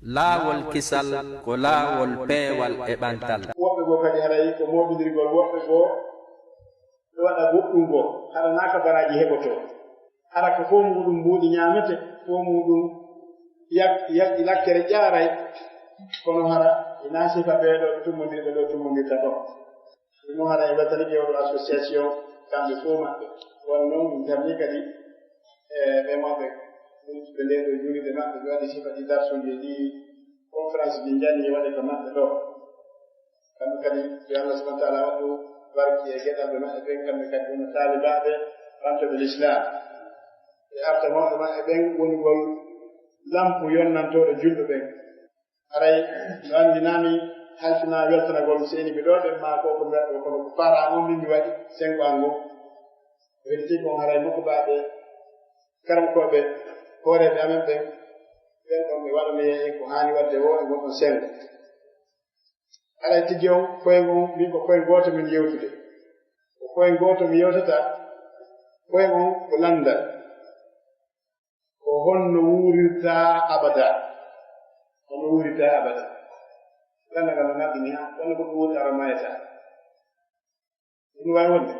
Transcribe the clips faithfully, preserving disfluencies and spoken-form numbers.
Laawol kisal ko laawol peewal e ɓantal. Woɓɓe goo kadi haray ko mooɓindirgol woɓɓe goo ɓe waɗa goɗɗum goo, hara naa ka baraaji heɓotoo. Hara ko fof muuɗum mbuuɗi ñaamete, fof muuɗum yak- yak- lakkere ƴaaray, kono hara hinaa sifa ɓee ɗoo tummondirɓe ɗoo tummondirta ɗoo. Ɗum noon hara e weltanike oɗo association kamɓe fof maɓɓe. Kono noon min tamni kadi e ɓe maɓɓe ɓe ndee ɗoo juulirde maɓɓe ɓe waɗi sifa ɗi darsuuji e ɗi conférence ji njani waɗe ko maɓɓe ɗoo. Kamɓe kadi yo Allah subhanahu wa taala waɗu barki e geɗalɓe maɓɓe ɓen, kamɓe kadi wona taalibaaɓe ɓantooɓe l'islam. E arta mawɓe maɓɓe ɓen wonugol lampu yonnantooɗo julɓe ɓen. Haray no anndi naa mi halfinaa weltanagol seeniiɓe ɗoo ɓen maa ko ko mbiyaɗo kono ko paraa on min mi waɗi sengo an ngon. Wedditi kon haray mokko baaɓe karamkooɓe hooreeɓe amen ɓen ɓen ɗon ɓe waɗonoye en ko haani waɗde woo e ngon ɗon sengo. Haray tigi on koye ngon min ko koye gooto min yewtude. Ko koye gooto mi yewtata koye on ko lanndal. Ko honno wuurirta abada? Honno wuurirta abada? Lanndal ngal no ngaddini ha honno goɗɗo wuuri hara mayata? Ɗum no waawi wonde.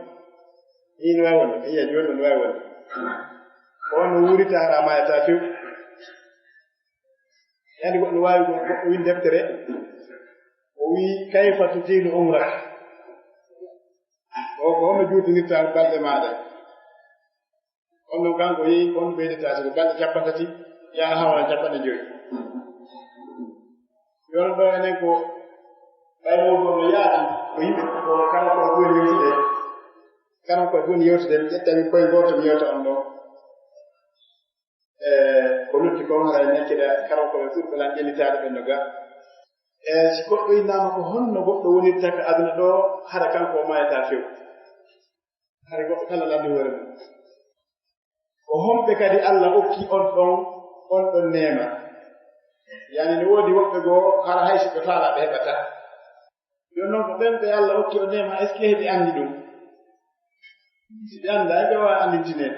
Ɗum no waawi wonde. Iya, jooni no waawi wonde. Ko honno wuurirta hara mayata few? Yani goɗɗo waawi goɗɗo win deftere o wi kayfa tutilu umrak? O ko honno juutinirta balɗe maɗa? On ɗon kanko yehi on ɓeydata siko balɗe cappanɗe tati yaha hawra cappanɗe joyi. Yon ɗo enen ko ɓay mawɗo no yaati ko yimɓe ko kala ko buy yewtude kala ko buy yewtude mi ƴettawi koye gooto mi yewta on ɗo. E ko lutti kon haray nekkida kala ko ɓe ɓurɓe lan ƴellitaade ɓen no ga. E si goɗɗo innama ko honno goɗɗo wonirta ka aduna ɗo hara kanko o mayata few. Hari goɗɗo kala lanni hoore mum. Ko homɓe kadi Allah okki on ɗon on ɗon neema? Yani ne woodi woɓɓe goo hara hay si ɓe faala ɓe heɓata. Yon noon ko ɓen ɓe Allah okki on neema est ce que heɓe anndi ɗum? Si ɓe annda ɓe wawa anndintinee.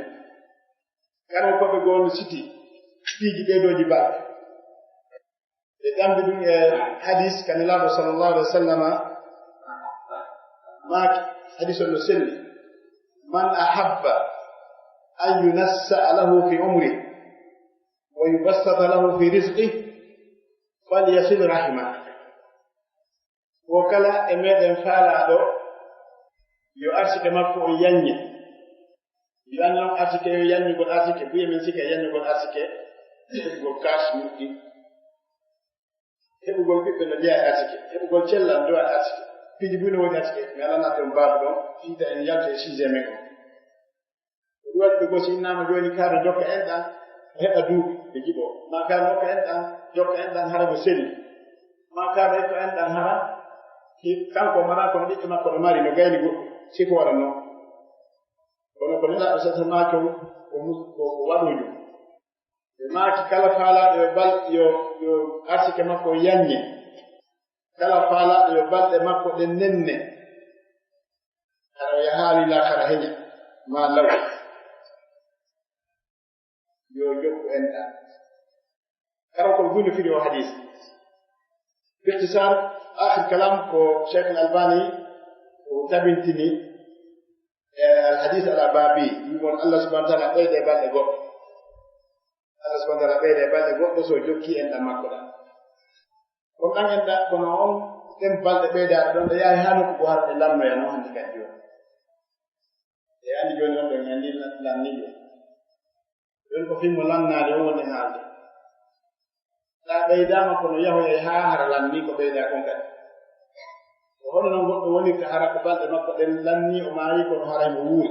Kala ko ɓe goo no siti piiji ɓeydooji baɗ. Ɓe tambi ɗum e hadis ka Nelaaɗo sallallahu alaihi wa sallama maaki, hadis on no selli: "Man ahabba an yunassa lahu fi umri wa yubassata lahu fi rizqi falyasil rahima." Ko kala e meɗen faalaaɗo yo arsike makko on yanye. Yo annon arsike yo yanyugol arsike buye men sika e yanyugol arsike heɓugol kaas muɗɗi heɓugol ɓiɓɓe no jeyaa e arsike heɓugol cellal dowa e arsike piiji buy no woni arsike mi alana ɗon baabu ɗon fiita en yalta e sujet men on. Ko ɗum waɗi ɓe gosi innama jooni kaado jokka en ɗan heɓa duuɓi ɓe jiɓo ma kaado jokka en ɗan jokka en ɗan hara mo selli ma kaado jokka en ɗan hara kanko mara kono ɓiɓɓe makko no mari no gayni goɗɗo sifoora noon. Kono ko nelaaɗo sasa maaki on ko waɗuujo. Ɓe maaki kala faalaaɗo yo bal yo yo arsike makko yanye. Kala faalaaɗo yo balɗe makko ɗen nenne. Hara o yahaali laakara heña maa law. Yo jokku enɗan. Kala ko buy no firi o hadis. Bikhtisar akhir kalam ko Cheikh Al Albani o tabintini e Al Hadis Ala Babi wimon Allah subhanahu wa taala ɓeyde balɗe goɗɗo. Allah subhanahu wa taala ɓeyde balɗe goɗɗo so jokki enɗan makko ɗan. Kono ɗan enɗan kono on ɗen balɗe ɓeydaaɗe ɗon ɗe yahi haa nokku goo hara ɗe lannoya noon hannde kadi jooni. E anndi jooni on ɗon en anndi lanniiɓe. Ɗon ko fimmo lannaade on woni haalde. Ɗa ɓeydaama kono yahoyay haa hara lannii ko ɓeydaa kon kadi. Ko hono non goɗɗo wonirta hara ko balɗe makko ɗen lannii o maayi kono haray mo wuuri.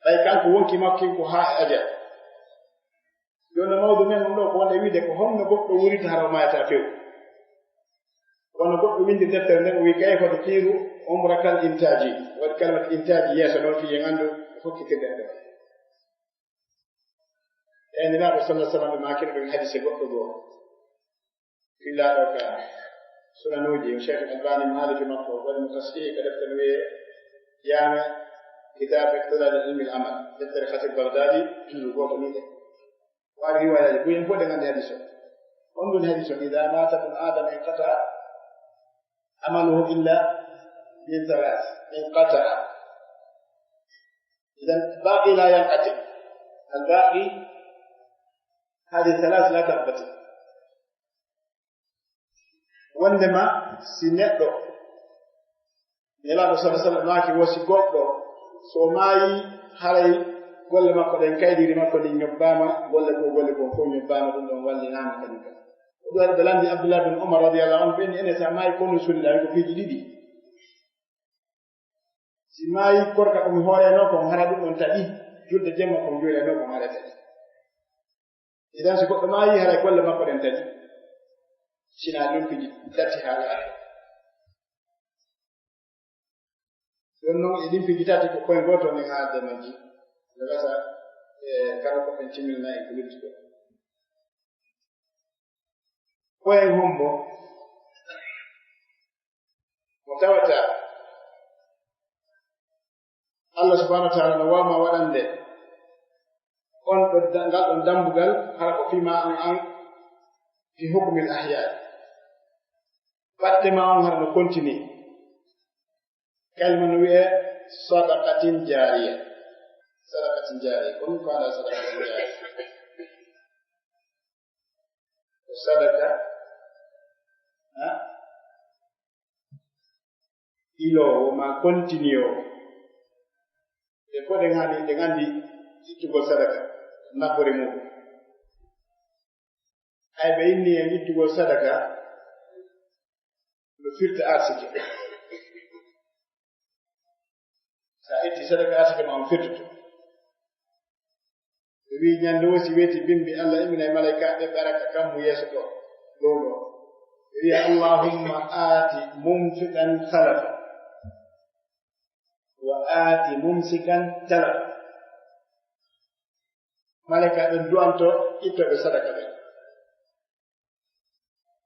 Ɓay kanko wonki makko kin ko haa e ajal. Jooni mawdu men on ɗo ko wonde wiide ko honno goɗɗo wurita hara o maayata few. Kono goɗɗo windi deftere nden o wi kayfa tutiru umrakal intaji waɗi kalmata intaji yeeso ɗon fi en anndu ko hokkitirɗen ɗo. E niraaɗo sallah sallam ɓe maakino ɗum hadise goɗɗo goo fillaaɗo ka sunanuuji o cheikh albani mo haalifi makko waɗi mo tasfihi ka deftere wiyee jaame kitab iqtidal ilmi l amal deftere khatib bagdadi juzu gooto ni ɗe waɗi riwayaaji buyen fof ɗe nganndi hadis o. On ɗum hadis o, "Ida mata ibnu Adam inqata amaluhu illa min thalas, inqata." Idan, baqi la yanqati. Al baqi, hadi thalas la tanqati. Wondema si neɗɗo, Nelaaɗo sallallahu alaihi wasallam maaki, wo si goɗɗo, so maayi, haray golle makko ɗen, kaydiri makko ndin ñobbaama, golle goo, golle goo fof ñobbaama, ɗum ɗon wallinaama kadi kadi. Ko ɗum waɗi ɓe lanndi Abdullah bin Umar radiyallahu anhu, ɓe ni, "Enen, so a maayi, ko no suliɗaa?" Wi ko piiji ɗiɗi. Si maayi korka ko mi hooreeno kon, hara ɗum ɗon taƴi, julde jemma kon juulanoo kon hara taƴi. Idan, si goɗɗo maayi, haray golle makko ɗen taƴi. Sina ɗum piiji tati haa laaɓi. Ɗum noon, e ɗin piiji tati ko koye gooto nden haalde majji. No gasa, e, kala ko ɓen timmina e ko lutti ko. Koye hombo mo tawata Allah subhanahu wa ta'ala no waawma waɗande on ɗo da-, ngal ɗon dambugal, hara ko fima an an fi hukmil ahya. Batte ma on hara no continue. Kalima no wi'e sadaqatin jariya. Sadaqatin jariya. Ko ɗum faala sadaqatin jariya. Ko sadaka, ha? Iloowo ma continue o. Ɓe fof ɗen haani, ɗen anndi ittugol sadaka, nafoore muɗum. Hay ɓe inni en ittugol sadaka, no firta arsike. Sa itti sadaka, arsike ma on firtoto. Ɓe wi'i, ñande woo si weeti bimbi, Allah immina e malaykaaɓe ɓe ara ka kammu yeeso to, dow ɗo. Ɓe wi'a, "Allahumma aati munfiqan khalafa, wa aati mumsikan talafa." Malaykaaɓe du'anto ittooɓe sadaka ɓen.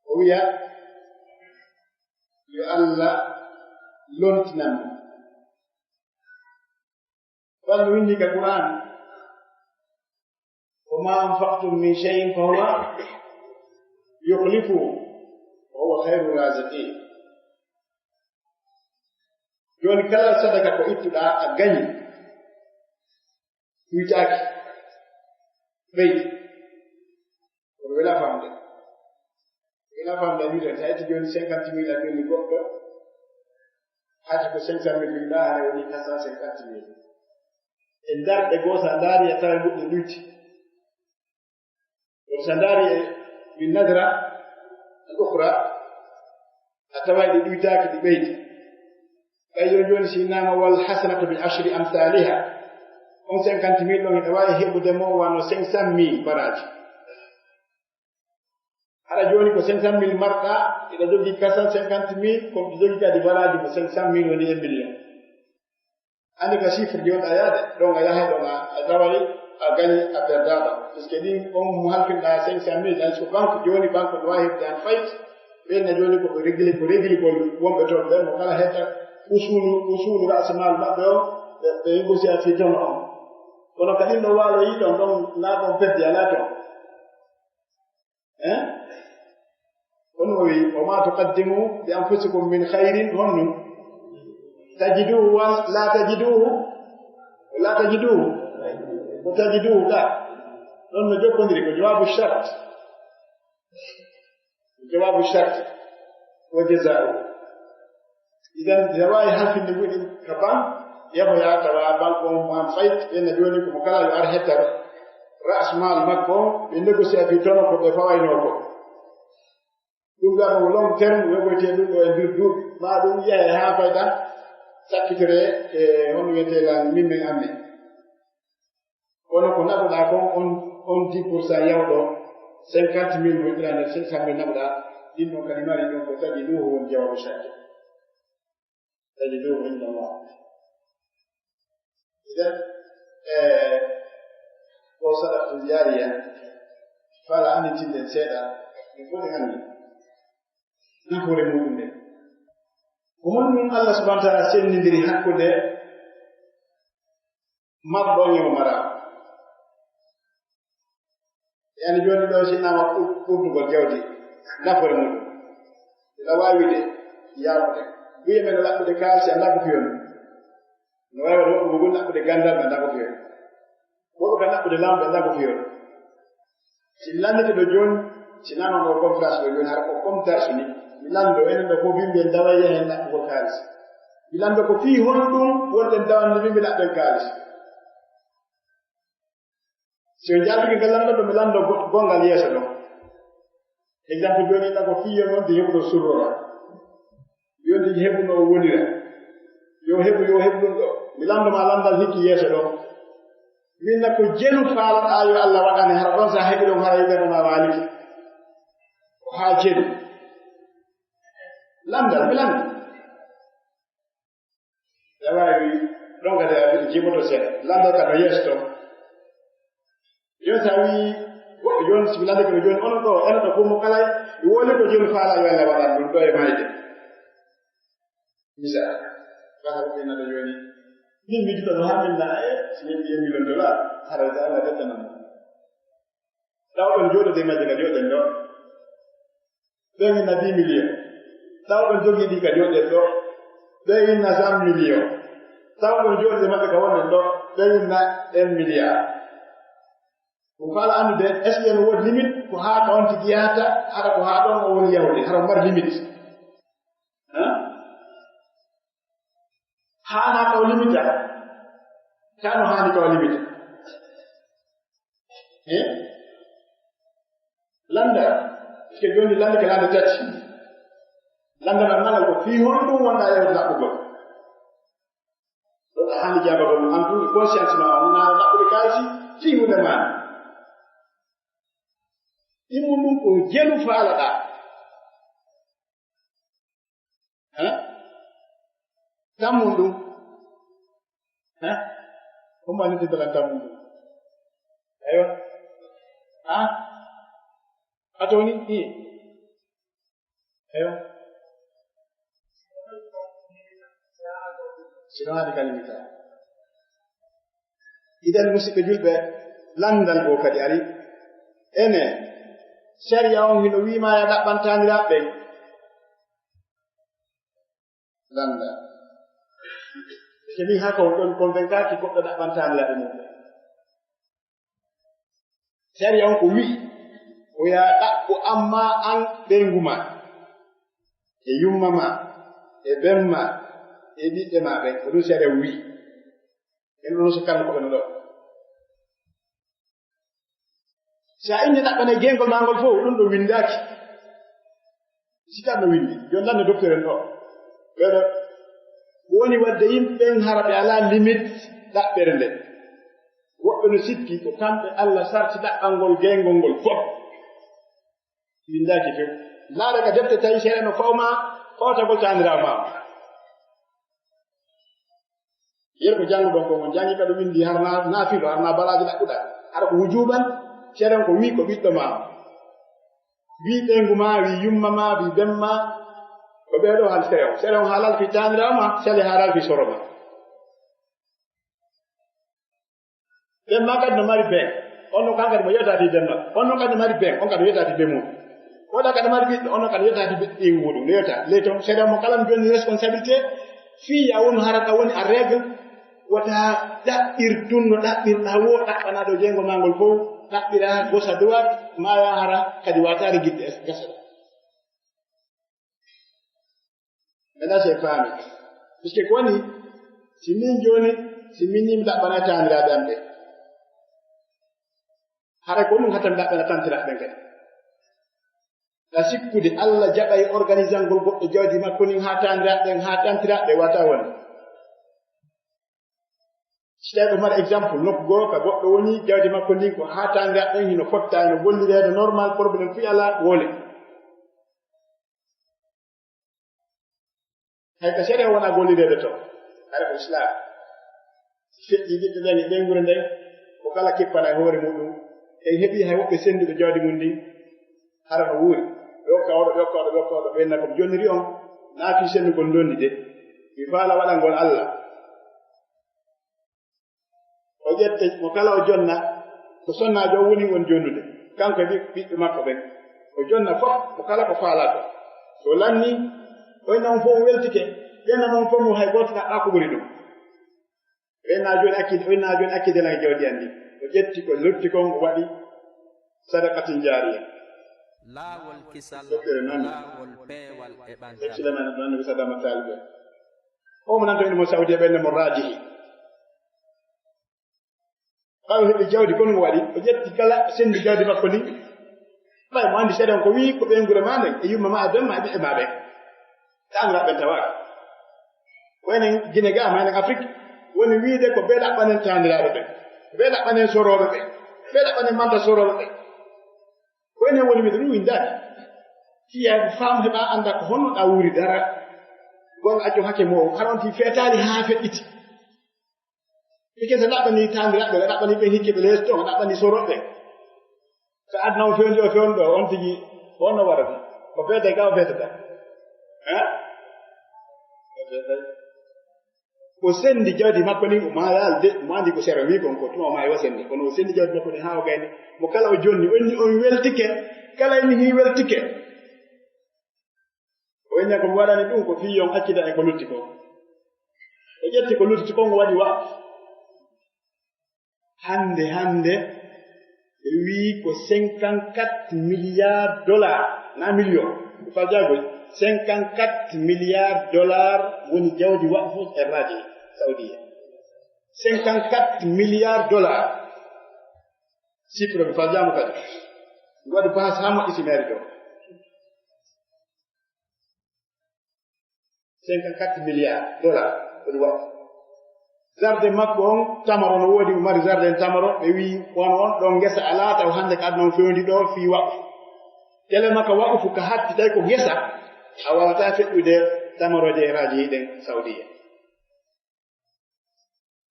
O wi'a, yo Allah lontinan mo. Walla windi ka Qur'an, "Wa ma anfaqtum min shay'in fa huwa yukhlifu, wa huwa khayru raziqin." Jooni, kala sadaka ko ittuɗaa a gañi, ɗuytaaki, ɓeydi. Kono wela famde. Wela famde, a wiide, sa itti jooni cinquante mille a jonni goɗɗo, hati ko cinq cent mille jogiɗaa, hara woni quatre cent cinquante mille. E darɗe goo, sa ndaari, a tawa goɗɗi ɗuyti. Kono sa ndaari e min nadra al ukhra, a tawa ɗi ɗuytaaki, ɗi ɓeydi. Ɓay jooni jooni, si innama, "Wal hasanatu bi ashri amsaliha." On cinquante mille ɗon, ina waawi heɓude mo wano cinq cent mille baraaji. Hara jooni ko cinq cent mille marɗa, ina jogii quatre cent cinquante mille, ko ɗi jogii kadi baraaji ko cinq cent mille woni e million. Anndi ka chiffre jooni a yaade, ɗon a yahay ɗon a, a taway a gañi a perdaɗo. Puisque ɗin on mo halfinɗa cinq cent mille, ɗan so banque jooni, banque no waawi heɓde an fayit, ɓen na jooni ko ɓe régli, ko régligol wonɓe toon ɓen, mo kala hetta usulu, usulu ra'si mal maɓɓe on, ɓe, ɓe négocier fii tono on. Kono ka ɗin ɗo waalo yi ɗon, ɗon na ɗon perdi alaa toon. Eh? Kono o wi, "Wa ma tuqaddimu li anfusikum min khairin", honno? "Tajiduhu wa la tajiduhu, la tajiduhu." Ko "tajiduhu" ka. Ɗon no jokkondiri, ko jawabu shart. Ko jawabu shart. Wa jaza'u. Idan, ina waawi halfinde muɗum ka ban, yahoya tawa ban on mo an fayt, ɓen na jooni ko mo kala yo ar hetta ra'su mal makko on, ɓe négocier fii tono ko ɓe fawaynoo ko. Ɗum wi'ama ko long terme, yogoyte ɗum ɗo e nder duuɓi. Ma ɗum yahe haa fayda, sakkitore e on wiyetee lan min men amme. Kono ko naɓuɗaa kon, on, on dix pour cent yawɗo, cinquante mille mo ittira nder cinq cent mille naɓuɗaa, ɗin ɗon kadi mari ɗon ko tajiduhu woni jawabu shakki. Tajiduhu inda Allah. Idan, eh, ko sadaqatul jariya, fala annitinɗen seeɗa, min fof en anndi nafoore muɗum nde. Ko honɗum Allah subhanahu wa ta'ala sendindiri hakkunde marɗo on e mo maraa? Yani jooni ɗo, si innama ɓur-, ɓurdugol jawdi, nafoore muɗum. Ina waawi de yaafude. Wiye men ɗaɓɓude kaalisi, anndaa ko fiyon. No waawi waɗa woɓɓe ɗaɓɓude ganndal, anndaa ko fiyon. Woɓɓe kam ɗaɓɓude laamɓe, anndaa ko fiyon. Si lanndike ɗo jooni, si nano ɗo conférence ɗo jooni, hara ko comme darsu ni, mi lanndo, enen ɗo fof yimɓe daway yahen ɗaɓɓugol kaalisi. Mi lanndo ko fii honɗum wonɗen dawande min mi ɗaɓɓen kaalisi. Si on jaaltike ngal lanndol ɗo, mi lanndo go-, gonngal yeeso ɗo. Exemple jooni, ina ko fii yo noon de heɓuno surrora. Yo nde heɓuno o wonira. Yo heɓu, yo heɓu ɗum ɗo. Mi lanndo ma lanndal hikki yeeso ɗo. Min na ko jelu faalaɗaa yo Allah waɗane, hara ɗon sa heɓi ɗum, hara yiɗano ma waaliki. Ko haa jelu. Lanndal, mi lanndi. Ɓe waawi ɗon kadi a jiboto seeɗa. Lanndal ka no yeeso toon. Jooni so a wii, goɗɗo jooni, so mi lanndike no jooni, onon ɗo, enen ɗo fof mo kala, woni ko jooni faala yo Allah waɗan ɗum ɗo e mayde. Misa, kala ko ɓe nana jooni. Min mi juɗa ɗo haa min nana e, so min mbiyen million dollar, hara Allah ɓeddanan mo. Taw ɗon jooɗo de majje ka jooɗen ɗo. Ɓen inna dix millions. Taw ɓen jogii ɗi ka jooɗen ɗo. Ɓen inna cent millions. Taw ɗon jooɗi maɓɓe ka wonen ɗo. Ɓen inna un milliard. Ko faala anndude, est-ce que no woodi limite? Ko haa ka on tigi yahata, hara ko haa ɗon o woni yahude, hara o mari limite. Hein? Haanaa ka o limita. Ka no haani ka o limita. Eh? Lannda, parce que jooni lannda ko lannda tati. Lannda ma mala ko fii honɗum wonɗaa yewde ɗaɓɓugol. Ɗon a haani jaabagol mo, en tout conscience ma, on na ɗaɓɓude kaalisi fii huunde ma. Ɗimmo ɗum ko jelu faalaɗaa. Ha? Tammun ɗum. Ha? Ko ma niti dalan tammun ɗum. Aywa. Ha? A toni? I. Aywa. Sino haɗi kalimita. Idan, musidɓe julɓe, lanndal goo kadi ari. Ene, sariya on hino wiima ya ɗaɓɓan taaniraaɓe ɓen. Lannda. Kemi haa ko ɗon convaincaki goɗɗo ɗaɓɓan taaniraaɓe mum. Sariya on ko wi'i, ko ya ɗaɓɓu amma an ɓeyngu ma, e yumma ma, e ben ma, e ɓiɓɓe ma ɓen. Ko ɗum sariya on wi'i. En ɗon so kalma ko ɓen ɗo. Si a inni ɗaɓɓanay geengol maa ngol fof, ɗum ɗo winndaaki. Si tan no winndi, yo lanne docteur en ɗo. Ɓeɗo woni wadde yimɓe ɓen hara ɓe alaa limite ɗaɓɓere nden. Woɓɓe no sikki ko kamɓe Allah sarti ɗaɓɓangol geengol ngol fof. Winndaaki few. Laara ka defte tawi seeɗa no fawma fawtagol taaniraawo maa. Yer ko jannguɗon ko on janngi kadi winndi har na, naafilo, har na balaaji ɗaɓɓuɗa. Hara ko wujuban, seeɗan ko wii ko ɓiɗɗo maa. Wii ɓeyngu maa, wii yumma maa, wii ben maa. Ko ɓee ɗoo haalti seeɗan. Seeɗan haalal fii taaniraawo maa, sali haalal fii soro maa. Ben maa kadi no mari ben. On non kan kadi mo yewtaati ben maa. On non kadi no mari ben. On kadi no yewtaati ben mum. Oɗa kadi mari ɓiɗɗo. On non kadi yewtaati ɓiɗɗo muuɗum. No yewta. Ley ton, seeɗa mo kala no jonni responsabilité. Fii ya won hara ka woni a règle. Wata ɗaɓɓir tun no ɗaɓɓirɗaa wo ɗaɓɓanaa ɗo jeengo maa ngol fof. Ɗaɓɓiraa gauche à droite. Maa ya hara kadi wataare gidde es-, gasa ɗa. Maintenant, c'est famille. Puisque ko woni, si min jooni, si min ni mi ɗaɓɓana taaniraaɓe am ɓe. Haray ko ɗum hatta mi ɗaɓɓana tantiraaɓe ɓen kadi. Ka sikkude Allah jaɓay organisangol goɗɗo jawdi makko ndin haa taaniraaɓe ɓen, haa tantiraaɓe wata woni. Si tawi ko mari exemple, nokku goo ka goɗɗo woni, jawdi makko ndin ko haa taaniraaɓe ɓen hino fotta, hino gollireede normal, problème fii alaa, wole. Hay ko sariya wona gollireede to, hay ko Islam. Feƴƴi ɓiɓɓe ɓen e ɓeynguure nden, ko kala kippana e hoore muɗum. En heɓi hay woɓɓe sennduɓe jawdi mum ndin, hara no wuuri. Ɓe okka oɗo, ɓe okka oɗo, ɓe okka oɗo, ɓe enna ko mi jonniri on, naa fii senndugol ndondi de. Mi faala waɗangol Allah. O ƴette mo kala o jonna, ko sonnaajo o woni won jonnude. Kanko e ɓiɓɓe makko ɓen, o jonna fof mo kala ko faalaa ko. So lanni, o inna on fof o weltike, ɓenna mon fof mo hay gooto naɓɓaa ko ɓuri ɗum. O inna jooni accide, o inna jooni accide lan e jawdi an ndi. O ƴetti ko lutti kon, o waɗi sadaqatin jaariya. Laawol kisal, laawol peewal e ɓantal. Suleymaana ɗum anndi ko Sadama Taalibe. O mo nan to ene mo Saudi e ɓenne mo raajihi. Ɓaawo heɓi jawdi, kono mo waɗi, o ƴetti kala senndi jawdi makko ndi. Ɓay mo anndi seeɗa on ko wii ko ɓeynguure maa nden, e yumma maa, e ben maa, e ɓiɓɓe maa ɓen. Taaniraaɓe ɓen tawaaka. Ko enen Gine gaa, ma enen Afrik, woni wiide ko ɓe ɗaɓɓanen taaniraaɓe ɓen, ɓe ɗaɓɓanen sorooɓe ɓen, ɓe ɗaɓɓanen manta sorooɓe ɓen. Ko enen woni wiide ɗum windaaki. Fiyaa ko faamu heɓa annda ko honno ɗa wuuri dara. Gonga accu hakke mo, haɗa on ti feetaali haa feƴƴiti. Ɓe kese ɗaɓɓani taaniraaɓe, ɗaɓɓani ɓe hikke ɓe lees ton, ɗaɓɓani sorooɓe. So aduna o fewndi o fewndo, on tigi, on no warata. O feetay ka o feetata. Hein? O feetay. O senndi jawdi makko ni, o maayaali de, mo anndi ko sera wi kon ko, tuma o maayi o senndi. Kono o senndi jawdi makko ni haa o gayni. Mo kala o jonni, o inni on weltike. Kala inni hi weltike. O inni ko mi waɗani ɗum ko fii yon accida e ko lutti ko. O ƴetti ko lutti kon, o waɗi waqf. Hannde, hannde, ɓe wii ko cinquante-quatre milliards dollars, na million, ko fal jaagoy, cinquante-quatre milliards dollars woni jawdi waqfu e raaji Saudiya. Cinquante-quatre milliards dollars. Chiffre mi fal jaamu kadi. Mi waɗi bahas haa moƴƴi si meeri ɗo. Cinquante-quatre milliards dollars woni waqfu. Jardin makko on, tamaro no woodi, o mari jardin tamaro, ɓe wii, wano on ɗon ngesa alaa, taw hannde ka aduna on fewndi ɗo fii waqfu. Tele makka waqfu ka hatti, tawi ko ngesa, a waawataa feƴƴude tamarooje e raaji ɗen Saudiya.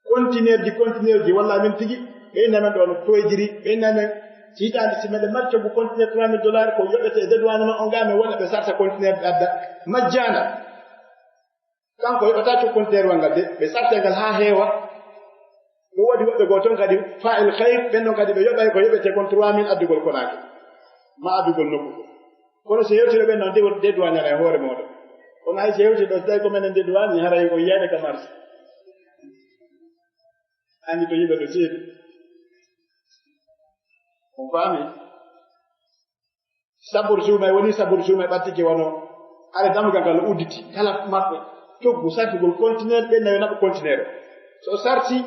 Conteneurji, conteneurji, walla min tigi, ɓe inna men ɗo no toyjiri, ɓe inna men, si hitaande, si meɗen mari coggu conteneur trois mille dollars, ko yoɓete e dédouanement on, ga men wona ɓe sarta conteneur ɓe adda majjana. Kanko heɓata coggu conteneur wal ngal de, ɓe sarta ngal haa heewa. Ɗum waɗi woɓɓe goo toon kadi, fa'il khayr, ɓen ɗon kadi ɓe yoɓay ko yoɓete kon trois mille addugol Konaake, ma addugol nokku. Kono si hewtino ɓen ɗon, de, dédouanere e hoore mooɗon. Kono hay si hewti ɗo, so tawi ko menen dédouane, haray ko yiyade ka marché. Anndi to yimɓe no seedi. On faami? Sabur suumay woni sabur suumay ɓattike wano. Are dammugal ngal no udditi. Kala maɓɓe coggu sartugol conteneur, ɓen nayo naɓɓo conteneur. So sarti,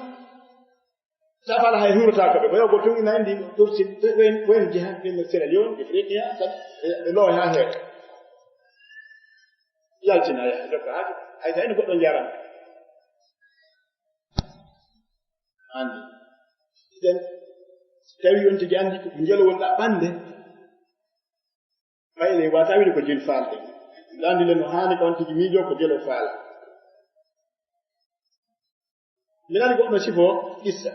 safara hay hurata ko ɓe. Ko yo go tun ina andi tursi, wen, wen jiha, ɓen Sierra Leone, Ifriqiya, sa-, ɓe, ɓe looy haa heewa. Yaltina yaha, jokka haa, hay sa ene goɗɗo njaran. Anndi. Idan, si tawi on tigi anndi ko njelo won ɗaɓɓande, ɓay le wata wiide ko jil faalde. Anndi le no haani ko on tigi miijo ko jelo faala. Mi nani goɗɗo sifo qissa.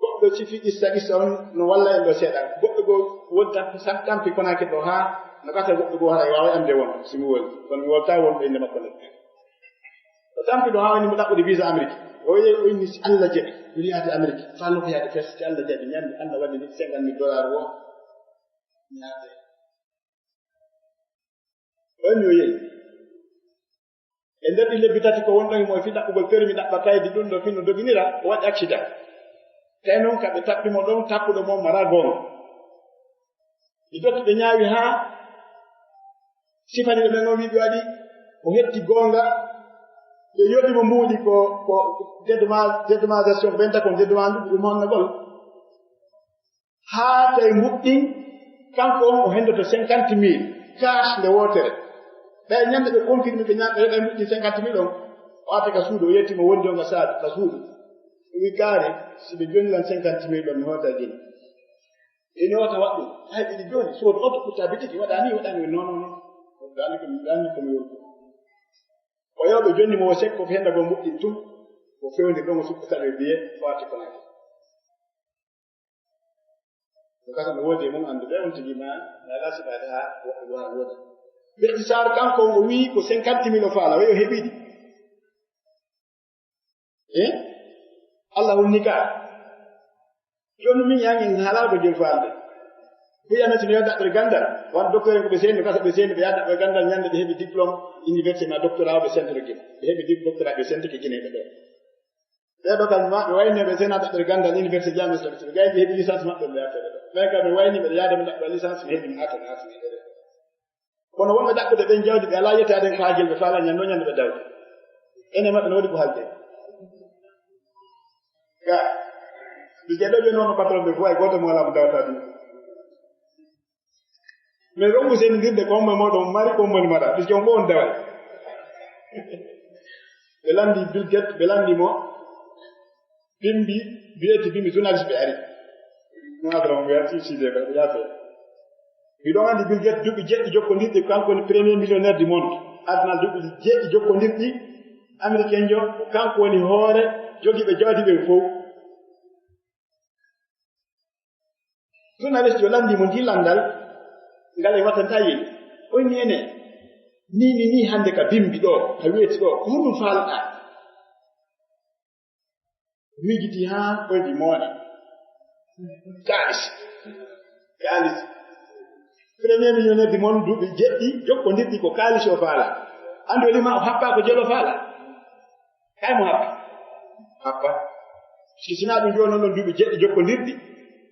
Goɗɗo sifi qissa, qissa on no walla en ɗo seeɗa. Goɗɗo go won tan ko san tampi Konaake ɗo haa no gasa goɗɗo go haray waawa ande won si mi woni. Kono mi wolta won ɓe inde makko ne. O tampi ɗo haa woni mo ɗaɓɓude visa Amérique. O yehi o inni si Allah jaɓi, mi yaade Amérique. Faa no ko yaade fes si Allah jaɓi. Ñande Allah waɗi ni cinquante mille dollars wo. Ñande. O inni o yehi. E nder ɗi lebbi tati ko wonɗon e mo e fii ɗaɓɓugol permis, ɗaɓɓa kaydi ɗum ɗo fii no doginira, o waɗi accident. Tawi noon ka ɓe taɓɓi mo ɗon, tappuɗo mo mara goonga. Ɓe dotti ɓe ñaawi haa sifani ɓe ɓen on wi'i ɓe waɗi, o hetti goonga. Ɓe yoɓi mo mbuuɗi ko, ko dédommage-, dédommageation ko ɓen takon dédommage ɗum honnagol. Haa tawi mbuɗɗin, kanko on o hendoto cinquante mille cash nde wootere. Ɓay ñande ɓe confirme ɓe ñande ɓe mbuɗɗin cinquante mille on, o arti ka suudu, o yetti mo wondi on ka saadu, ka suudu. O wi kaari, si ɓe jonni lan cinquante mille on, mi hoota jini. Ene wota waɗɗum, hay ɓe jooni, soodu oto kutta bitiki, waɗa ni, waɗa ni, non, non, non. Ɗaani ko mi, ɗaani ko mi woni. O yaw ɓe jonni mo o sekko ko henda ko mbuɗɗin tun, o fewndi ɗon o suɓɓi saɗo e biye, o arti Konaake. Ko kasa no woodi e mum annduɓe on tigi ma, mi alaa sifaade haa woɓɓe ɗo haa wooda. Biqtisaar kanko o wi'i ko cinquante mille o faala, o heɓi ɗi. Eh? Allah holni ka. Jooni min yaa en haalaa ko jol faalde. Ɓe yiyata si no yo daɗɗoy ganndal, wano docteur en ko ɓe seenni, kasa ɓe seenni, ɓe yaha daɗɗoy ganndal, ñande ɓe heɓi diplôme université ma doctorat, ɓe sentoro Gine. Ɓe heɓi di-, doctorat, ɓe senti ko Gine ɓe ɗo. Ɓee ɗo kam ma, ɓe wayni ɓe sena daɗɗoy ganndal université Jami'a Sultan. Gay ɓe heɓi licence maɓɓe, ɓe yaha ɓe ɗo. Ɓee kam ɓe wayni ɓe yaade ɓe daɗɗoy licence, ɓe heɓi naata, naata, ɓe ɗo. Kono wonɓe ɗaɓɓude ɓen jawdi, ɓe alaa yettaade en ko haajel, ɓe faalaa ñande, no ñande ɓe dawde. Enen maɓɓe no waɗi ko haalde. Ga, ɓe jeɗɗo ɓe noon no patron ɓe fof, hay gooto mo alaa mo dawata ɗum. Mais rongu senndirde ko hombo e mooɗon mari, ko hombo ne mara, puisque on fof on daway. Ɓe lanndi Bill Gates, ɓe lanndi mo, bimbi, biyete bimbi journaliste ɓe ari. Mo adra mo wiya, si, si, de, ɓe yaafe. Miɗo anndi Bill Gates duuɓi jeɗɗi jokkondirɗi, kanko woni premier millionnaire du monde. Aduna duuɓi jeɗɗi jokkondirɗi, américain jo, kanko woni hoore jogiiɓe jawdi ɓe fof. Journaliste yo lanndi mo ndi lanndal, ngal e wattanta yeeyi. O inni ene, ni, ni, ni hannde ka bimbi ɗo, ka weeti ɗo, ko honɗum faalɗaa? Miijiti haa koydi moone. Kaalis. Kaalis. Premier millionnaire du monde duuɓi jeɗɗi jokkondirɗi ko kaalis o faala. Anndi o lima o happa ko jelo faala. Kay mo happa. Happa. Si sinaa ɗum jooni noon ɗon duuɓi jeɗɗi jokkondirɗi.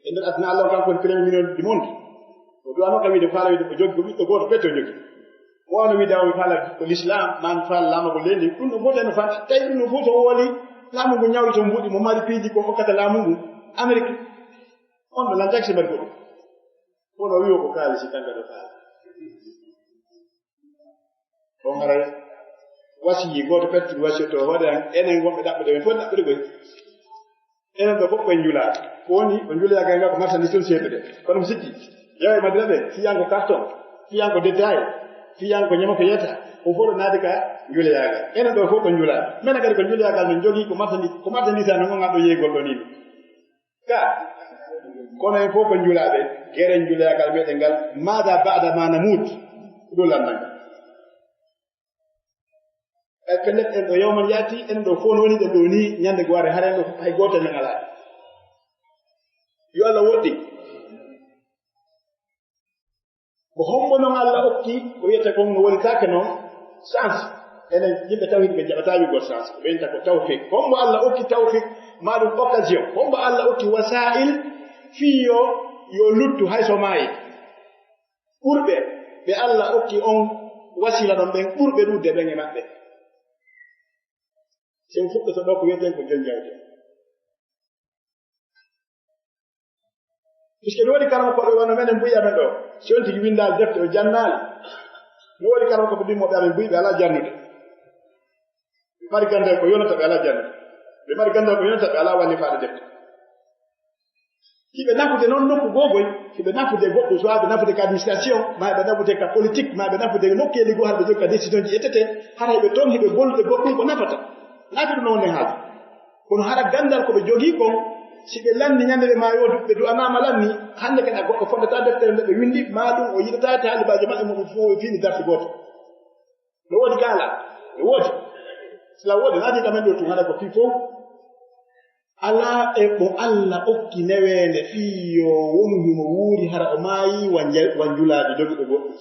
E nder aduna Allah on kanko woni premier millionnaire du monde. O duwano kam wiide faala wiide ko jogi ko ɓiɗɗo gooto petto jogi. Wano wiide o mi faala ko l'islam, ma mi faala laamagol leydi. Ɗum ɗo fof no faala. Tawi ɗum ɗo fof so wooli, laamu ngu ñawloto mbuuɗi mo mari piiji ko hokkata laamu ngu. Amérique. On ɗo lantaaki si mari goɗɗum. Kono o wi'o ko kaalisi kanga ɗo faala. On haray wasiyi gooto pettuɗo wasiyoto hoore an, enen wonɓe ɗaɓɓude, men fof ɗaɓɓude koy. Enen ɗo fof koye njulaa. Ko woni ko njuloyaagal ngal ko marchandise tun seeɓude. Kono mi sikki, yaw e Madina ɓe, fiyan ko carton, fiyan ko détail, fiyan ko ñama ko yetta, ko fof ɗo naati ka njuloyaagal. Enen ɗo fof ko njulaa. Men kadi ko njuloyaagal men jogii ko marchandise, ko marchandise an ngon ɗo yeegol ɗo ni. Ka, kono en fof ko njulaaɓe, gere njuloyaagal meɗen ngal, maada ba'da ma namuut, ko ɗum lanndal ngal. E pellet en ɗo yawman yaati, en ɗo fof no woni ɗen ɗo ni, ñande go are, haren ɗo hay gooto men alaa. Yo Allah woɗɗi. Ko hombo noon Allah okki, ko wiyete kon no woni taake noon, chance. Enen yimɓe tawhid ɓe jaɓataa wi'ugol chance, ko ɓe wiyata ko tawfik. Ko hombo Allah okki tawfik, ma ɗum occasion. Ko hombo Allah okki wasa'il, fii yo, yo luttu hay so maayi. Ɓurɓe, ɓe Allah okki on wasila ɗon ɓen, ɓurɓe ɗuuɗde ɓen e maɓɓe. Sen fuɗɗoto ɗo ko wiyeten ko jon jawdi. Puisque no waɗi karamokooɓe wano menen buy amen ɗo, si on tigi winndaali defte o jannaali. No waɗi karamokooɓe ɗimmoɓe amen buy ɓe alaa jannude. Ɓe mari ganndal ko yonata ɓe alaa jannude. Ɓe mari ganndal ko yonata ɓe alaa wallifaade defte. Hiɓe nafude noon nokku goo goy, hiɓe nafude goɗɗo, soit ɓe nafude ka administration, ma ɓe nafude ka politique, ma ɓe nafude nokkeeli goo, hara ɓe jogi ka décision ji ettetee, hara hiɓe toon hiɓe gollude goɗɗum ko nafata. Nafi ɗum noon ne haaju. Kono hara ganndal ko ɓe jogii kon, si ɓe lanni ñande ɓe maayo, ɓe du'anaama lanni, hannde kadi a goɗɗo foddataa deftere nde ɓe winndi, maa ɗum o yiɗataa e taalibaajo maɓɓe mo ɓe fof e fini darsi gooto. No woodi kaala, no woodi. Sila woodi, naati ka men ɗo tun, hara ko fii fof. Alaa e mo Allah okki neweende fii yo wonu himo wuuri, hara o maayi wa nje-, wa njulaaɓe dogiɓe goɗɗum.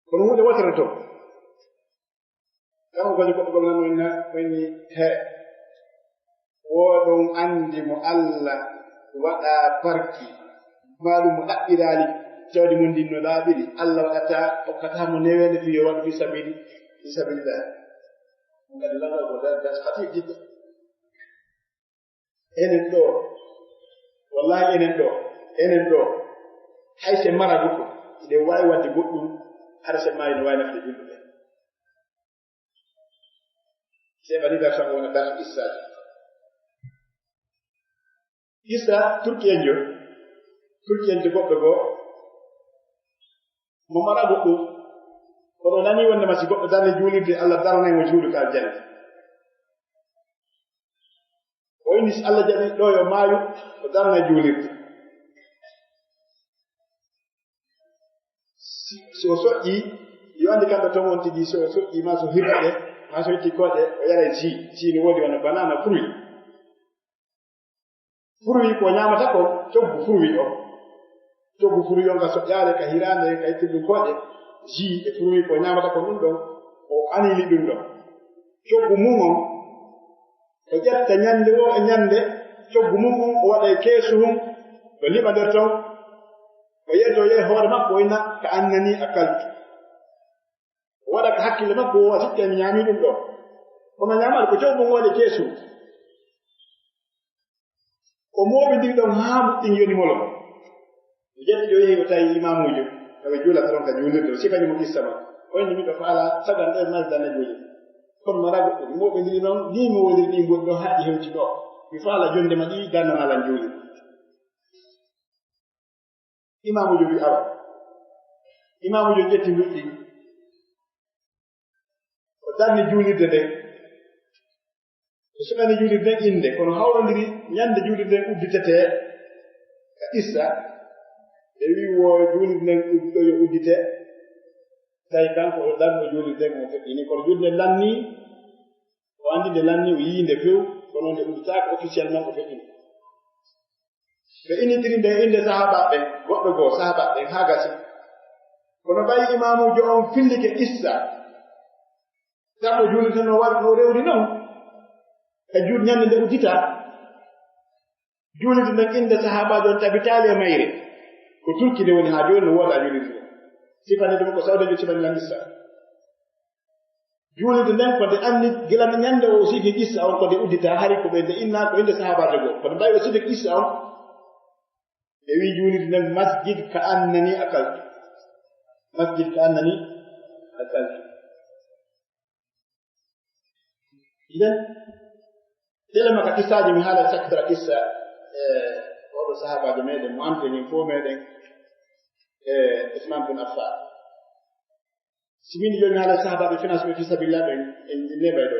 Kono huunde wootere to. Kanko kadi goɗɗo gomnan o inna, o inni, he, wooɗon anndi mo Allah waɗa barki, maa ɗum mo ɗaɓɓiraali jawdi mum ndin no laaɓiri, Allah waɗata, okkata mo neweende fii yo waɗu fii sabiili, fii sabilillah. Ɗum kadi lanndal ko dar-, das khatir jiddan. Enen ɗo, wallahi enen ɗo, enen ɗo, hay se mara goɗɗum, hiɗen waawi waɗde goɗɗum, hara se maayi no waawi nafde julɓe ɓe. Chef anniversaire o wona darsu qissa. Qissa Turkiyenjo, Turkiyenjo goɗɗo goo, mo mara goɗɗo, kono o nani wonde ma si goɗɗo darni juulirde, Allah darnay mo juulu ka aljanna. O inni si Allah jaɓi ɗo yo maayu, o darna juulirde. Si, si o soƴƴi, yo anndi kamɓe toon on tigi, so o soƴƴi, ma so hirɓe, ma so itti koɗe, o yara jus. Jus no woodi wano banana, fruit. Furwi ko ñaamata ko, coggu furwi o. Coggu furwi o nga soƴƴaade ka hiraande, ka ittirɗum kooƴe, ji e furwi ko ñaamata ko ɗum ɗon, o anili ɗum ɗon. Coggu mum on, o ƴetta ñande wo e ñande, coggu mum on o waɗa e keesu hun, o liɓa nder ton, o yeeto e hoore makko o inna ka annani a kaltu. O waɗa ka hakkille makko o waɗa sikke mi ñaami ɗum ɗo. Kono ñaamaade ko coggu mum waɗi keesu. O mooɓindiri ɗon haa muɗɗin yoni molo. O ƴetti o yehi o tawi imaamuujo. Tawi juulata ɗon ka juulirde o sifani mo qissa ma. O inni miɗo faala sagan ɗen masdane juuli. Kono mara goɗɗo mi mooɓindiri noon ni mi wodiri ɗi mboni ɗo haɗi hewti ɗo. Mi faala jonde ma ɗi gannanaa lan juuli. Imaamuujo wi awa. Imaamuujo ƴetti luɗɗi. O darni juulirde nden. O suɓani juulirde nden innde, kono hawrondiri ñande juulirde nden udditetee ka qissa. Ɓe wi wo juulirde nden uddo yo uddite. Tawi kanko o darno juulirde nden o feƴƴini, kono juulirde nden lanni. O anndi nde lanni, o yii nde few, kono nde udditaaka officiellement o feƴƴini. Ɓe innitiri nde innde sahaabaaɓe ɓen, goɗɗo goo sahaabaaɓe ɓen haa gasi. Kono ɓay imaamuujo on fillike qissa, darno juulirde no war-, no rewri non, e juul ñande nde uddita, juulirde nden innde sahaabaajo on tabitaali e mayre. Ko Turki nde woni haa jooni no wooda juulirde nden. Sifani ɗum ko sawdeejo sifani lan qissa. Juulirde nden ko nde anni gila nde ñande o sifi qissa on ko nde uddita hari ko ɓe nde inna ko innde sahaabaajo goo. Kono ɓay o sifi qissa on, ɓe wi juulirde nden masjid ka annani a kaltu. Masjid ka annani a kaltu. Nden, tele maka qissaaji mi haala sakkitara qissa, e oɗo sahaabaajo meɗen, mo amte min fof meɗen, e Usman bin Affan. Si min jooni haala sahaabaaɓe finance ɓe fi sabilillah ɓen, en, en neɓay ɗo.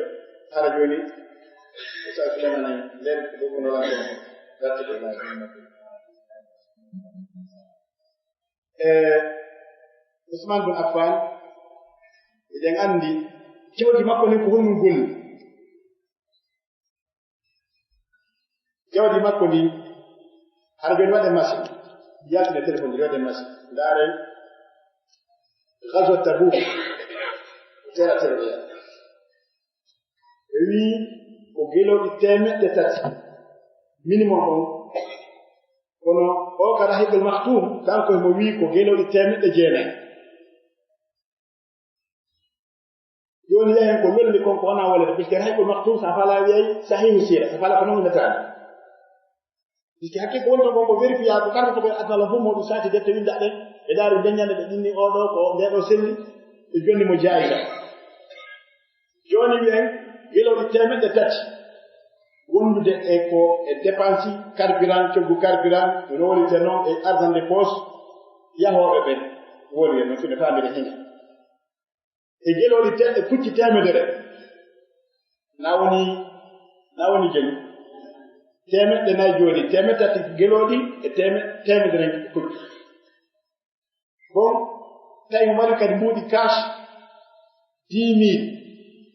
Haala jooni, Ustaz Suleiman en, nden ko ɗo ko nolan ɗo, gartude. E Usman bin Affan, eɗen anndi, jawdi makko ndin ko honɗum golli. Jawdi makko ndin, hara jooni waɗen machine, yaltine téléphone, waɗen machine. Ndaaren, Ghazwat Tabuk, tera tero ya. Ɓe wii ko gelooɗi teemeɗɗe tati, minimum on. Kono o ka Rahibul Maktum, kanko e mo wii ko gelooɗi teemeɗɗe jeenayi. Jooni yahen ko lolli kon ko wona wolede, puisque Rahibul Maktum, sa fala wiyay Sahihu Sira, sa fala ko non nataani. Puisque hakkil ko woni ton kon ko vérifiable, ko karta ko ɓe aduna lan fof mo ɗum saati defte winda ɗen, ɓe daari ndeññande ɓe ɗinni oɗo ko nde ɗo selli, ɓe jonni mo jaayiga. Jooni wiyen, gelooɗi teemeɗɗe tati wondude e ko e dépense carburant, coggu carburant, no wolite noon e argent de poche yahooɓe ɓen woni e noon, fine faamire hinde. E gelooɗi te-, e pucci teemedere, na woni, na woni jelu. Teemeɗɗe nayi jooni, teemeɗɗe tati gelooɗi e teeme-, teemedere pucci. Bon, tawi mo mari kadi mbuuɗi cash dix mille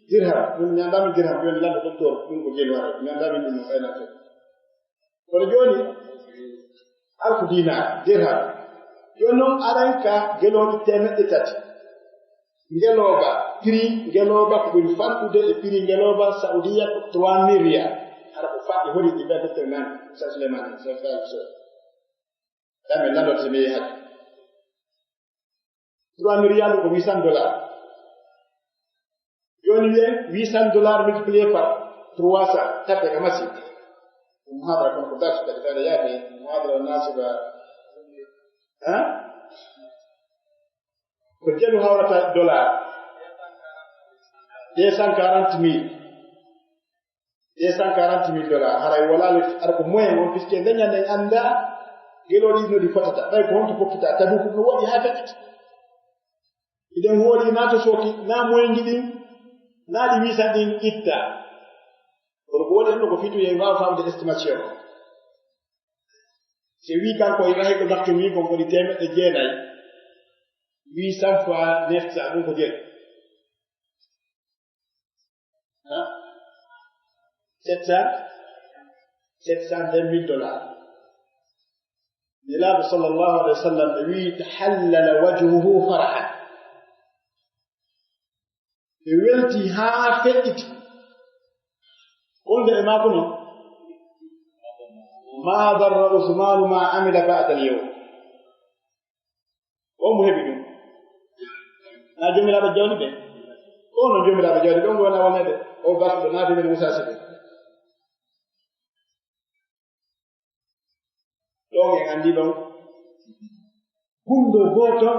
dirham. Min mi anndaa min dirham, jooni lanndo docteur, ɗum ko jelu waɗa. Mi anndaa min ɗum no fayna to. Kono jooni, alfu dinar, dirham. Jooni noon, aran ka gelooɗi teemeɗɗe tati. Ngelooba, prix ngelooba ko ɓuri fanɗude e prix ngelooba Saudiya ko trois mille riyal. Hara ko faɗɗi holi ɗi ɓe docteur nan, Sa Suleiman, Sa Suleiman. Dame nanndoo so mi yehi hajju. Trois mille riyal ko huit cents dollars. Jooni wiyen huit cents dollars multiplié par trois cents, tappe ka machine. Ɗum haɗa kon ko darsu kadi, kadi yaade muhadara nasiba. Hein? Ko jelu hawrata dollar? Deux cent quarante mille. Deux cent quarante mille dollars. Haray wala le, aɗa ko moyen on, puisque ndeñan en annda gelooɗi no ɗi fotata. Ɓay ko honto fokkita, tabu ko no waɗi haa feƴƴata. Iɗen hooli na to sooki, na moyen ji ɗin, na ɗi wisan ɗin itta. Kono ko woni en ɗo ko fitu, en waawa faamde estimation o. Si wii kanko e Rahibul Maktum wii kon ko ɗi teemeɗɗe jeenayi, huit cents fois neuf cents, ɗum ko jeeɗi. Ha? Sept cents? Sept cent vingt mille dollars. Nelaaɗo sallallahu alayhi wa sallam ɓe wi'i, "Tahallala wajhuhu farahan." Ɓe welti haa feƴƴiti. Wonde e maako non, "Ma darra Usmanu ma amila ba'da al-yawm." O mo heɓi ɗum? Na joomiraaɓe jawdi ɓe? O no joomiraaɓe jawdi ɓe, on wona wonede o basuɗo naati men Musa Siɓe. Ɗon en anndi ɗon. Gunndo gooto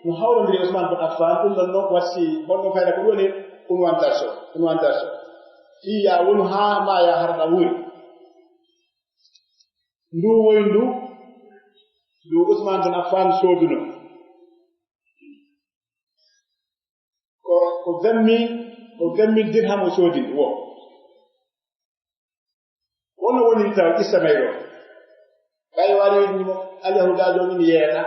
no hawrondiri Usman bin Affan, ɗum ɗon non ko watti honno fayda ko ɗoni. Unwan darso, unwan darso. Fii ya wonu haa ma ya harɗa wuuri. Ndu woyndu, ndu Usman bin Affan sooduno. Ko, ko vingt mille, ko vingt mille dirham o soodi ndu wo. Wono woni taw qissa mayro. Ɓay wari mo Alyahudaajo min yeeyata.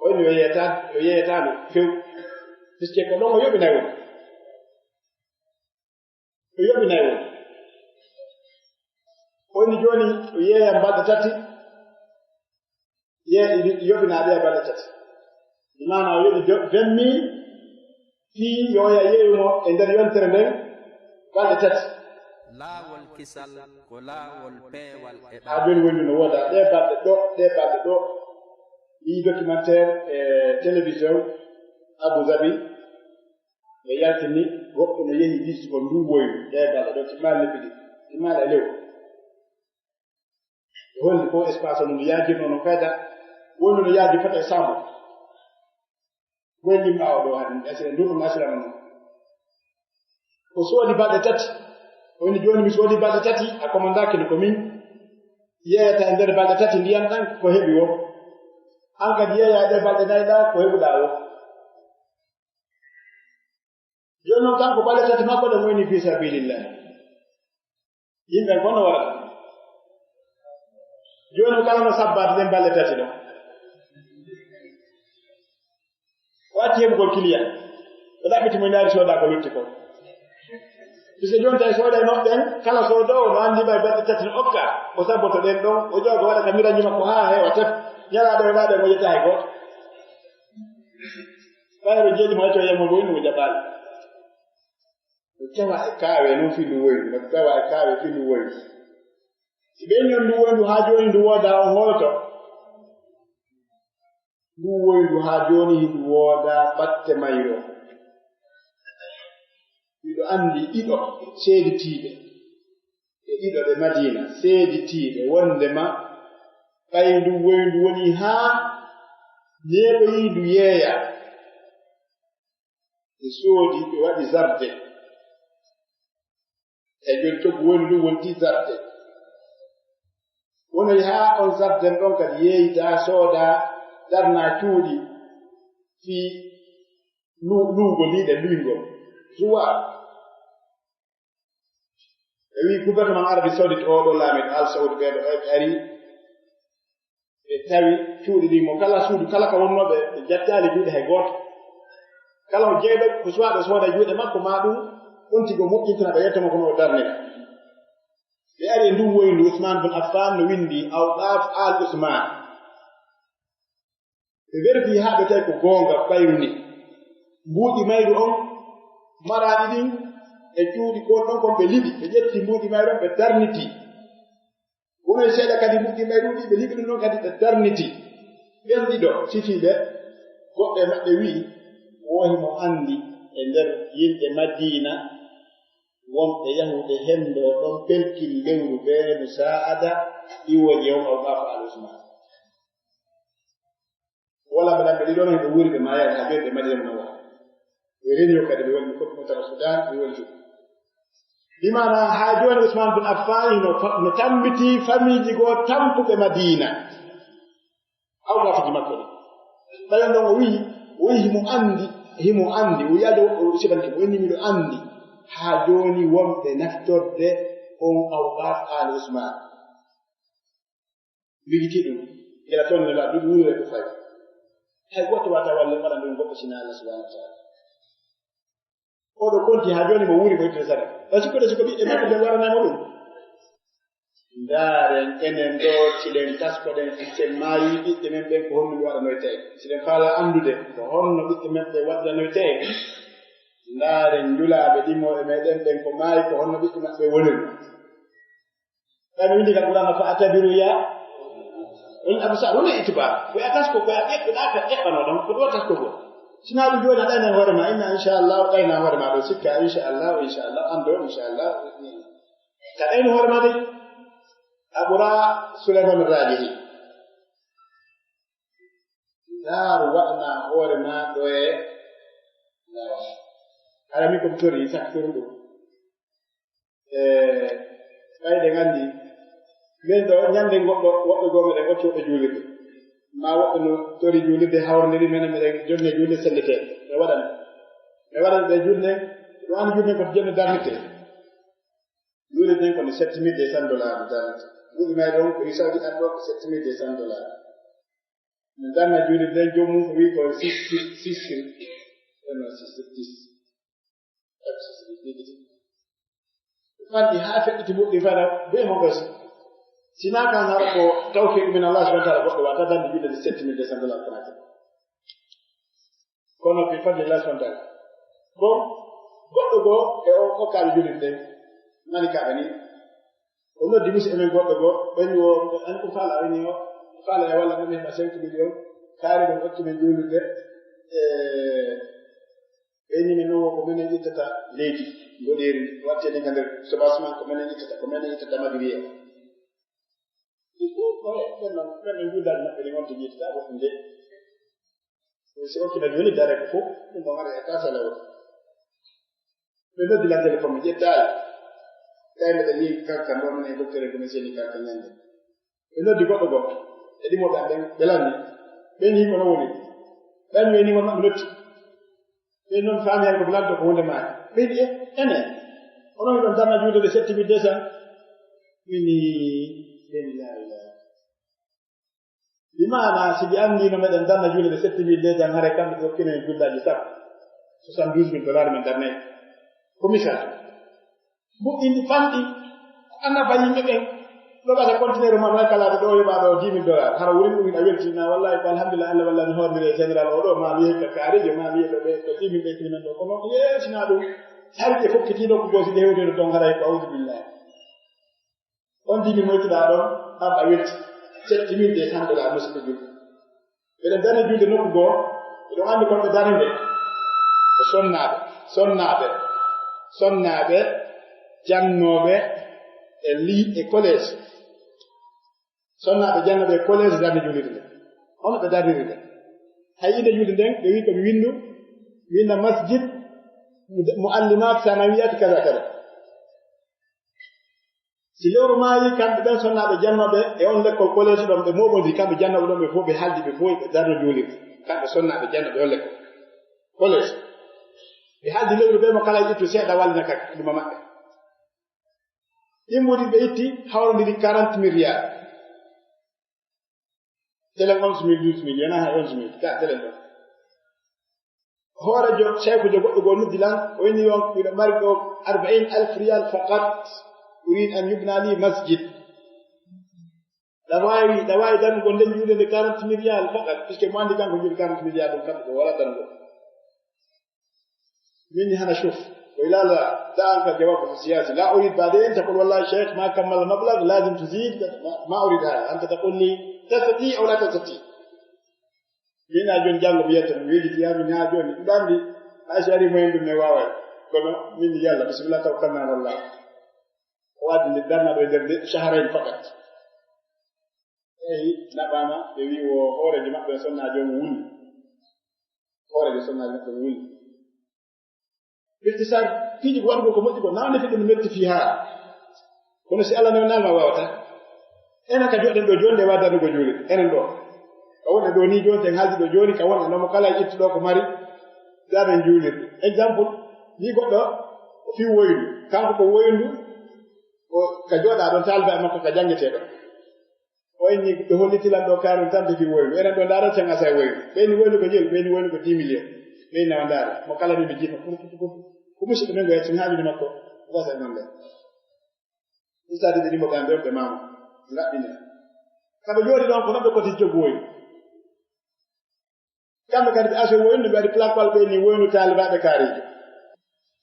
Woni o yeeyata, o yeeyata no few. Puisque ko ɗon o yoɓinay woni. O yoɓinay woni. Woni jooni o yeeya balɗe tati. Ye-, yoɓinaa ɓe balɗe tati. Maana o yoɓi jo-, vingt mille fii yo ya yeeyu mo e nder yontere nden balɗe tati. Laawol kisal ko laawol peewal e haa ɓandu. Jooni woni no wooda ɗe balɗe ɗo, ɗe balɗe ɗo. Ɗi documentaire e télévision Abu Dhabi. Ɓe yaltini goɗɗo no yehi visite ko ndu woyu, ɗe balɗe ɗo, timmaali lebbi ɗiɗi, timmaali e lewru. Ɓe holli ko espace on ndu yaajirno no fayda, woni no yaaji fota e saamo. Goy limɓaawo ɗo hannde, asira ndu ɗum asira mo non. O soodi balɗe tati. O inni, "Jooni mi soodi balɗe tati, a commandaki no ko min yeeyata e nder balɗe tati ndiyan ɗan ko heɓi wo. An kadi yeeya e ɗe balɗe nayi ɗa ko heɓuɗaa wo." Jooni non kanko balɗe tati makko ɗe moyni fii sabilillah. Yimɓe kon no wara. Jooni kala no sabbaade ɗen balɗe tati ɗon. O acci heɓugol kiliyan. O ɗaɓɓiti mo ndaari sooda ko lutti ko. Puisque jooni tawi sooda e noɓɓen, kala soodoowo no anndi ɓay balɗe tati no okka, o sabboto ɗen ɗon, o jooga waɗa ka miranji makko haa heewa tef. Ñalaaɗo e laaɗe mo yetta hay gooto. Ɓayro jeeɗi mo acci o yamma mo woni mo jaɓaali. No tawa e kaawe non fii ndu woyru, no tawa e kaawe fii ndu woyru. Si ɓe ñon ndu woyndu haa jooni ndu wooda on hoolto. Ndu woyndu haa jooni hindu wooda batte mayro. Miɗo anndi ɗiɗo seeditiiɓe. E ɗiɗo ɓe Madiina seeditiiɓe wonndema ɓay ndu woyndu woni haa neeɓoyii ndu yeeya. Ɓe soodi, ɓe waɗi zarde. E jooni coggu woni ɗum wonti zarde. Wonoyi haa on zarden ɗon kadi yeeyita, sooda, darna cuuɗi fii lu-, luugo liiɗe luyngol. Zuwa. Ɓe wi'i gouvernement Arabie Saoudite oo ɗoo laamiiɗo Al Saud ɓee ɗoo ɓe ari. Ɓe tawi cuuɗi ɗi mo kala suudu, kala ka wonnooɓe, ɓe jattaali juuɗe hay gooto. Kala ko jeyɗo, ko suwaa ɓe sooda juuɗe makko, maa ɗum on tigi o moƴƴintina ɓe yetto mo kono o darnira. Ɓe ari e ndun woyndu Usman bun Affan no winndi Awqaf Al Usman. Ɓe werfii haa ɓe tawi ko goonga ɓayru ni. Mbuuɗi mayru on maraaɗi ɗin e cuuɗi kon ɗon kon ɓe liɓi, ɓe ƴetti mbuuɗi mayru on ɓe darnitii. Wonoy seeɗa kadi mbuuɗi mayru ɗi ɓe liɓi ɗum ɗon kadi ɓe darnitii. Ɓen ɗiɗo sifiiɓe, goɗɗo e maɓɓe wi'i, "Woo himo anndi e nder yimɓe Madiina wonɓe yahuɓe henndo ɗon pelkiri lewru bee no Sa'ada iwoje on Awqaf Al Usman." Wala ɓe ɗaɓɓe ɗiɗo non ɓe wuuri ɓe maayaali haa jooni ɓe Madiina Munawwara. Ɓe reniyo kadi ɓe woni fof mo tawa Sudan ɓe woni ɗum. Bi maana haa jooni Usman bun Affan no fa-, no tambitii famiiji goo tampuɓe Madiina. Awqafuji makko ɗi. Ɓayon ɗon o wi'i, o wi'i himo anndi, himo anndi, o wi'i Alla o sifanike mo, o inni miɗo anndi haa jooni wonɓe naftorde on Awqaf Al Usman. Ligiti ɗum, gila toon nela ɗum wuure ko fawi. Hay gooto wata walle waɗa ɗum goɗɗo sina Allah subhanahu wa ta'ala. Oɗo konti haa jooni mo wuuri ko ittata sadaka. Ɗa sikko, ɗa sikko ɓiɓɓe maɓɓe ɓe waranay mo ɗum. Ndaaren, enen ɗo, siɗen taskoɗen, siɗen maayi, ɓiɓɓe men ɓen ko honno ɓe waɗanoytee? Siɗen faala anndude ko honno ɓiɓɓe men ɓe waɗanoytee, ndaaren njulaaɓe ɗimooɓe meɗen ɓen ko maayi, ko honno ɓiɓɓe maɓɓe wonirno. Ɓay no windi ka Qur'aana, "Fa atabiru ya ulil absar." Woni itibar. Ko ya tasko, ko ya ƴeɓɓuɗa, ka ƴeɓɓano ɗon, ko ɗo tasko ko. Sinaa ɗum jooni a ɗaynan hoore ma, inna inchallah, ɗayna hoore ma ɗo, sikka inchallah, inchallah, anndo inchallah. Ka ɗayni hoore ma de, a ɓura Suleyman Rajihi. Ndaaru waɗana hoore ma ɗo e laawol. Hara mi ko mi tori, sakkitori ɗum. E, ɓayde nganndi, min ɗo, ñande goɗɗo, woɓɓe goo meɗen ɓocci woɓɓe juulirde. Ma woɓɓe no tori juulirde, hawrondiri, menen meɗen jonne juulde sellete. Ɓe waɗan, ɓe waɗan ɓe juulde, ɗo an juulde ko jonne darnite. Juulirde ko ni sept mille deux cents dollars darnite. Buuɗi may ɗon ko wi Saudi Arabia ko sept mille deux cents dollars. Min darna juulirde, joomum ko wi ko six, six, six, six, six, six. Fanɗi haa feƴƴiti muɗɗi fana bee mo gasi. Sinaa kan haɗa ko tawfiq min Allah subhanahu wa ta'ala, goɗɗo wata darnde juulirde sept mille deux cents dollars ko naati. Kono bi fadlillah subhanahu wa ta'ala. Bon, goɗɗo goo e o, o kaali juulirde, nani kaɓe ni. O noddi musidɓe men goɗɗo goo, ɓe ni o, an ko faala, ɓe ni o, faala e walla men heɓa cinq millions, kaari ɗum hokki men juulirde, e, ɓe ni men o, ko menen ittata leydi, mboɗeeri, watte ni ka nder soubassement, ko menen ittata, ko menen ittata madiriya. Ɗum ɗum ko ɓen non, ɓen non juuldaade maɓɓe ɗi wonta jiitata woɗɗi nde. Si okkina jooni dare ko fof, ɗum ɗon ara e tasala o. Ɓe noddi lan téléphone, mi ƴettaali. Tawi mbeɗa yeeyi kanka ɗo, minen e docteur en ko mi seni kanka ñande. Ɓe noddi goɗɗo goɗɗo. E ɗimo ɓe ɓen, ɓe lanni. Ɓe ni ko no woni. Ɓen ɓe ni won maɓɓe notti. Ɓe non faami hay ko ɓe lanto ko hunde maani. Ɓe ni, e, enen. Onon hiɗon darna juulde sept mille deux cents. Min ni, ɓe ni, la ilaha. Bi maana, si ɓe anndino meɗen darna juulde sept mille deux cents, haray kamɓe ɓe okkino en juuldaaji sappo, soixante-douze mille dollars min darnay. Ko misal. Moƴƴini fanɗi, annafa yimɓe ɓen. Ɗo ɓata conteneur ma, ma kala ɗo yoɓa ɗo dix mille dollars. Hara wurin ɗum a weltina, wallahi ko alhamdulillah, Allah wallani hoornire général o ɗo, ma wiye ka kaarijo, ma wiye ɗo ɓe, ɗo dix mille ɓe kinan ɗo. Kono yeesina ɗum, hari ɓe fokkiti nokku goo si ɓe hewtino ton, haray ko awdu billahi. On dimi moytuɗaa ɗon, an a welti. Setti min de tan ɗoɗaa musiɗɗo julɗo. Eɗen darni julde nokku goo, eɗon anndi kon ɓe darnde. Ko sonnaaɓe, sonnaaɓe, sonnaaɓe, jannooɓe e li-, e collège. Sonnaaɓe jannooɓe e collège darni julirde nde. Hono ɓe darniri nde. Hay innde julde nden, ɓe wi ko mi winndu, mi winna masjid, mu-, muallimat sanawiyat, kaza, kaza. Si lewru maayi, kamɓe ɓen sonnaaɓe jannooɓe e on lekkol collège ɗon, ɓe mooɓondiri, kamɓe jannooɓe ɗon, ɓe fof ɓe haaldi, ɓe fof ɓe darno juulirde. Kamɓe sonnaaɓe jannooɓe on lekkol collège. Ɓe haaldi lewru ɓe mo kala ittu seeɗa wallina ka ɗuma maɓɓe. Immori ɓe itti, hawrondiri quarante milliards. Telen onze mille, douze mille, yonaa hay onze mille, ka telen ɗon. Hoorejo, sheekujo goɗɗo goo noddi lan, o inni on, miɗo mari ɗo arba'in alf riyal faqat, uridu an yubna li masjid. Ɗa waawi, ɗa waawi darnugol nden juulirde quarante mille riyal faqat, puisque mo anndi kanko juuli quarante mille riyal ɗum kamɓe ko wala darnugol. Min ni hana shuf, ko ila la, da anka jawabu siyasi. La urid ba'din taqul wallahi sheikh ma kammala mablagh, lazim tuzid, ma, ma urid hada. Anta taqul li tastati aw la tastati. Min a jooni janngo mi yetta ɗum, weeɗi yaa min haa jooni. Ɗum ɗo anndi, hay si arii mo heen ɗum ne waaway. Kono min ni yalla, bisimilla, tawakkalna ala Allah. O addi nde darnaaɗo e nder nde shahrayn fakat. Eyi, naɓaama, ɓe wi o hooreejo maɓɓe o sonna joom wuli. Hooreejo sonna joom wuli. Irtisar, piiji ko waɗugol ko moƴƴi ko, naamne fi ɗum metti fii haa. Kono si Allah newnama wawata. Enen ka joɗɗen ɗo jooni, nde wa darnugo juulirde. Enen ɗo. Ka wonɗen ɗo ni jooni, ten haaldi ɗo jooni, ka wonɗen ɗo mo kala ittu ɗo ko mari, darnen juulirde. Exemple, ni goɗɗo, ko fii woyndu. Kanko ko woyndu, ko ka joɗa ɗon, taalibe makko ka janngetee ɗon. O inni, ɓe holliti lan ɗo kaarun tan de fii woyndu. Enen ɗo ndaara sen asa e woyndu. Ɓe inni woyndu ko jeel, ɓe inni woyndu ko dix millions. Ɓe inni nawa ndaara. Mo kala ni ɓe jiifa. Ko musidɗo men ko yettin haajuni makko. Wasa e non ɗen. Ustaade ɓe ɗimo ɓe annde on ɓe maamu. Ngaɗɗina. Kamɓe jooɗi ɗon ko noɓɓe koti joggu woynu. Kamɓe kadi ɓe aso woynu, ɓe waɗi plaqual ɓe ni woynu taalibaaɓe kaariijo.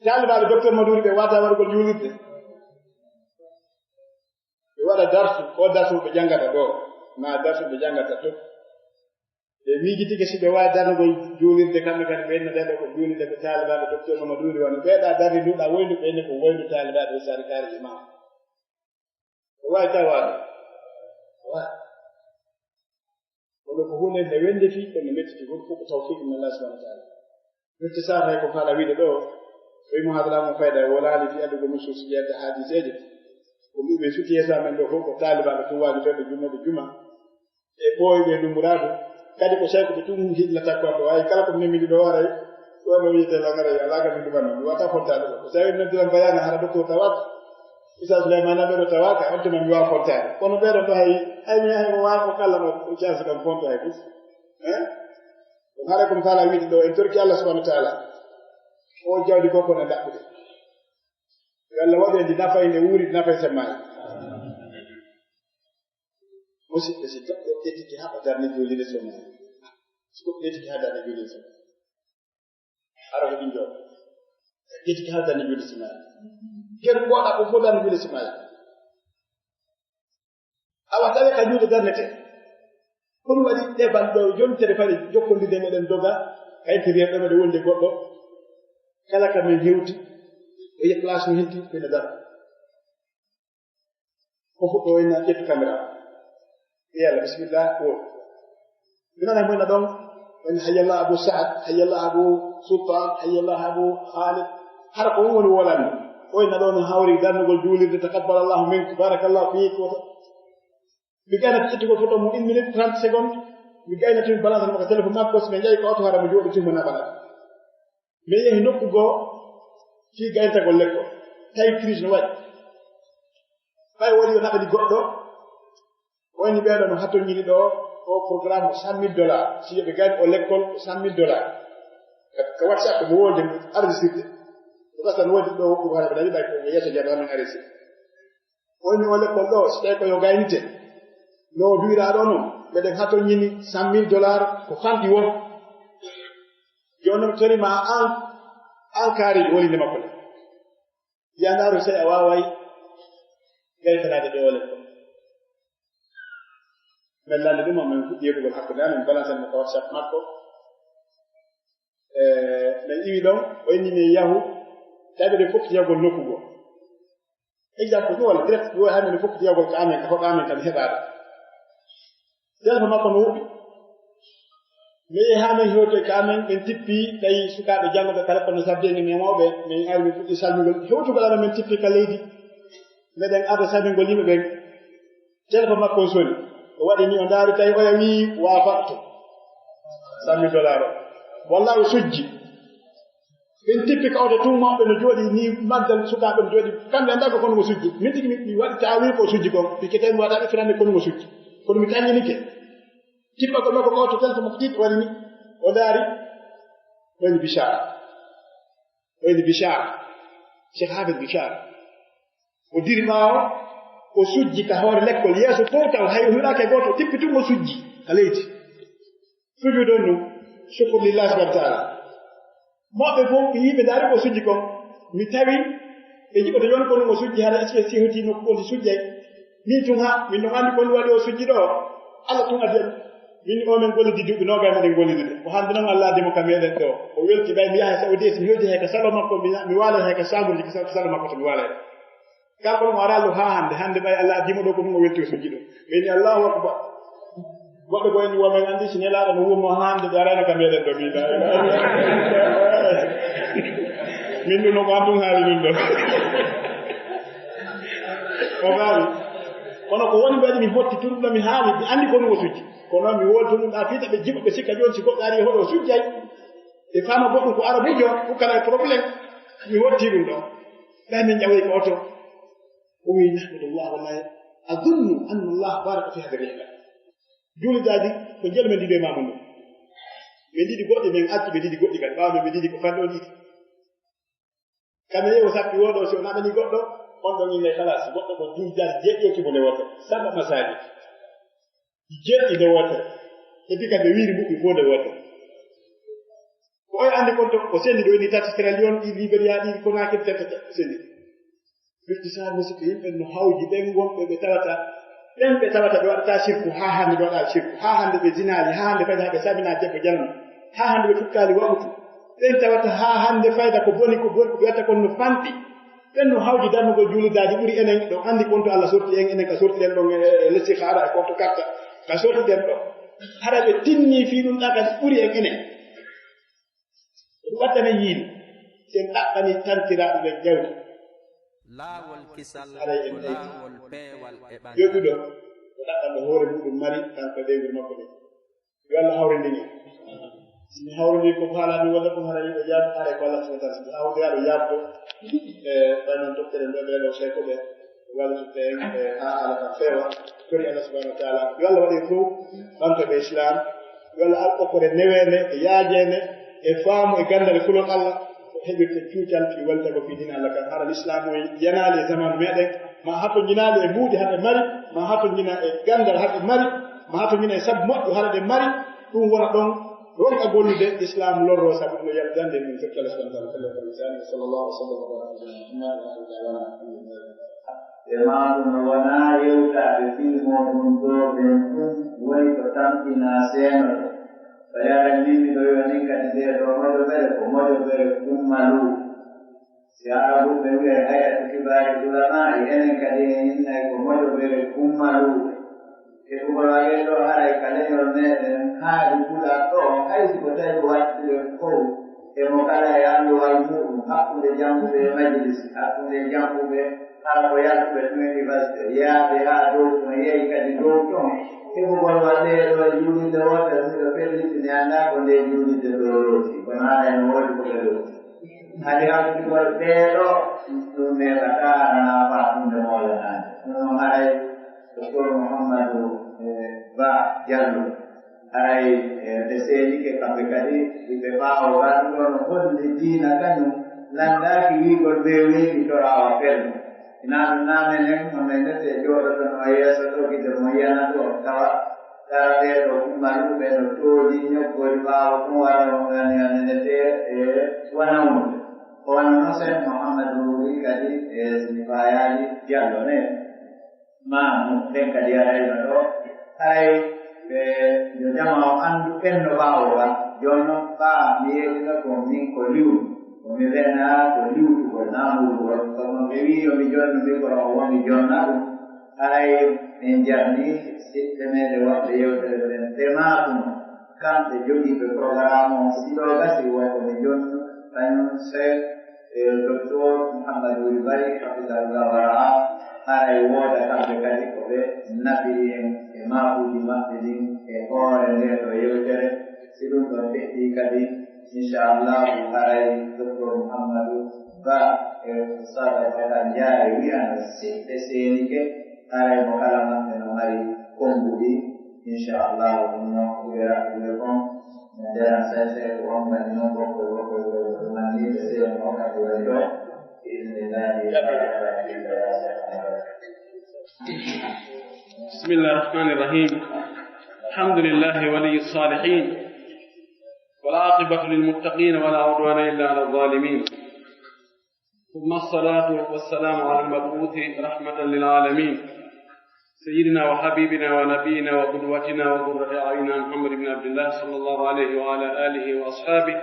Taalibaaɓe docteur Maduri ɓe wata waɗugol juulirde. Ɓe waɗa darsu, o darsu ɓe janngata ɗo, ma darsu ɓe janngata to. Ɓe miijitike si ɓe waawi darnugol juulirde, kamɓe kadi ɓe inna ɗeɗo ko juulirde ko taalibaaɓe docteur Maduri wano. Ɓeeɗa darri nduɗa woynu, ɓe inna ko woynu taalibaaɓe Saare Kaari Imam. Ko waawi tawaade. Waawi. Kono ko huunde nde wende fii, kono mettiti fof, fof ko tawfiq min Allah subhanahu wa ta'ala. Mitti sar hay ko faala wiide ɗo, ko muhadara mo fayda wolaali fi addugo nusuusi ƴeewde haadiseeje. Ko mbiɓe suti yeeso amen ɗo fof ko taalibaaɓe tun waajotooɓe jumooɓe juma. E ɓooyɓe dumburaadu. Kadi ko sey ko ɓe tun hillata ko ɗo. Ay kala ko nemini ɗo waray, ɗo no wiyete langara, ya laga min duman. Mi wata fontaade ɗo. Ko sey noddiran bayana hara docteur Tawat. Isa Souleymane ɓe ɗo tawaka, on tuma mi wawa fontaade. Kono ɓeɗo ɗo hay, ay mi hay mo wawa ko kala mo, ko chance kam fonto hay fof. Hein? Ɗum hara ko mi faala wiide ɗo, en torki Allah subhanahu wa ta'ala. O jawdi ko kono ndaɓɓude. Yo Allah waɗu en ndi nafa ene wuuri, nafa e semmaade. Musidɓe, si goɗɗo ƴettike haɓa darni joli le sommaade. Si goɗɗo ƴettike haɓa darni joli le sommaade. Hara ko ɗum ɗo. Ƴettike haɓa darni joli sommaade. Ken goɗa ko fof darni joli sommaade. Awa tawi ka juuɗe darnete. Ko ɗum waɗi ɗe balɗo jontere fare jokkondirde meɗen doga, ka intérieur ɗo meɗen wondi goɗɗo. Kala ka min hewti, o yiya place no henti, ɓe no dara. O fuɗɗo o inna ƴettu caméra. Ɓe yalla, bismillah, o. Mi nana mo inna ɗon, o inna, "Hayyallah Abu Saad, hayyallah Abu Sultan, hayyallah Abu Khalid." Hara ko ɗum woni wolani. O inna ɗon no hawri darnugol juulirde, "Taqabbal Allahu mink, barakallahu fik." Woto. Mi gaynata ƴettugol photo mum une minute trente secondes. Mi gaynata mi balance mo ka téléphone makko, si mi njahi ko oto hara mo jooɗi tuma na balance. Mi yehi nokku goo, fii gayntagol lekkol. Tawi crise no waɗi. Ɓay woni yo naɓani goɗɗo, woni ɓeeɗo no hatonjini ɗo, o programme o cent mille dollars. Si yoɓe gayni o lekkol ko cent mille dollars. Ka, ka WhatsApp mo wonde mo ardi sirde. Ko gastan wonde ɗo, ko hara ɓe nani ɓay ko yeeso jaba min ardi sirde. Woni o lekkol ɗo, si tawi ko yo gaynite. No duwiraaɗo noon, meɗen hatonjini cent mille dollars ko fanɗi won. Jooni noon mi tori ma an, an kaari woni nde makko nde. Yandaaru sey a waaway gaytanaade ɓe o lekkol. Men lande ɗum, men fuɗɗi yeɗugol hakkunde amen, balance mo ko WhatsApp makko. E, men iwi ɗon, o inni men yahu, tawi ɓe fof yagol nokku goo. Exemple, ɗum walla direct, ɗum walla hannde fof yagol ka amen, ka hoɗo amen kan heɓaade. Téléphone makko no huɓɓi. Mi yehi haa men hewtoy ka amen, ɓen tippi, tawi sukaaɓe jannguɓe kala kono sabdeeni men mawɓe, min ari min fuɗɗi salmingol. Hewtugol amen men tippi ka leydi. Meɗen arde salmingol yimɓe ɓen. Téléphone makko on soni. O waɗi ni o ndaari tawi oya wii waafaqtu. Cent mille dollars o. Walla o sujji. Ɓen tippi ka oto tun mawɓe no jooɗi ni maggal sukaaɓe no jooɗi. Kamɓe anndaa ko kono mo sujji. Min tigi mi, mi waɗi taawil ko o sujji kon. Pikke tawi mi waɗa ɓe finande kono mo sujji. Kono mi tanginike. Tippa ko makko ko oto téléphone makko ɗiɗi waɗi ni. O ndaari. Woni Bichara. Woni Bichara. Cheikh Hafid Bichara. O diri ɓaawo, o sujji ka hoore lekkol yeeso fof taw hay o hiɗaaki e gooto, tippi tun o sujji ka leydi. Sujuudon ɗum, shukru lillahi subhanahu wa ta'ala. Mawɓe fof, mi yii ɓe ndaari ko sujji kon. Mi tawi, ɓe njiɓoto yon ko ɗum o sujji, hara espèce si hoti nokku on si sujjay. Min tun ha, min ɗon anndi ko ɗum waɗi o sujji ɗo. Allah tun addi en. Min o men gollidi duuɓi noogay meɗen gollidi de. O hannde noon Allah addi mo ka meɗen ɗo. O welti ɓay mi yaha Saudi, si mi yoddi hay ka salo makko, mi, mi waala hay ka saamburji, ka salo makko to mi waala. Kanko ɗum o araa ɗo haa hannde. Hannde ɓay Allah addi mo ɗo ko ɗum o welti o sujji ɗo. Ɓe ni Allahu Akbar. Goɗɗo ko en wo men anndi si nelaaɗo no wurno haa hannde ɓe arayno ka meɗen ɗo. Min ɗum no ko an ɗum haali ɗum ɗo. O faami. Kono ko woni mbaɗi mi hotti tun ɗo mi haali, mi anndi ko ɗum o sujji. Kono mi woltu ɗum ɗa fiita ɓe jiɓa ɓe sikka jooni si goɗɗo ari e hoɗo o sujjay. Ɓe faama goɗɗum ko arabujo, ko kala e problème. Mi hotti ɗum ɗo. Ɓay min ƴawoy ko oto. O wi, "Nahmadullah, wallahi, azunnu anna Allah baraka fi hadhihi al-ibada." Juulidaaji ko jeel men ɗiɗo e maamu ndu. Men ɗiɗi goɗɗi, men acci ɓe ɗiɗi goɗɗi kadi. Ɓaawo men ɓe ɗiɗi ko fanɗo ɗiɗi. Kamɓe yeewo sappi woɗo si o naɓani goɗɗo. On ɗon innde kala, si goɗɗo ko duujaade jeeɗiɗi okki mo nde wootere, saba masaajid. Jeeɗiɗi nde wootere. E pika ɓe wiiri mbuɓɓi fof nde wootere. Ko oya anndi kon to, o senndi ɗo inni tati Sierra Leone, ɗi Liberia, ɗi Conakry, tati, tati, o senndi. Firti saha musidɓe yimɓe no hawji ɓen wonɓe ɓe tawata, ɓen ɓe tawata ɓe waɗata sirku haa hannde, ɓe waɗa sirku haa hannde, ɓe zinaali haa hannde, fayda ɓe sabina debbo janano, haa hannde ɓe fukkaali wa'utu. Ɓen tawata haa hannde fayda ko boni, ko boni, ko ɓe watta kon no fanɗi. Ɓen no hawji darnugol juulidaaji ɓuri enen, ɗo anndi kon to Allah sorti en, enen ka sortiɗen ɗon e, e lestihaara e kon to karta, ka sortiɗen ɗon. Hara ɓe tinni fii ɗum ɗa kadi ɓuri en enen. Ɗum wattana yiide, si en ɗaɓɓani tantiraaɓe ɓen jawdi. Laawol kisal ko laawol peewal e ɓangal. Joɗɗuɗo, ko ɗaɓɓanɗo hoore muɗum mari, kanko e ɓeynguure makko ɓen. Yo Allah hawrindin en. Si mi hawrindii ko faalaami walla ko haray, o yaadu haray ko Allah subhanahu wa ta'ala. Si mi hawrindii aɗo yaabdo, e, ɓay noon toɓtere nde ɓeeɗo seeko ɓe, wallitinte en, e, haa haala kan feewa. Tori Allah subhanahu wa ta'ala. Yo Allah waɗe fof, ɓamta ɓe Islam. Yo Allah ar okkore neweende, e yaajeende, e faamu, e ganndal e kulol Allah. Ko heɓirte cuucal fii wallitagol fii diina Allah kan. Hara Lislaamu o yanaali e zamaanu meɗen, ma hatonjinaali e mbuuɗi haɓe mari, ma hatonjina e ganndal haɓe mari, ma hatonjina e sabu moƴƴo hara ɓe mari, ɗum wona ɗon ronka gollude Lislaam lorro sabu ɗum yaltande min fekkala subhanahu wa ta'ala. Sallallahu alaihi wa sallam wa baraka ala Muhammad wa ala alihi wa sahbihi. E maa ɗum no wonaa yewtaade fii mooɗum ɗoo ɓen ɗum woni ko tamƴinaa seenoto. Ko yaada min miɗo yo nin kadi nde ɗo moƴobere ko moƴobere kummalu. Si Arabuɓe wi'ay hay'atu kibaari ulamaa, enen kadi en innay ko moƴobere kummaluuɓe. E ko waɗee ɗo haray ka leñol meɗen, haari pulaar ɗo, hay si ko tawi ko waɗtude fow, e mo kala e alluwal muɗum, hakkunde jannguɓe e majlis, hakkunde jannguɓe, hara ko yaltuɓe tun université, yaaɓe haa dow ton, yehi kadi dow ton. Heɓugol waɗee ɗo e juulirde wootere, miɗo felliti mi anndaa ko nde juulirde ɗo looti, kono haray no woodi ko ɓe looti. Hade hawtugol ɓeeɗo, ɗum neeɓataa hanaa faatunde moolanaade. Ɗum noon haray Doktor Muhammadu, e, Ba Jallo, haray, e, ɓe seenike kamɓe kadi, ɓe ɓaawo ba ɗum ɗoon no holli diina kañum lanndaaki wiigol ɓe weeɓi toraawa felmo. Ina ɗum naamenen, hono e ndete jooɗotonoo yeeso ɗo, gide mo yiyana ɗo, tawa Kala ɓee ɗoo ummaluɓe no tooli ñoggol ɓaawo ɗum wara on gani anenete e wona wonde. Ko wano no Seex Muhammadu wi kadi e sini Baay Aali Jallo ne. Maamu ɗen kadi arayno ɗo. Haray ɓe yo jama o anndu ɓen no ɓaawo ba. Jooni non ɓaa mi yeeɗino ko min ko liwru. Ko mi wena ko liwtugol naamurugol. Kono ɓe wii yo mi jonnu micro o woni jonna ɗum. Haray en jarni siɓɓe meɗen waɗɓe yewtere nden ɓe maakuno, kamɓe jogiiɓe programme on, si ɗo gasi wonko ɓe jonnu, kañum Seex, e, Doktor Muhammadu Wuli Bari, hafidahullah wa ra'a, haray wooda kamɓe kadi ko ɓe nafiri en e maakuuji maɓɓe ɗin e hoore nde ɗo yewtere. Si ɗum ɗon feƴƴi kadi, Inchallahu, haray Doktor Muhammadu Ba e Ustaada Bakar Njaay wi'ano siɓɓe seenike, haray mo kala maɓɓe no mari konnguɗi. Inchallahu, ɗum noon ko ɓe raɓɓude kon. No nderan say say ko on ngani noon goɗɗo goɗɗo goɗɗo ɗum anndi ɓe seeno wakkati woni ɗo. بإذن الله تعالى. بسم الله الرحمن الرحيم. الحمد لله ولي الصالحين. والعاقبة للمتقين ولا عدوان إلا على الظالمين. ثم الصلاة والسلام على المبعوث رحمة للعالمين. سيدنا وحبيبنا ونبينا وقدوتنا وقرة أعيننا محمد بن عبد الله صلى الله عليه وعلى آله وأصحابه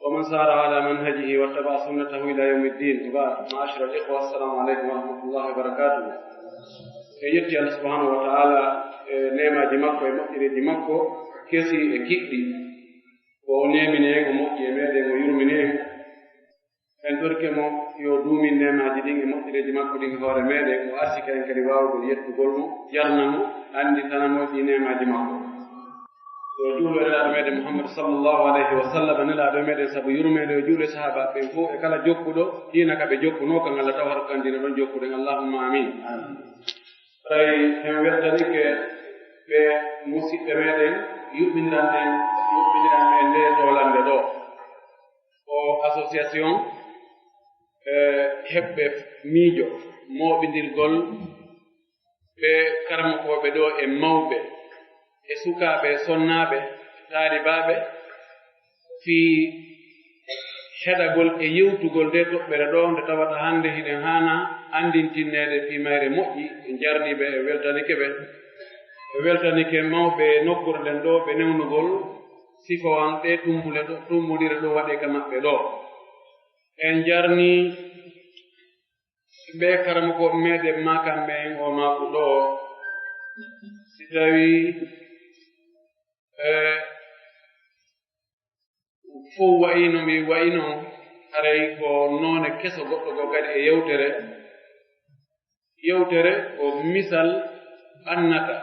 ومن سار على منهجه واتبع سنته إلى يوم الدين. وبعد، معاشر الإخوة، السلام عليكم ورحمة الله وبركاته. En yetti Allah subhanahu wa ta'ala e neemaaji makko e moƴƴereeji makko kesi e kiɗɗi. Ko o neemini en, o moƴƴi e meɗen, o yurmini en. En torike mo yo duumin neemaaji ɗin e moƴƴereeji makko ɗin e hoore meɗen, o arsika en kadi waawugol yettugol mo, jarna mo, annditana mo ɗi neemaaji makko. Yo juulu e Nelaaɗo meɗen Muhammad sallallahu alayhi wa sallam, Nelaaɗo meɗen sabu yurmeende, yo juulu e sahaabaaɓe ɓen fof e kala jokkuɗo diina ka ɓe jokkunoo kan, Allah taw haɗa kan diina ɗon jokkuɗen. Allahumma amin. Tawi en weltanike ɓe musiɓɓe meɗen, yuɓɓiniran en, yuɓɓiniran en nde doolande ɗo. O association, e, heɓɓe miijo mooɓindirgol ɓe karamokooɓe ɗo e mawɓe e sukaaɓe e sonnaaɓe taalibaaɓe fii heɗagol e yewtugol nde toɓɓere ɗo, nde tawata hannde hiɗen haana anndintinneede fii mayre moƴƴi. En jarnii ɓe, en weltanike ɓe, en weltanike mawɓe nokkuure nden ɗo ɓe newnugol sifowan ɗe tumbule ɗo, tumbundire ɗo waɗee ka maɓɓe ɗo. En jarnii ɓe karamokooɓe meɗen maakan ɓen o maaku ɗo, si tawii, eh, fow wa'ino mi wa'ino, haray ko noone keso goɗɗo goo kadi e yewtere. Yewtere ko misal ɓannata.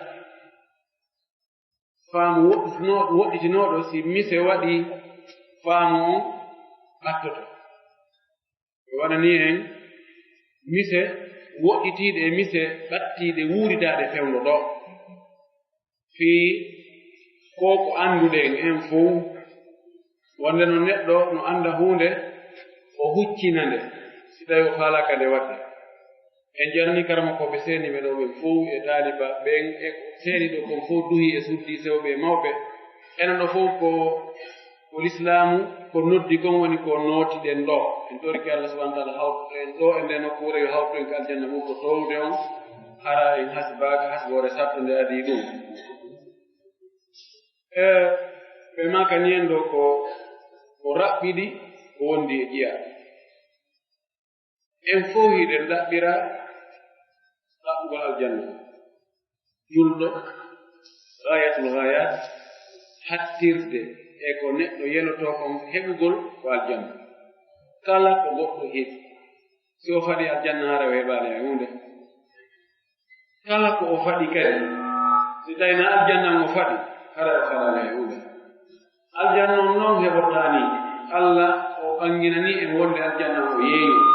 Faamu woɗɗitinoo-, woɗɗitinooɗo, si mise waɗii, faamu on ɓattoto. O waɗanii en mise woɗɗitiiɗe e mise ɓattiiɗe wuuritaaɗe fewndo ɗo. Fii ko ko annduɗen en fow, wonde no neɗɗo no annda huunde, o huccina nde, si tawii o faalaaka nde waɗde. En jarnii karamokooɓe seeniiɓe ɗo ɓen fow e taaliba ɓen e seeniiɓe kon fow duhii e suddi sewɓe e mawɓe. Enen ɗo fow ko, ko lislaamu, ko noddi kon woni ko nootiɗen ɗo. En torike Allah subhanahu wa ta'ala hawtu en ɗo e nde nokkuure, yo hawtu en ka aljanna mum ko toowde on, hara en hasibaaka hasiboore sattunde adii ɗum. E ɓe maakani en ɗo ko, ko raɓɓiɗi, ko wondi e ƴiya. En fow hiɗen ɗaɓɓira ɗaɓɓugol aljanna. Julɗo, gaayatul gaayaat, hattirde e ko neɗɗo yelotoo kon heɓugol ko aljanna. Kala ko goɗɗo heɓi, si o faɗi aljanna, hara o heɓaali hay huunde. Kala ko o faɗi kadi, si tawii na aljanna on o faɗi, hara o faɗaali hay huunde. Aljanna on non heɓotaani. Allah o ɓanginanii en wonde aljanna on o yeeyii.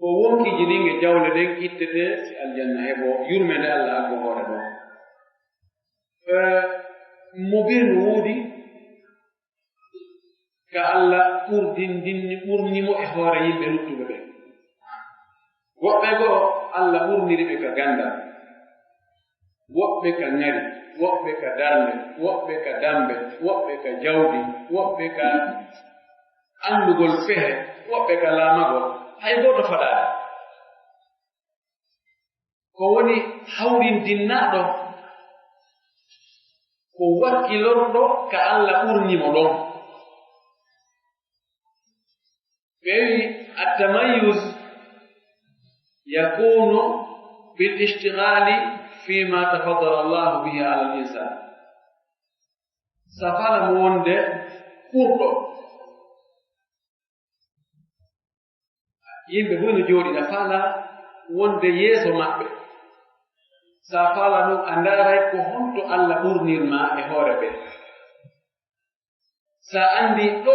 Ko wonkiiji ɗin e jawle ɗen ittetee si aljanna heɓoo, yurmeende Allah aggo hoore ɗon. Eh, mo bee no woodi ka Allah ɓurdindinni, ɓurni mo e hoore yimɓe luttuɓe ɓen. Woɓɓe goo, Allah ɓurniri ɓe ka ganndal, woɓɓe ka ŋari, woɓɓe ka darnde, woɓɓe ka dammbe, woɓɓe ka jawdi, woɓɓe ka anndugol pehe, woɓɓe ka laamagol, hay gooto faɗaali. Ko woni hawrindinnaaɗo, ko wakkilorɗo ka Allah ɓurni mo ɗon. Ɓe wi'i, "At-tamayyuz yakunu bil ishtighali fima tafaddala Allahu bihi ala al-insan." Safala mo wonde ɓurɗo. Yimɓe fof no jooɗi na faala wonde yeeso maɓɓe. Sa faala ɗum, a ndaaray ko honto Allah ɓurnirma e hoore ɓe. Sa anndi ɗo,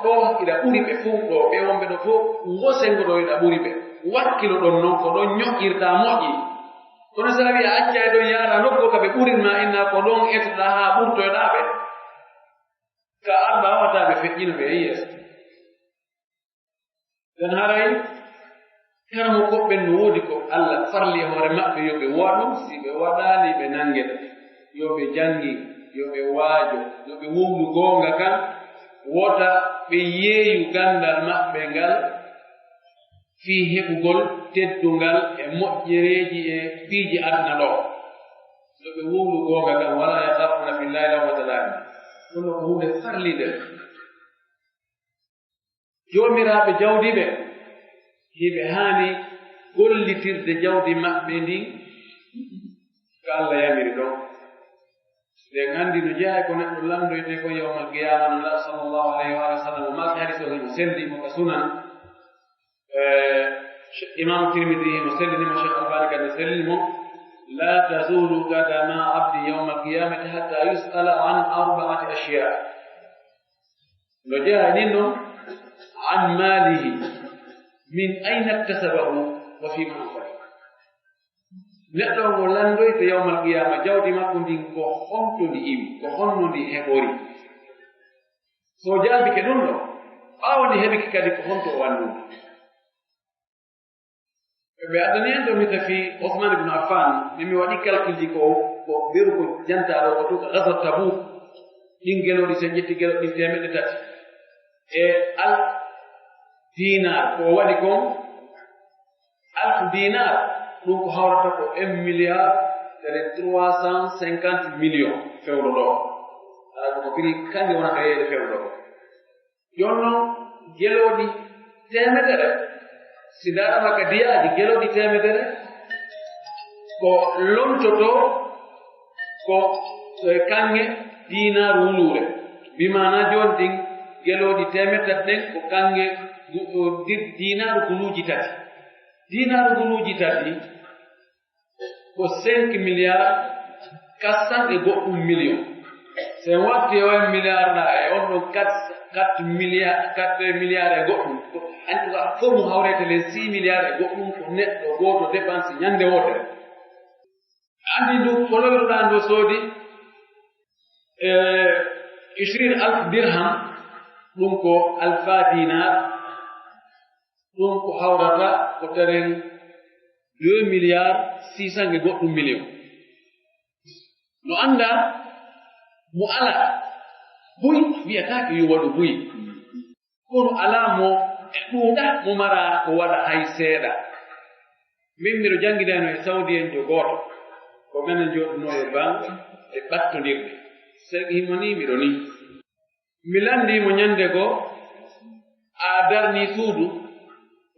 ɗo ina ɓuri ɓe fof ɗo, ɓe wonɓe ɗo fof, ngo senngo ɗo ina ɓuri ɓe. Wakkilo ɗon non, ko ɗon ñoƴƴirta moƴƴi. Kono sa wi a accay ɗon yaara nokku ka ɓe ɓurirma, inna ko ɗon etoɗa haa ɓurtoyɗa ɓe. Ka Allah wata ɓe feƴƴino ɓe e yeeso. Nden haray, kala mo koɓɓen no woodi ko Allah farli e hoore maɓɓe yo ɓe waɗu, si ɓe waɗaali ɓe nangete. Yo ɓe janngin, yo ɓe waajo, yo ɓe wowlu goonga kan, wota ɓe yeeyu ganndal maɓɓe ngal fii heɓugol teddungal e moƴƴereeji e piiji aduna ɗo. Yo ɓe wowlu goonga kan, wala yaxaafuna fillaahi lawmata laa'im. Ɗum ko huunde farlinde. Joomiraaɓe jawdi ɓe, hiɓe haani gollitirde jawdi maɓɓe ndin ko Allah yamiri ɗon. Ɗen anndi no jeyaa e ko neɗɗo lanndoytee kon yawmal qiyaama, no Nulaaɗo sallallahu alayhi wa sallam maaki, hadiis o himo selli mo ka Sunan. Eh, Imaamu Tirmidi himo sellini mo, Sheikh Albani kadi sellini mo. "La tazulu qadama abdi yawmal qiyamati hatta yus'ala an arba'ati ashya." No jeyaa e nin non, an maalihi, min ayna iktasabahu, wa fima anfaqahu. Neɗɗo on o lanndoyte yawmal qiyaama jawdi makko ndin ko honto ndi iwi, ko honno ndi heɓori. So jaabike ɗum ɗo, ɓaawo ndi heɓike kadi ko honto o wannori. Ɓe addani en ɗo mi tafi Ousmane ibn Affan, mi mi waɗi calcul ji ko, ko beru ko janta ɗo ko tuka gasar Tabuk. Ɗin gelooɗi, sen ƴetti gelooɗi ɗin teemeɗɗe tati e al dinar, ko o waɗi kon al dinar, ɗum ko hawrata ko un milliard, c'est-à-dire trois cent cinquante millions fewndo ɗo. Ala ko ko firi kanjum wonata yeeyde fewndo ɗo. Jooni noon, gelooɗi teemedere, si ndaarama ka diyaaji, gelooɗi teemedere ko lontotoo ko, e, kaŋŋe diinaaru wuluure. Bi maanaa jooni ɗin, gelooɗi teemedere ɗen ko kaŋŋe gu-, o, di-, diinaaru guluuji tati. Diinaaru guluuji tati ko cinq milliards quatre cent e goɗɗum million. Si en watti e un milliard na e on ɗon quatre, quatre milliards, quatre milliards e goɗɗum. Ko, en tout cas, fof mo hawrete les six milliards e goɗɗum ko neɗɗo gooto dépense ñande wootere. Anndi ndu, ko lowiruɗaa ndu soodi, e, ishirin alf dirham, ɗum ko alfa dinar, ɗum ko hawrata ko teren deux milliards six cent e goɗɗum million. No anndaa mo alaa buy, wiyataake yo waɗu buy. Kono alaa mo e ɗuuɗa mo maraa ko waɗa hay seeɗa. Min miɗo janngidayno e Sawdiyenjo gooto, ko menen jooɗunoo e ban e ɓattondirde. Sey himo nii miɗo nii. Mi lanndii mo ñande goo, "A darnii suudu?"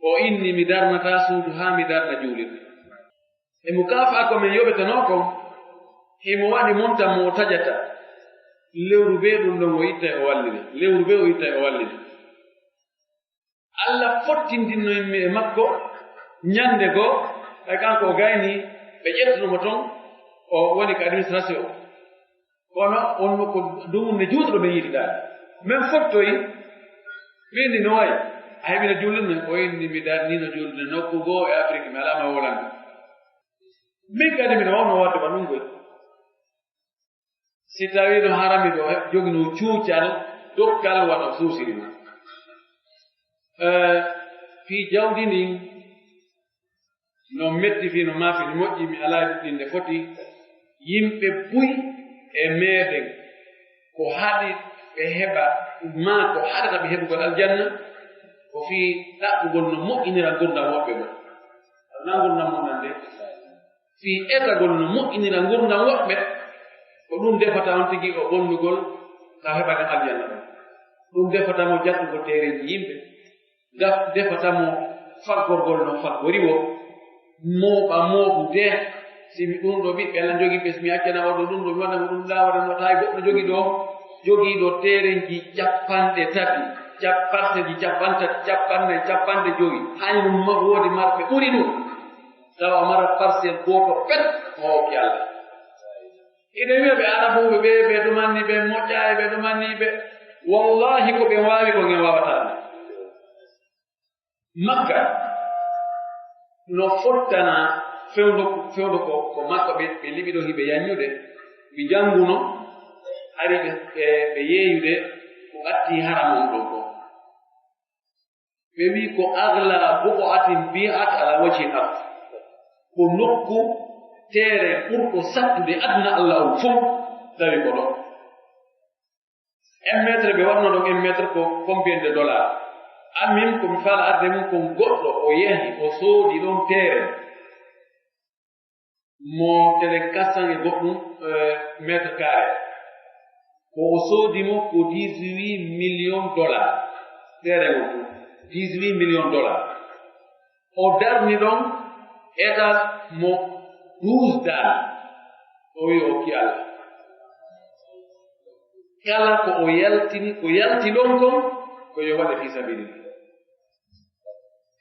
O inni, "Mi darnataa suudu haa mi darna juulirde." E mo kaafaa ko min yoɓetenoo kon, himo waɗi monta mo o tajata. Lewru bee ɗum ɗon o ittay o wallina. Lewru bee o ittay o wallina. Alla fottindinno yimɓe e makko ñande goo, ɓay kanko o gayni, ɓe ƴettuno mo ton, o woni ko administration. Kono on ko dumunde juutuɗo ɓe yiididaade. Men fottoyi, min ni no wayi, a heɓino juulirde, o inni mi darnino juulirde nokku goo e Afrik, mi alaa ma wolande. Min kadi miɗo wawno waɗde ba ɗum goy. Si tawii no harami ɗo, he-, joginoo cuucal, dokkal wano suusiri ma. Eh, fii jawdi ndin, no metti fii no maafi, no moƴƴi, mi alaa ɗuɗɗinde foti. Yimɓe buy e meeɗen, ko haɗi ɓe heɓa, maa ko haɗata ɓe heɓugol aljanna, ko fii ɗaɓɓugol no moƴƴinira ngurndan woɓɓe goo. Alaa ngurndan mon nan de. Fii etagol no moƴƴinira ngurndan woɓɓe, ko ɗum defata on tigi o bonnugol ka heɓataa aljanna ɗon. Ɗum defata mo jattugol teereeji yimɓe, gaf-, defata mo faggorgol no faggori woo, mooɓa mooɓude, si mi ɗum ɗo ɓiɓɓe ana jogii ɓe, si mi accana oɗo ɗum ɗo, mi waɗa mo ɗum ɗaa, waɗa mo taay goɗɗo jogii ɗo, jogii ɗo teereeji capanɗe tati, cap-, parcelle ji capanɗe tati, capanɗe, capanɗe jowi, hay ɗum ma-, woodi marɓe ɓuri ɗum. Tawa mara parcelle gooto pet, o hokki Allah. Ina wiya ɓe Arabuɓe ɓe, ɓe ɗumanni ɓe moƴƴaay, ɓe ɗumanni ɓe. Wallahi ko ɓe waawi ko ngen waawataa ɗum. Makka, no fottana fewndo, fewndo ko, ko Makka ɓe, ɓe liɓi ɗo hiɓe yanñude, ɓe jannguno, ari ɓe, ɓe, ɓe yeeyude ko ɓatti haram on ɗon ko. Ɓe wi'i ko agla buq'atin bi'at ala wajhil ard. Ko nokku teere ɓurko sattude aduna Allah on fof tawi ko ɗon. Un mètre ɓe waɗno ɗon un mètre ko combien de dollars? An min ko mi faala arde mum kon goɗɗo o yahi o soodi ɗon teere. Mo tele quatre cents e goɗɗum, eh, mètre carré. Ko o soodi mo ko dix-huit millions dollars. Teere ngon ɗum, dix-huit millions dollars. O darni ɗon étage mo douze daal. O wi o hokki Allah. Kala ko o yaltini, ko yalti ɗon kon, ko yo waɗe fi sabilillah.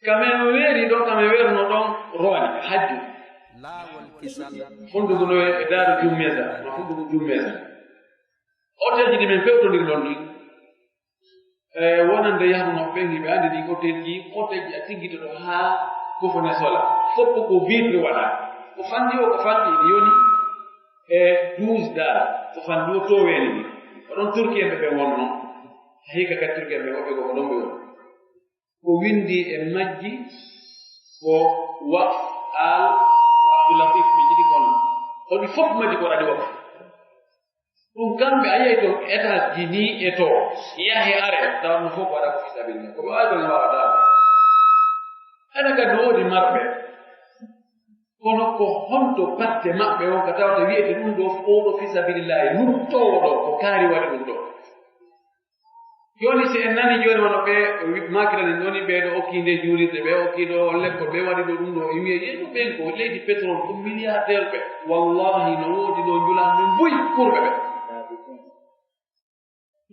Kame weeri ɗon, kame weerno ɗon, rowani, hajju. Laawol kisal. Honduko no e Daaru Jummesa, ma honduko Jummesa. Hotelji ɗi min pewtondir ɗon ɗi. E, wonande yahunooɓe ɓen, hiɓe anndi ɗi hotelji, hotelji a tiggitoto haa Kofone Sola. Fof ko vitre waɗa. Ko fanɗi o, ko fanɗi ɗi yoni e douze daal. Ko fanɗi o tooweeni ɗi. Ko ɗon Turki en ɓe ɓe wonno. Hikka ka Turki en ɓe woɓɓe ko ko ɗon ɓe woni. Ko winndi e majji, Ko waqf al Abdul Latif mi jiɗi kon. Hoɗi fof majji ko waɗi waqf. Ɗum kamɓe a yiyay ɗon étage ji ni e to yahe are tawa ɗum fof ko waɗa ko fi sabilillah. Ko ɓe waawi ɗon waawata. Ene kadi no woodi marɓe. Kono ko honto batte maɓɓe on ka tawata wiyete ɗum ɗo, oo ɗo fi sabilillah, luttoowo ɗo, ko kaari waɗi ɗum ɗo. Jooni si en nani jooni wano ɓe makirani woni ɓe ɗo okki nde juulirde, ɓe okki ɗo lekkol, ɓe waɗi ɗo ɗum ɗo, e wiye yeeɗo ɓen ko leydi pétrole, ko milliardaire ɓe. Wallahi no woodi ɗo njulan ɓe buy kurɓe ɓe.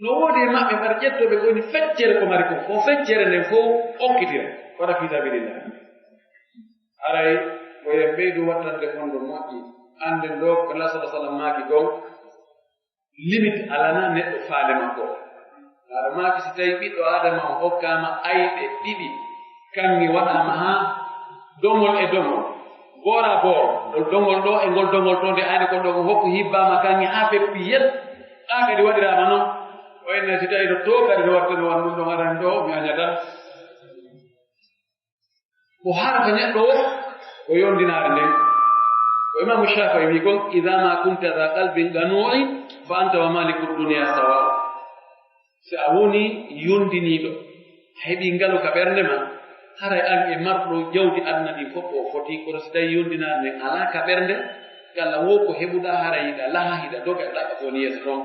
No woodi e maɓɓe mbar ƴettoɓe ko woni feccere ko mari ko, ko feccere nden fof okkitira, waɗa fi sabilillah. Haray ko en ɓeydu wattande kondo moƴƴi, annden ɗo ko Allah sallallahu alaihi wasallam maaki ɗon, limite alana neɗɗo faale makko. Aɗa maaki si tawi ɓiɗɗo Adama o hokkaama ayɓe ɗiɗi, kaŋŋe waɗaama haa doŋol e doŋol, boora booro, ngol doŋol ɗo e ngol doŋol to, nde ayne kon ɗo ko hokku hibbaama kaŋŋe haa feppi yet, ɗa kadi waɗiraama noon. O inna si tawi no to kadi no watta no wan ɗum ɗon aran ɗo, mi añata. Ko harata neɗɗo o, ko yondinaare nden. Ko Imaamu Shaafi'i wi kon, "Idha ma kunta dha qalbin qanu'in, fa anta wa maliku dunya sawa." Si a woni yondiniiɗo, a heɓi ngalu ka ɓernde ma, haray an e marɗo jawdi aduna ɗin fof o foti, kono si tawi yondinaare nden alaa ka ɓernde, kala wo ko heɓuɗa, haray hiɗa laha, hiɗa doga, ɗaɓɓa ko woni yeeso ɗon.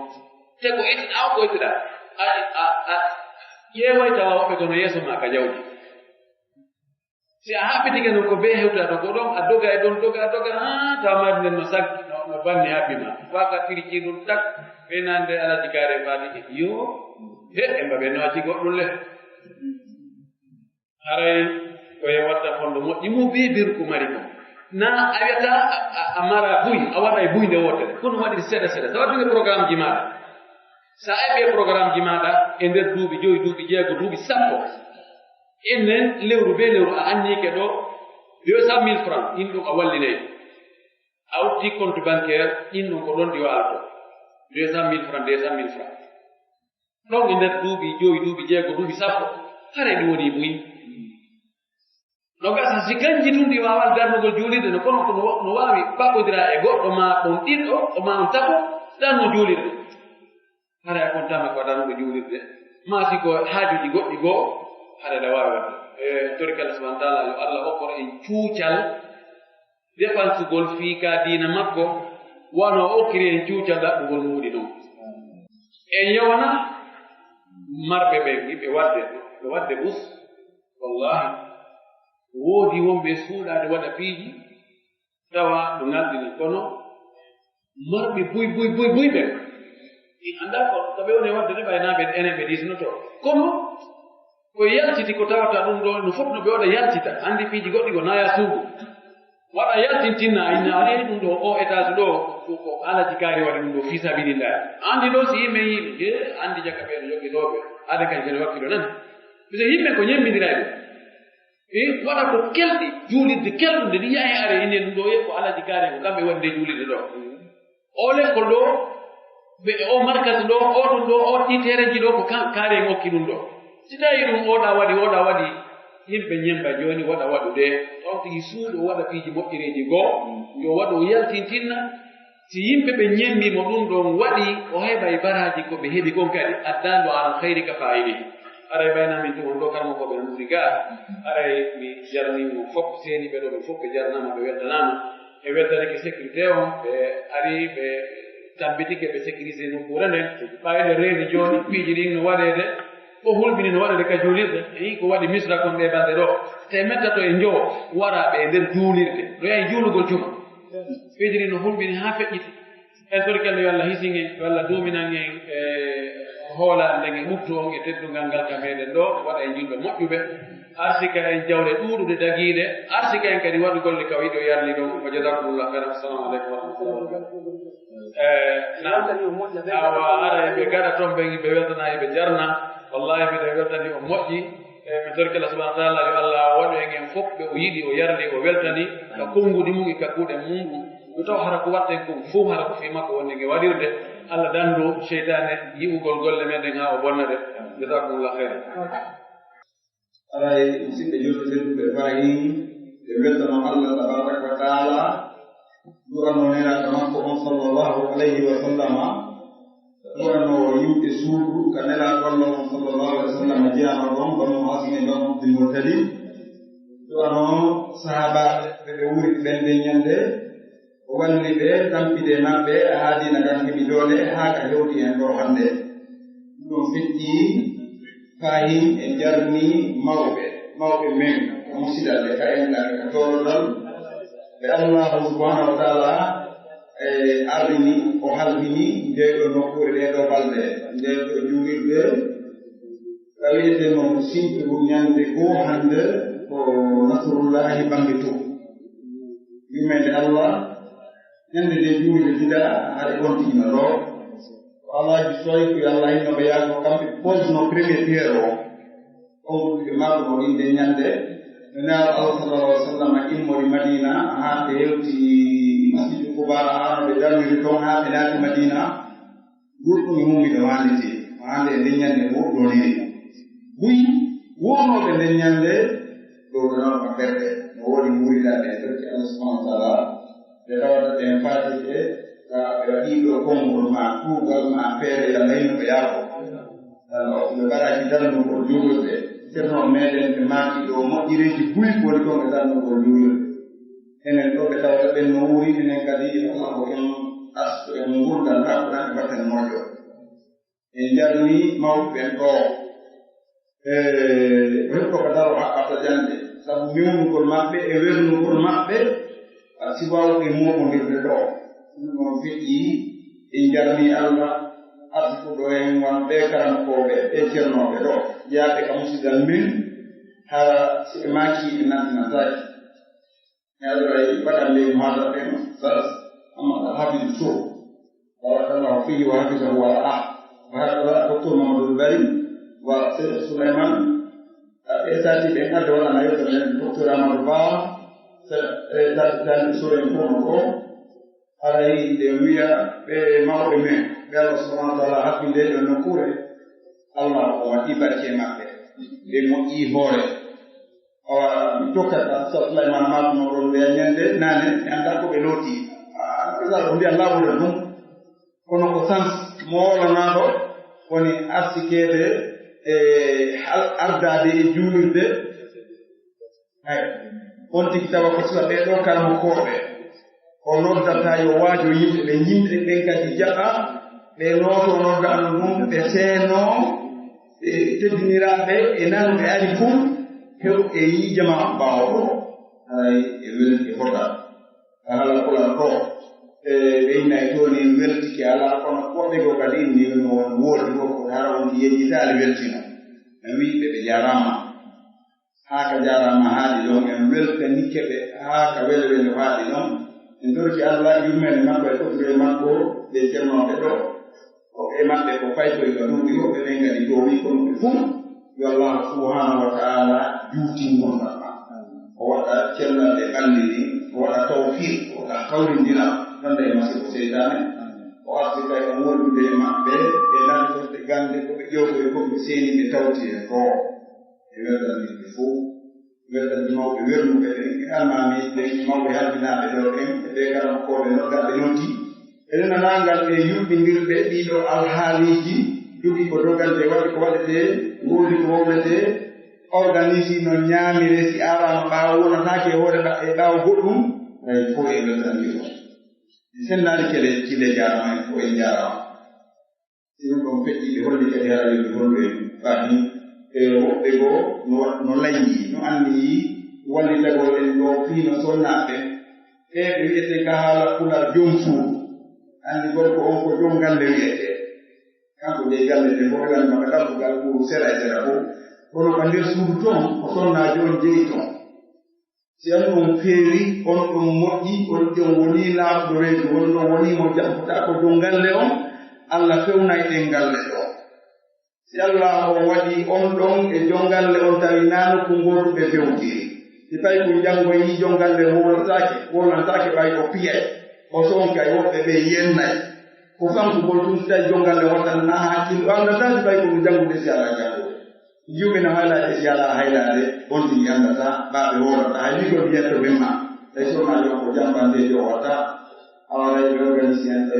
Te ko etiɗa o, ko etiɗa. A, a, a ƴeeway tawa woɓɓe kono yeeso ma ka jawdi. Si a haɓɓitike non ko bee hewta ɗo, ko ɗon a doga e ɗon, doga, doga, haa tawa mari nden no saggi, no, no banni haɓɓi ma. Waka tiri ciidun tak, ɓe nande Alaji Kaare mbaɗi e yo, he, e mbaɓe no acci goɗɗum le. Haray ko e watta fondo moƴƴi mo bee beru ko mari ko. Na a wiyata a, a, a mara buy, a waɗa e buy nde wootere. Kono waɗi seeɗa seeɗa. Tawa tigi programme ji maaɗa. Sa eɓe programme ji maaɗa e nder duuɓi joyi, duuɓi jeego, duuɓi sappo. Innen lewru be lewru a annike ɗo deux cent mille francs, ɗin ɗum a wallinay. A utti compte bancaire, ɗin ɗum ko ɗon ɗi waalto. Deux cent mille francs, deux cent mille francs. Ɗon e nder duuɓi joyi, duuɓi jeego, duuɓi sappo. Hare ɗum woni buy. No gasa si kanji tun ɗi waawaa darnugol juulirde no, kono ko no, no waawi ɓaɓɓodira e goɗɗo ma on ɗiɗo, o ma on tato, darno juulirde. Hare a kontama ko darnugo juulirde. Ma si ko haajuuji goɗɗi goo, hare ɗa waawi waɗde. E, torike Allah subhanahu wa ta'ala, yo Allah okkor en cuucal defansugol fii ka diina makko, wano o okkiri en cuucal ɗaɓɓugol muuɗi ɗum. En yawana marɓe ɓen, yiɓe waɗde, ɓe waɗde bus, wallahi, woodi wonɓe suuɗaade waɗa piiji, tawa ɗo ngalɗini, kono marɓe buy, buy, buy, buy ɓen, en anndaa ko, ko ɓe woni waɗde de, ɓay naa ɓe enen ɓe diisnoto. Kono ko yaltiti ko tawata ɗum ɗo, no foti no ɓe waɗa yaltita. Anndi piiji goɗɗi ko naya suudu. Waɗa yaltintinna, inna ari ɗum ɗo, o étage ɗo, ko, ko Alaji Kaari waɗi ɗum ɗo, fi sabilillah. Anndi ɗo si yimɓe yiiɓe, he, anndi jaka ɓe no jogii ɗo ɓe, aɗa kay kene wakkilo nan. Parce que yimɓe ko ñemmindiray ɗum. E waɗa ko kelɗi, juulirde kelɗunde, ɗi yaha e are, inen ɗum ɗo, e ko Alaji Kaari, ko kamɓe waɗi nde juulirde ɗo. O lekkol ɗo, ɓe, o markas ɗo, o ɗum ɗo, o ɗi tereji ɗo, ko ka-, Kaari en okki ɗum ɗo. Si tawi ɗum oɗa waɗi, oɗa waɗi, yimɓe ñemba jooni waɗa waɗude, on tigi suuɗo waɗa piiji moƴƴereeji goo, yo waɗu o yaltintinna, si yimɓe ɓe ñembi mo ɗum ɗon waɗi, o heɓay baraaji ko ɓe heɓi kon kadi, addando alal khayri ka fa'ili. Aray bayna min tun on ɗo karmo ko ɓe nduɗi ga, aray mi jarni mo fof, seeni ɓe ɗo ɓe fof ɓe jarnama, ɓe weltanama. E weltanike sécurité on, ɓe ari, ɓe tambitike, ɓe sécurisé nokkuure nden. Ɓayde reeni jooni, piiji ɗin no waɗeede, ko hulɓini no waɗeede ka juulirde. E yii ko waɗi Misra kon ɓe balɗe ɗo. Te metta to e njowo, wara ɓe e nder juulirde. No yahi juulugol juma. Piiji ɗin no hulɓini haa feƴƴiti. En tori kadi yo Allah hisin en, yo Allah duuminan en e hoolaare nden e ɓuttu on e teddungal ngal ka meɗen ɗo, waɗa en julɓe moƴƴuɓe. Arsika en jawle ɗuuɗuɗe dagiiɗe, arsika en kadi waɗugol ɗe ka o yiɗi o yarli ɗon. Wa jazakumullahu khairan. Assalamu alaikum wa rahmatullahi wa barakatuh. Eh, naam. Awa, ara e ɓe gaɗa toon ɓen, ɓe weltana, e ɓe jarna. Wallahi, miɗo weltani on moƴƴi. E mi torki Allah subhanahu wa ta'ala, yo Allah waɗu en en fof ɓe o yiɗi, o yarli, o weltani, ka konguɗi mum e ka kuuɗe mum. Mi taw hara ko watten kon fof, hara ko fii makko wonde nge waɗirde. Allah dandu seytaane yi'ugol golle meɗen haa o bonna ɗe. Jazakumullahu khairan. Aray, musidɓe julɓe tedduɓe, fara hin Ɓe mbeltano Allah tabaraka wa taala, du'ano nelaaɗo makko on sallallahu alayhi wa sallama, du'ano yimɓe suudu ka nelaaɗo Allah on sallallahu alayhi wa sallama jeyano ɗon, Banu Hasim e Banu Abdul Muttalib, du'ano sahaabaaɓe ɓe ɓe wuri ɓen nden ñande, o walli ɓe, tampide maɓɓe, haa diina kan heɓi doole, haa ka hewti en ɗo hannde. Ɗum feƴƴi faahin e jarni mawɓe, mawɓe men, ka musidal e ka enɗan e ka toolodal. Ɓe Allahu subhanahu wa taala e ardini, o halfini nde ɗo nokkuure, ɗe ɗo balɗe, nde ɗo juulirde, ka wi'eteno sinturu ñande goo hannde ko Nasrullahi bannge to. Yurmeende Allah, ñande nde juulirde dida hari on tigi no ɗo. Ko Alhaji Soy, ko yo Allah hinno ɓe yaako, kamɓe posno premier pierre o. On ɓe maako no inde ñande. No Nelaaɗo Allah sallallahu alaihi wa sallam immori Madina, haa ɓe hewti Masjidu Quba, haa no ɓe darniri ton, haa ɓe naati Madina. Goɗɗum e mum miɗo haalete, hande e nden ñande ko woɗɗoniri. Buy wonooɓe nden ñande, ɗo ɗonan ko ɓerɗe, no woodi muridaaɓe e torki Allah subhanahu wa taala, ɓe tawata ɓen faatike, ka ɓe waɗi ɗo konngol ma, kuugal ma, feere, Yalla hinno ɓe yaafo. Yalla okku ɓe baraki darnugol juulirde. Ceerno meɗen ɓe maaki ɗo moƴƴireeji buy ko woni kon e darnugol juulirde. Enen ɗo ɓe tawata ɓen no wuuri, enen kadi Allah ko en asto en ngurndan ka Qur'an e batten moƴƴo. En jarni mawɓe ɓen ɗo. E, ko heɓto ka daro haɓɓata jannde. Sabu mewnugol maɓɓe e wernugol maɓɓe, a siwawɓe moɓondirde ɗo. Ɗum ɗon feƴƴi, en jarni Allah, arsukuɗo en won ɓe karamokooɓe, ɓe ceernooɓe ɗo. Jeyaaɓe ka musidal men, hara si ɓe maaki ɓe nattinantaake. Yalla waɗan ley muhadara ɓen, Ustaz Ahmad Al Hafiz Sow. Barakallahu fihi wa hafizahu wa ra'ah. Wa hakada Docteur Mamadou Bari wa Cheikh Souleymane. Ɓe sati ɓen arde waɗana yewtere nden Docteur Amadou Ba. Tawi Souleymane kono ko. Haray nde wiya ɓe mawɓe men, ɓe Allah subhanahu wa taala haɓɓi nde ɗo nokkuure, Allah o waɗi barke e maɓɓe. Ɓe moƴƴi hoore. Awa, mi tokkat ka Souleymane Mamadou no ɗon mbiya ñande nane, mi anndaa ko ɓe looti. Ah, ko sa ɗo mbiya laaɓude ɗum. Kono ko sans mo wolanaaɗo woni arsikeede e hal-, ardaade e juulirde. Hay, on tigi tawa ko sila ɓee ɗoo karamokooɓe. O noddata yo waajo yimɓe ɓe, yimɓe ɓen kadi jaɓa, ɓe nooto noddaano ɗum, ɓe seenoo, ɓe teddiniraaɓe e nanuɓe ari fof, hew e yii jamaa ɓaawo ɗoo. Haray e welti hota. Ka haala Pulaar ko, e ɓe innay toon en weltike alaa, kono woɓɓe goo kadi inni no woodi ko hara on yejjitaali weltino. En wi'i ɓe ɓe jaaraama. Haa ka jaaraama haaɗi ɗon, en weltanike ɓe haa ka wele wele haaɗi ɗon. En torki Allah yurmeende makko e fottude makko ɓe ceernooɓe ɗo. Woɓɓe e maɓɓe ko faykoy ka duuɓi, woɓɓe ɓen kadi ko wi kono ɓe fof. Yo Allah subhanahu wa ta'ala juutin ngurndan ma. O waɗa cellal e ɓalli ni, o waɗa tawfiq, o waɗa hawrindira, ganda e masibo seytaane. O arti kay o wondude e maɓɓe, e nantorde gande ko ɓe ƴewtoy ko ɓe seeni ɓe tawti e ɗo. E weltandirɓe fof, weltanɗi mawɓe wernuɓe ɓen, e almaamiiɓe ɓen, mawɓe halfinaaɓe ɗo ɓen, e ɓe karamokooɓe noddaaɓe noddi. Eɗen nanangal e yuɓɓindirɓe ɗiɗo alhaaliiji, jogii ko dogante, waɗi ko waɗetee, woodi ko wowletee, organisi no ñaamire, si aaraama ɓaawo wonataake e hoore ɓa-, e ɓaawo goɗɗum, tawi fof e weltandir on. En sennaali kele, kile jaaraama, en fof en jaaraama. Si ɗum ɗon feƴƴi, ɓe holli kadi hara yo ɓe hollu en fami. E woɓɓe goo no wa-, no lañi, no anniyi wallitagol en ɗo fii no sonnaaɓe. Ɓe ɓe wi'eten ka haala Pulaar joom suudu. Anndi gorko on ko joom galle wi'etee. Kanko jeyi galle ɗe fof, ɓe waɗi maka dambugal ɓuru sera e sera fof. Kono ka nder suudu ton, ko sonnaajo on jeyi ton. Si on ɗum feewi, on ɗum moƴƴi, on ɗum woni laaɓɗo reedu, on ɗum woni mo jaɓɓuɗaa ko joom galle on, Allah fewnay ɗen galle ɗo. Si Allah on waɗi on ɗon e joom galle on tawi naa nokku ngootu ɓe fewtiri. Si tawi ko janngo yii joom galle wowlantaake, wowlantaake ɓay o piyay, o sonkay, woɓɓe ɓe yennay. Ko sankugol tun si tawi joom galle waɗan naa hakkil, o anndataa si tawi ko ɗum janngude si alaa janngude. Juuɓe no haylaaɓe, si alaa haylaade, on tigi anndataa, ɓaaɓe woodataa. Hay ligol yetto ɓe ma. Tawi sonnaajo on ko jambanteejo o watta, awa tawi ɓe organisé en, e,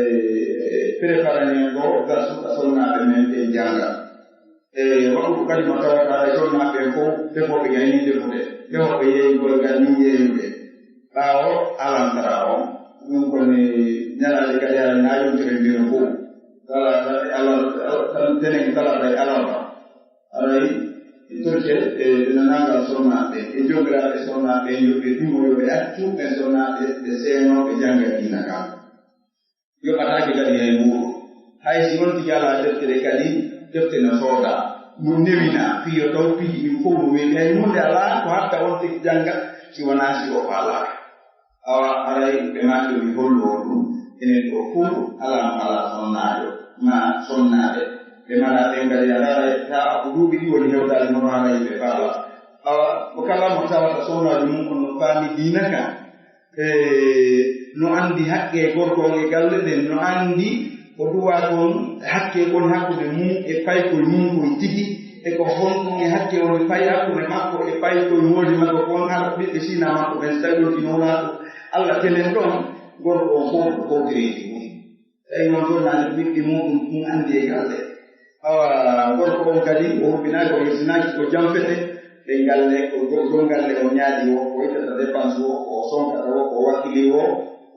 e, préparani en ɗo darsu ka sonnaaɓe men ɓe jannga. E, waɗugo kadi mo tawata hay sonnaaɓe ɓen fof, defooɓe gayni defude, defooɓe yeeyugol gayni yeeyude. Ɓaawo alantara on, ɗum ko ne ñalaaɗe kadi aray na yontere ndiro fof. Talaata e alarba, tan tenen talaata e alarba. Aray, e torcel, e nanangal sonnaaɓe, e jogiraaɓe sonnaaɓe, yo ɓe dumo, yo ɓe accu ɓe sonnaaɓe, ɓe seeno, ɓe jannga diina kan. Yoɓataake kadi hay muuɗum. Hay si on tigi alaa deftere kadi, defte no soodaa. No newinaa, fii yo taw piiji ɗin fof no weeli. Hay huunde alaa ko hatta on tigi jannga, si wanaa si o faalaaka. Awa, aray ɓe maaki mi hollo on ɗum. Enen ɗo fof alaa mo alaa sonnaajo, ma sonnaaɓe. Ɓe mara ɓen kadi a ndaara, taa ko duuɓi ɗi woni hewtaade mo haray ɓe faala. Awa, ko kala mo tawata sonnaajo mum on no faami diina kan. E, no anndi haqqe gorko on e galle ɗen, no anndi ko duwa kon haqqe kon hakkunde mum e paykoy mum koy tigi, e ko honɗum e haqqe on e pay hakkunde makko e paykoy moodi makko kon, hara ɓiɓɓe sina makko ɓen, si tawi on tigi wonaa ko Allah telen ɗon, gorko on fof ko kowtereeji mum. Tawi noon ɗon naani ɓiɓɓe muɗum ɗum anndi e galle. Awa, gorko on kadi o huɓɓinaaki, o hirtinaaki ko jampete. Ɓe galle, ko go-, go galle o ñaadi o, ko ittata dépense o, ko sonkata o, ko wakkili o,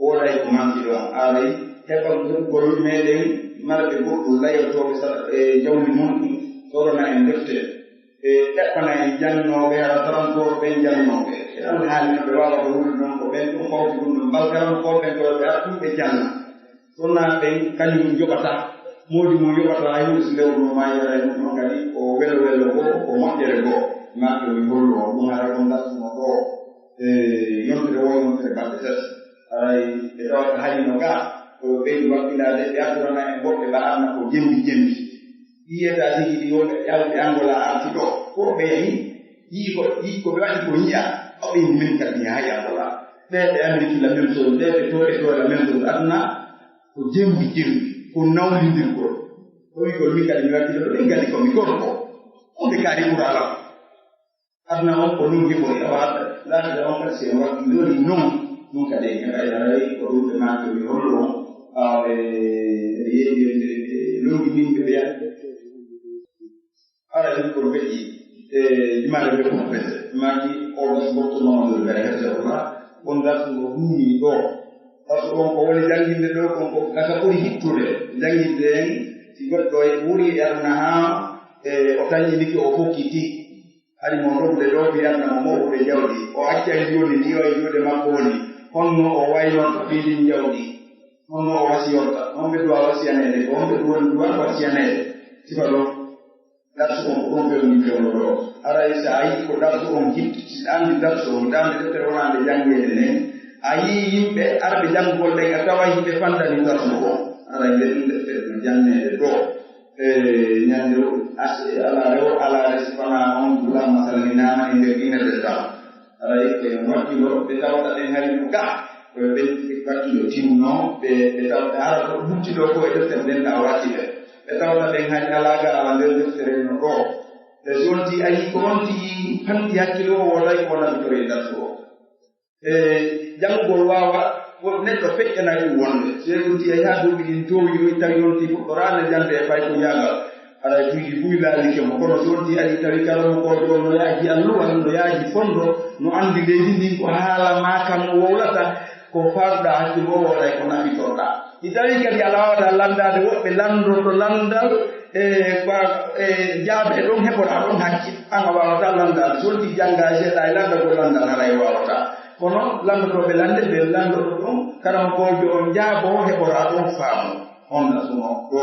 wooday ko manki ɗon. Aray, heɓa heɓugol meɗen marɓe goɗɗum layotooɓe sa-, e jawdi mum ɗum, soorana en defte. E ɗaɓɓana en jannooɓe, hara transport ɓen jannooɓe. E ɗon haali no ɓe waawata wuurde ɗon, ko ɓen ɗum fawti ɗum ɗum. Mbalkaram ko ɓen ko ɓe artuɓe janna. Sonnaaɓe ɓen, kañum yoɓata, moodi mum yoɓata, hay huunde si lewru no maayi, aray ɗum ɗon kadi, o welo welo goo, o moƴƴere goo. Maaki o mi hollo, ɗum hara ɗum darsuno ɗo, e yontere wo, yontere balɗe tati. Aray, ɓe tawata hari no ga, ko ɓeydi waɗɗinaade, ɓe artorana en woɓɓe ɓe arna ko jembi jembi. Yiyata tigi ɗi wonɓe ƴawɓe Angola arti ɗo, ko ɓe yahi, yi'i ko, yi'i ko ɓe waɗi ko yi'a, o ɓe min kadi mi yahay Angola. Ɓe ɓe Amérique la même chose, ɓe ɓe to, ɓe to la même chose. Aduna ko jembi jembi, ko nawlindirgol. Ko wi'gol min kadi mi waɗi ɗo, min kadi ko mi gorko. Hunde kaari ɓurala. Aduna on ko ɗum heɓori, awa, laatata on kadi si en waɗi ɗoni non, ɗum kadi en heɓay haray ko ɗum ɓe maaki mi hollo on, awa, ɓe, ɓe yeeɓi, ɓe, ɓe longini, ɓe ɓeya. Haray ɗum ko feƴƴi, e, jimaare ɓe fof ɓe maaki o ɗon mofto Mamadou Bere Herte Ola, on darsu no huumi ɗo. Darsu on ko woni jannginde ɗo, kon ko kaka ɓuri hittude. Jannginde en, si goɗɗo e ɓuri e aduna haa, e, o tañinike o fokkiti. Hari mo noddude ɗo, mbiyanna mo moɓude jawdi. O accay jooni ndi o e juuɗe makko woni. Honno o waynorta fii ndin jawdi? Honno o wasiyorta? Honɓe duwa wasiyaneede? Ko honɓe duwani duwa wasiyaneede? Sifa ɗo, darsu on ko ɗon fewndi fewndo ɗo. Aray, so a yiɗi ko darsu on hittu, si ɗa anndi darsu on, ɗa anndi deftere wonaande janngeede nden, a yii yimɓe arɓe janngugol ɗen, a taway hiɓe fandani darsu on. Aray, nde ɗum deftere no janneede ɗo. E ñande o, as-, alaare o, alaare si fanaa on, duɗa masala ni naama e nder ina de dam. Aray ko en wakkilo, ɓe tawata ɓen hari no ga, ko ɓe ɓen wakkilo timno, ɓe, ɓe tawata hara ko butti ɗo ko e deftere nden na watti ɓe. Ɓe tawata ɓen hari alaa ga awa nder deftere no ɗo. Ɓe so on ti ayi ko on ti fanti hakkilo o, wonay ko wona to e darsu o. E janngugol waawa, ko neɗɗo feƴƴana ɗum wonde. So yonti yahi haa duuɓi ɗin toowi, o tawi yonti fuɗɗoraade jannde e fay ko yaagal. Haray duuji buy laalike mo. Kono so yonti ari tawi kala mo ko ɗon no yaaji alluwal, no yaaji fondo, no anndi leydi ndin ko haala ma kan no wowlata, ko faaruɗaa hakkil o wooray ko nafitorɗaa. Mi tawi kadi aɗa waawataa lanndaade woɓɓe lanndoto lanndal, e, ko, e, jaabe e ɗon heɓoraa ɗon hakkil. An a waawataa lanndaade. So wonti janngaa seeɗa e lanndagol lanndal haray waawataa. Kono lanndotooɓe lannde ɓe lanndoto ɗon, karamokoojo on jaaboo heɓoraa ɗon faamu. On na suno ɗo.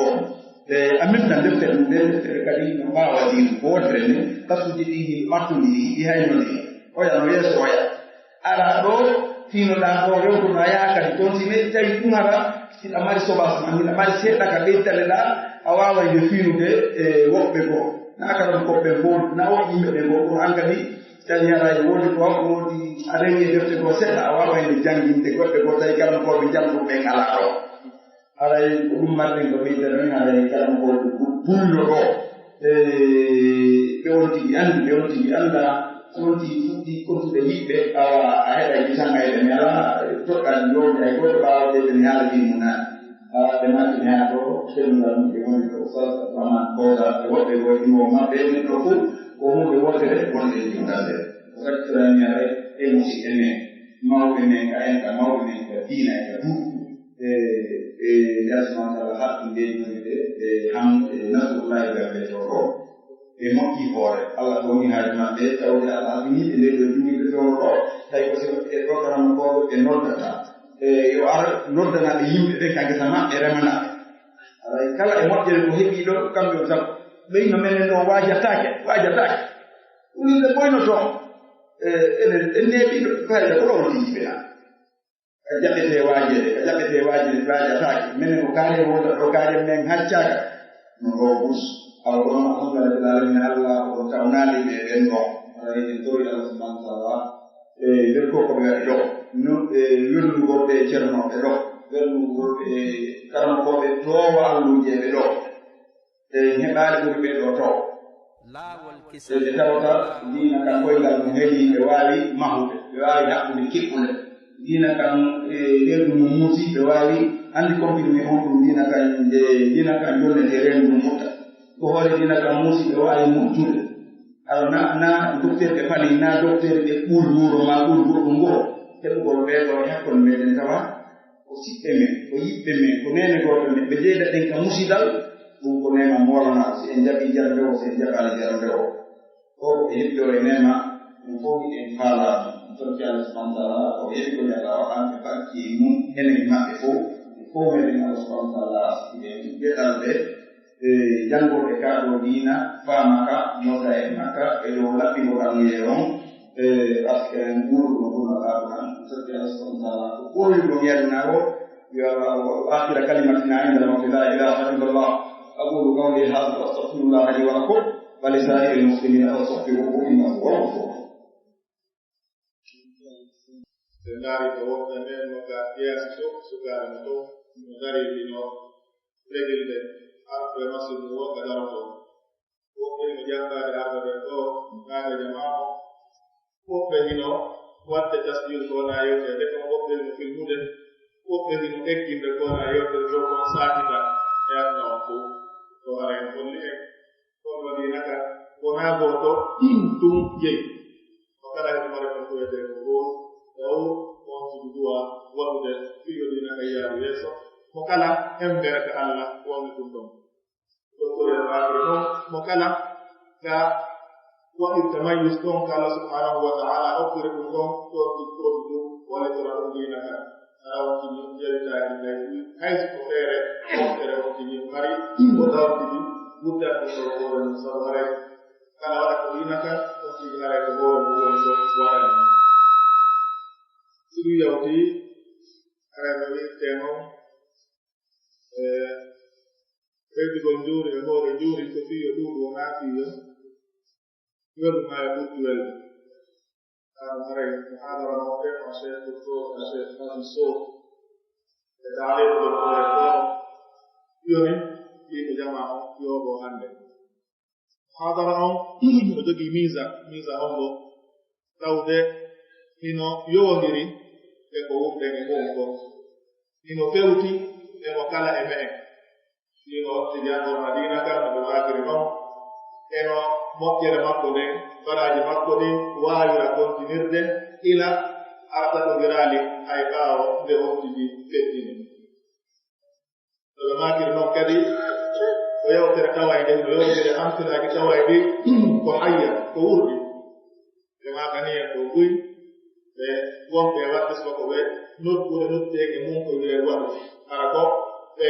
E, a mimta deftere nde, deftere kadi no mbaawa diin ko wontere ni, kasuuji ɗi hin ɓattuɗi ɗi, ɗi haynoni. Oya no yeeso oya. Ara ɗo, fiinoɗaa ko rewtoɗaa yaha kadi toon, si neɗɗo tawi ɗum ara, hiɗa mari sobaas ma, hiɗa mari seeɗa ka ɓeytaleɗaa, a waaway nde fiinude e woɓɓe goo. Na karam koɓɓe goo, na woɓɓe yimɓe ɓe goo, ɗum an kadi, tawi ara e woodi ko, woodi a rewi e defte goo seeɗa, a waaway nde jannginde goɗɗe goo, tawi karam koɓe njalɗum ɓen alaa ɗo. Haray ko ɗum marɗen ko ɓeytata min, haray karam ko bu-, bullo ɗo. E, ɓe on tigi anndi, ɓe on tigi anndaa. So on tigi fuɗɗii kontude yiɓɓe, awa a heɓay mi tan ay ɓe mi alaa toɗɗaani joomde hay gooto ɓaawo de ɓe mi haala ɗi mum naani. Awa ɓe naati mi haa ɗo, teɗungal mum ɓe woni ɗo, Oustaz Abdourahmane Boga e woɓɓe goo e ɗiwo maɓɓe, min ɗo fof ko huunde wootere wonde e jumdal nde. Ko kadi torani haray e musidɓe men, mawɓe men ka en, ka mawɓe men ka diina e ka duuɓi. E, e, Yalla subhanahu wa taala haɗɗum nde jumde e ham e Nasrullahi Gambe to ɗo. Ɓe moƴƴi hoore. Allah ko woni haaju maɓɓe, tawde Allah hasbiniiɓe nde ɗo juulirde fewndo ɗo, tawi ko sifo ɓe ɗo karamokooɓe ɓe noddata. E, yo ar noddanaɓe yimɓe ɓe ka ngesa maɓɓe, remanaɓe. Aray kala e moƴƴere ko heɓi ɗo, kamɓe on sabu. Ɓeyno menen ɗo waajataake, waajataake. Ɗum yimɓe boynoto. E, enen, en neeɓiiɓe, fayda ko ɗo woni yimɓe na. Ka jaɓete waajeede, ka jaɓete waajeede, waajataake. Menen ko kaari wonta ɗo, kaari men haccaaka. No ɗo bus. Awa ɗon, alhamdulillahi rabbil alamin, Allah ko tawnaali ɓe ɓen ɗo. Aray en tori Allah subhanahu wa taala. E, nder ko ko ɓe waɗi ɗo. No, e, welnugol ɓe cernooɓe ɗo. Welnugol ɓe karamokooɓe toowa alluuje ɓe ɗo. E, heɓaali ɓuri ɓe ɗo taw. Laawol kisal. E, ɓe tawata diina kan koyngal mum heɗi, ɓe waawi mahude, ɓe waawi haɓɓude kiɓɓule. Diina kan, e, reedu mum muusi, ɓe waawi anndi confirmé on ɗum diina kan, e, diina kan jonne e reedu mum mutta. Ko hoore diina kan muusi, ɓe waawi muttude. Awa na, na docteur ɓe fali, na docteur ɓe ɓuri wuro ma ɓuri goɗɗum ngoo. Heɓugol ɓee ɗoo e hakkunde meɗen tawa ko siɓɓe men, ko yiɓɓe men, ko neene gooto men, ɓe jeyda ɗen ka musidal, ɗum ko neema moolanaa, si en jaɓii jarde o, si en jaɓaali jarde o. O ko ɓe heɓi o e neema, ɗum fof hiɗen faalaa ɗum. Ɗum toon ci Allah subhanahu wa taala, o heɓi ko Alla waɗan ɓe barki e mum, enen e maɓɓe fof, ɗum fof meɗen Allah subhanahu wa taala, si ɓe geɗal ɓe, e, janngorde ka ɗo diina, faama ka, nodda e makka, e dow laɓɓingo ɗannuyee on, e, parce que en nguurdo ɗum ɗum alaa ɗum an, so tawii Allah subhanahu wa taala ko ɓooyuɗo ñeeɗanaa o, yo Allah, wa akhiru kalimatina inda al-mawti la ilaha illa Allah. Aqulu qawli hadha wa astaghfirullah li wa lakum wa li sa'iril muslimina fastaghfiruhu innahu huwal ghafurur rahim. Ɓe ndaari ko woɓɓe men no ka yeeso to, sukaaɓe no to, no darii ɗi no regilde arɓe masiibo wonɓe daroto. Woɓɓe no janngaade arɓe ɓen ɗo, naade jamaano. Woɓɓe hino waɗde tasbiihu ko wona yewtere, de kon woɓɓe hino filmude. Woɓɓe hino egginde ko wona yewtere ɗo kon saakita e aduna on fof. Ɗo hara en holli en. Kono diina ka wonaa gooto, ɗum jeyi. Ko kala heen mare ko wiyetee ko goonga, taw on tigi duwa waɗude fii yo diina ka yaaru yeeso. Mo kala hemmbere ka Alla wonde ɗum ɗon. Ɗo ko e baabure noon, mo kala ka waɗirta mayyus ɗon ka Alla subhanahu wa ta'ala hokkiri ɗum ɗon, ɗon tigi ɗon ɗum wallitora ɗum diina ka. Awa tigi yalitaaki leydi, hay so ko feere moftere on tigi mari, o tawa tigi wuddat ɗum ɗo hoore mum, sabu haray kala waɗa ko diina kan, on tigi haray ko hoore mum woni ɗo waɗani. Si ɗum yawti, haray no wi'irtee noon, e, ɓeydugol njuuri e hoore njuuri, ko fiyo ɗuuɗu wonaa fiyo, weldu maa e ɓurdu welde. An haray muhadara mawɓe ma Cheikh Docteur Cheikh Fadil Sow e taaliɓe ɗo koore ɗo yoni ɗi ko jamaa on yooɓo hannde. Muhadara on no jogii miisa, miisa on ɗo tawde hino yowondiri e ko wurɗen e mu'un kon. Hino fewti e mo kala e me'en. Ɗiɗo on tigi anndor Madiina kan no ɓe waakiri non. E no moƴƴere makko nden, baraaji makko ɗin waawira kontinirde ila arta ɗo giraali hay ɓaawo nde on tigi feƴƴini. No ɓe maakiri non kadi, ko yewtere tawayde, no yewtere amfiraaki tawayde, ko hayya, ko wurɗi. Ɓe maakani en ɗo buy, ɓe wonɓe e waɗde subaka ɓe noddude, noddude e mum ko wi'e waɗu. Hara ko ɓe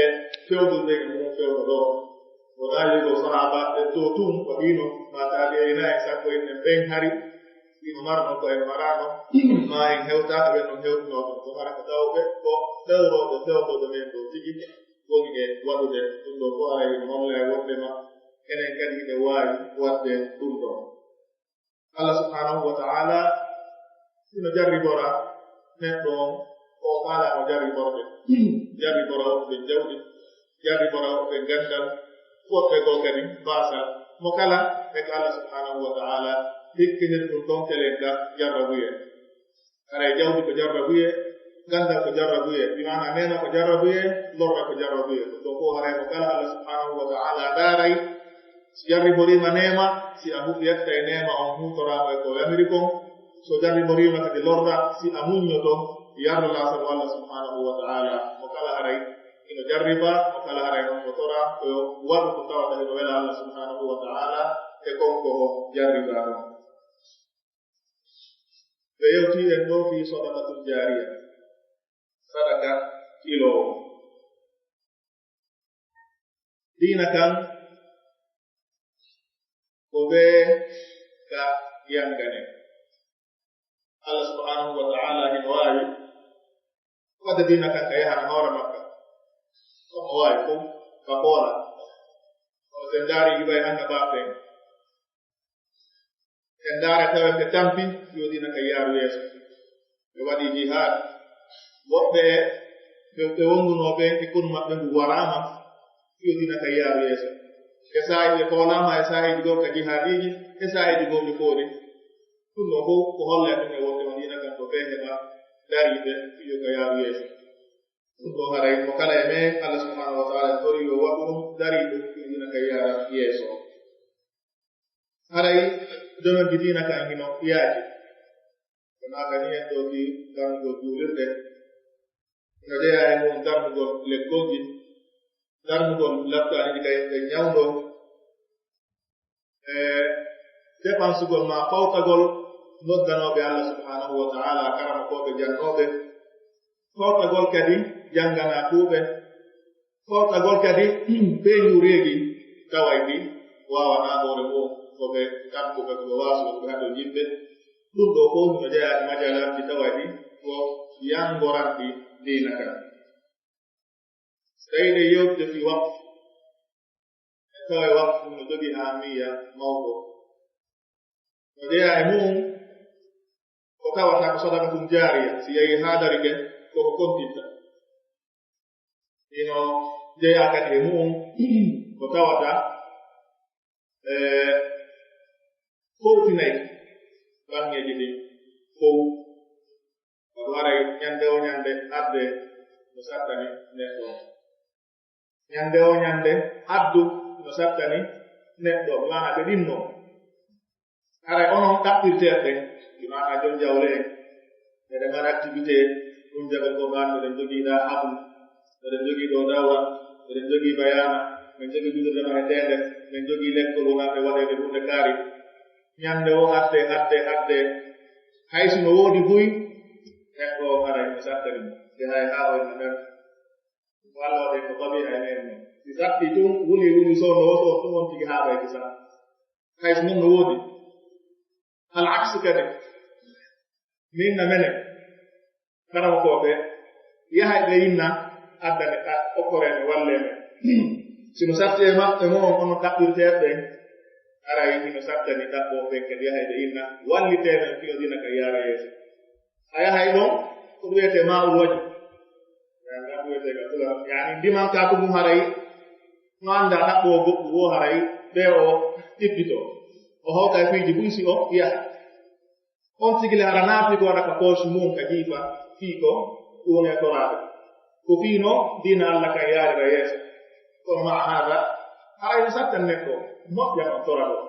fewdude e mum fewdo ɗo. Wonaa wi'ugol sahaabaaɓe ɓe to tun ko hino ma taabi'iina en sakko en en ɓen hari, hino marno ko en maraano, ma en hewtaaka ɓe no hewtunoo ɗum. Ko hara ko tawɓe ko fewrooɓe fewdooɓe men ɗo tigi woni e waɗude ɗum ɗo ko ara hino holla e wonde ma enen kadi hiɗen waawi waɗde ɗum ɗo. Allah subhanahu wa ta'ala hino jarribora neɗɗo on, o faala o jarriborde. Jarribora woɓɓe jawdi, jarribora woɓɓe gandal, Woɓɓe goo kadi baasal, mo kala e ko Allah subhanahu wa ta'ala hikkinir ɗum ɗon kelen ka jarrabuyee. Haray jawdi ko jarrabuyee, ganndal ko jarrabuyee, bi maana neema ko jarrabuyee, lorra ko jarrabuyee. Ɗum ɗon fof haray mo kala Allah subhanahu wa ta'ala ndaaray, si jarriboriima neema, si a hu-, yettay neema on, huutoraama e ko o yamiri kon. So jarriboriima kadi lorra, si a muññoto, yarlaa sabu Allah subhanahu wa ta'ala. Mo kala haray ino jarriba, mo kala haray non ko tora, ko yo waɗu ko tawata hino wela Allah subhanahu wa ta'ala e kon ko o jarribaa ɗon. Ɓe yewtii en ɗoo fii sadaqatul jaariya, sadaka iloowo. Diina kan ko bee ka yangane. Allah subhanahu wa ta'ala hino waawi wadde diina kan ka yahana hoore makka. Ko mo waawi fof ka koola. Kono sen ndaari yuɓay annabaaɓe ɓen, en ndaara tawen ɓe tampi yo diina kan yaaru yeeso. Ɓe waɗi jihaad. Woɓɓe ɓe, ɓe wondunoo ɓen e konu maɓɓe ngu waraama yo diina kan yaaru yeeso. E saa'i ɓe koolaama, e saa'iiji goo ka jihaadiiji, e saa'iiji goo ɓe koori. Ɗum ɗoo fof ko holla e ɗum e wonde on diina kan ko bee heɓa dariiɓe fiyo ka yaaru yeeso. Ɗum ɗoo haray mo kala e men, Allah subhanahu wa ta'ala tori yo waɗu ɗum dariiɗo fiyo diina kan yaara yeeso. Haray domen ki diina kan hino yaaji. Ko naaka ni en ɗoo ki darnugol juulirde. Hino jeyaa e mum darnugol lekkolji, darnugol laptaani ɗi kay ɓe ñawndoo. E depansugol maa fawtagol noddanooɓe Allah subhanahu wa ta'ala, karamokooɓe jannooɓe, fawtagol kadi jannganaakuuɓe, fawtagol kadi peeñuureeji taway ɗi waawanaa hoore mum, ko ɓe takkuɓe, ko ɓe waasuɓe, ko ɓe hato yimɓe. Ɗum ɗoo fof no jeyaa e majalaaji taway ɗi ko yanngoranɗi diina kan. So tawii ɗe yewtude fii waqfu, en taway waqfu no jogii ahamiya mawɗo. No jeyaa e mu'un ko tawata ko sadaqatun jaariya, si yahii haa darike, koko kontinta. Hino jeyaa kadi e mu'un ko tawata, e, fowtinay baŋŋeeji ɗin fow. Ko waray ñande o ñande adde no sattani neɗɗo. Ñande o ñande addu no sattani neɗɗo, maana ɓe ɗinno. Haray onon ɗaɓɓirteeɓe ɓen, ɗi maana jom jawle en, eɗen mari activité, ɗum jaɓe ko ɓaan, eɗen jogii ɗaa habu, eɗen jogii ɗoo dawra, eɗen jogii bayaana, eɗen jogii julirde mareteende, eɗen jogii lekkol wonande waɗeede huunde kaari. Ñande o adde, adde, adde, hay si no woodi buy, neɗɗo o haray no sattani mo. Te hay haa o en nder Walla waɗee ko tabi'a e men non. Si satti tun, wuli, wuli, so no, so tun on tigi haaɓay kisa. Hay so non no woodi. Al aksi kadi. Min na menen. Karamokooɓe, yahay ɓe inna, addane, a, okkore men, walle men. Si no satti e maɓɓe mo on, onon ɗaɓɓirteeɓe ɓen, aray hino sattani ɗaɓɓooɓe ɓen kadi yahay ɓe inna, wallitee men, fiyo dina ka yaara yeeso. A yahay ɗon, ko ɗum wiyetee maa'ul waji. Yaa, ngal ɗum wiyetee ka tula. Yaani, ndiman ka ko ɗum haray, no annda ɗaɓɓoowo goɗɗum woo haray, ɓe o tibbito. O hawta e piiji buy si o yaha. On tigi le hara naati ko waɗa ka poche mum ka jiifa, fii ko ɗum e toraade. Ko fii no diina Alla kan yaarira yeeso. Kono ma haada, haray no sattan neɗɗo, moƴƴa on tora ɗo.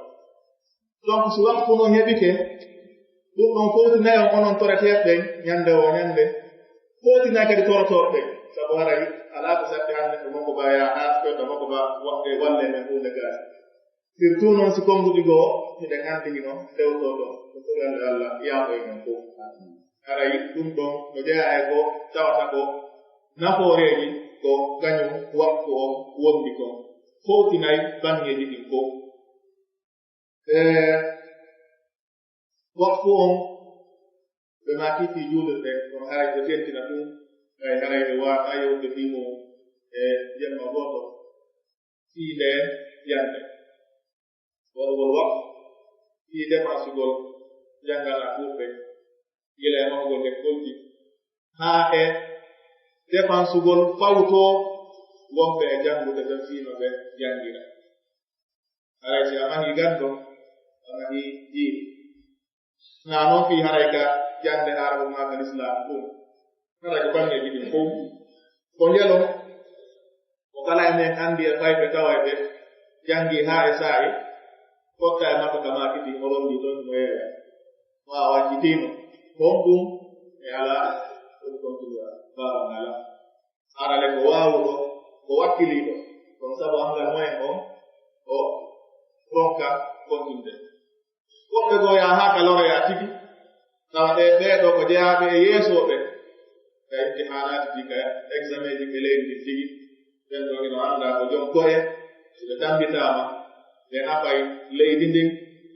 Donc, si waktu non heɓike, ɗum ɗon fowtinay on onon toreteeɓe ɓen, ñande o ñande. Fowtinay kadi torotooɓe ɓen. Sabu haray, alaa ko satti hannde ko makko ba yaa haa fewta makko ba waɗde walle men huunde gaasi. Surtout non si konnguɗi goo, hiɗen anndi hino tewtoo ɗon. Ko tugande Alla, yaafoy men fof. Haray ɗum ɗon no jeyaa e ko tawata ko nafooreeji ko kañum waktu on wondi kon. Fowtinay baŋŋeeji ɗin fof. E waktu on, ɓe maaki fii juulirde, kono haray ɓe tentina ɗum, hay haray ɓe waawataa yewtude fii mum e jemma gooto, fii ndeen yande. Waɗugol wakfu, fii defansugol jannganaa ɓurɓe, gila e mahugol lekkolji, haa e defansugol fawtoo wonɓe e janngude ɓen fii no ɓe janngira. Haray si a mahi ganndo, a mahi diine. Naa noon fii haray ka jannde Aarabu maa ka Lislaam ɗum. Haray ko banngeeji ɗin fow. Ko njelo, ko kala e men anndi e fayɓe tawa e ɓe janngi haa e saa'i, fotta e makko ka maakiti, o ronndi ɗon mo yeeya. Waawa accitiino. Honɗum? E alaa ɗum kontinua. Baawa ngala. Arale ko waawuɗo, ko wakkiliiɗo. Kono sabu anngal moyen on, o ronka kontinde. Woɓɓe goo yaha haa ka loroyaa tigi, tawa ɓe, ɓee ɗoo ko jeyaaɓe e yeesooɓe ka imtihaanaati ɗi, ka examen ji ɓe leydi ndin tigi. Ɓen ɗoo ino anndaa ko jom ko'e, si ɓe tammbitaama, ɓe nafay leydi ndin,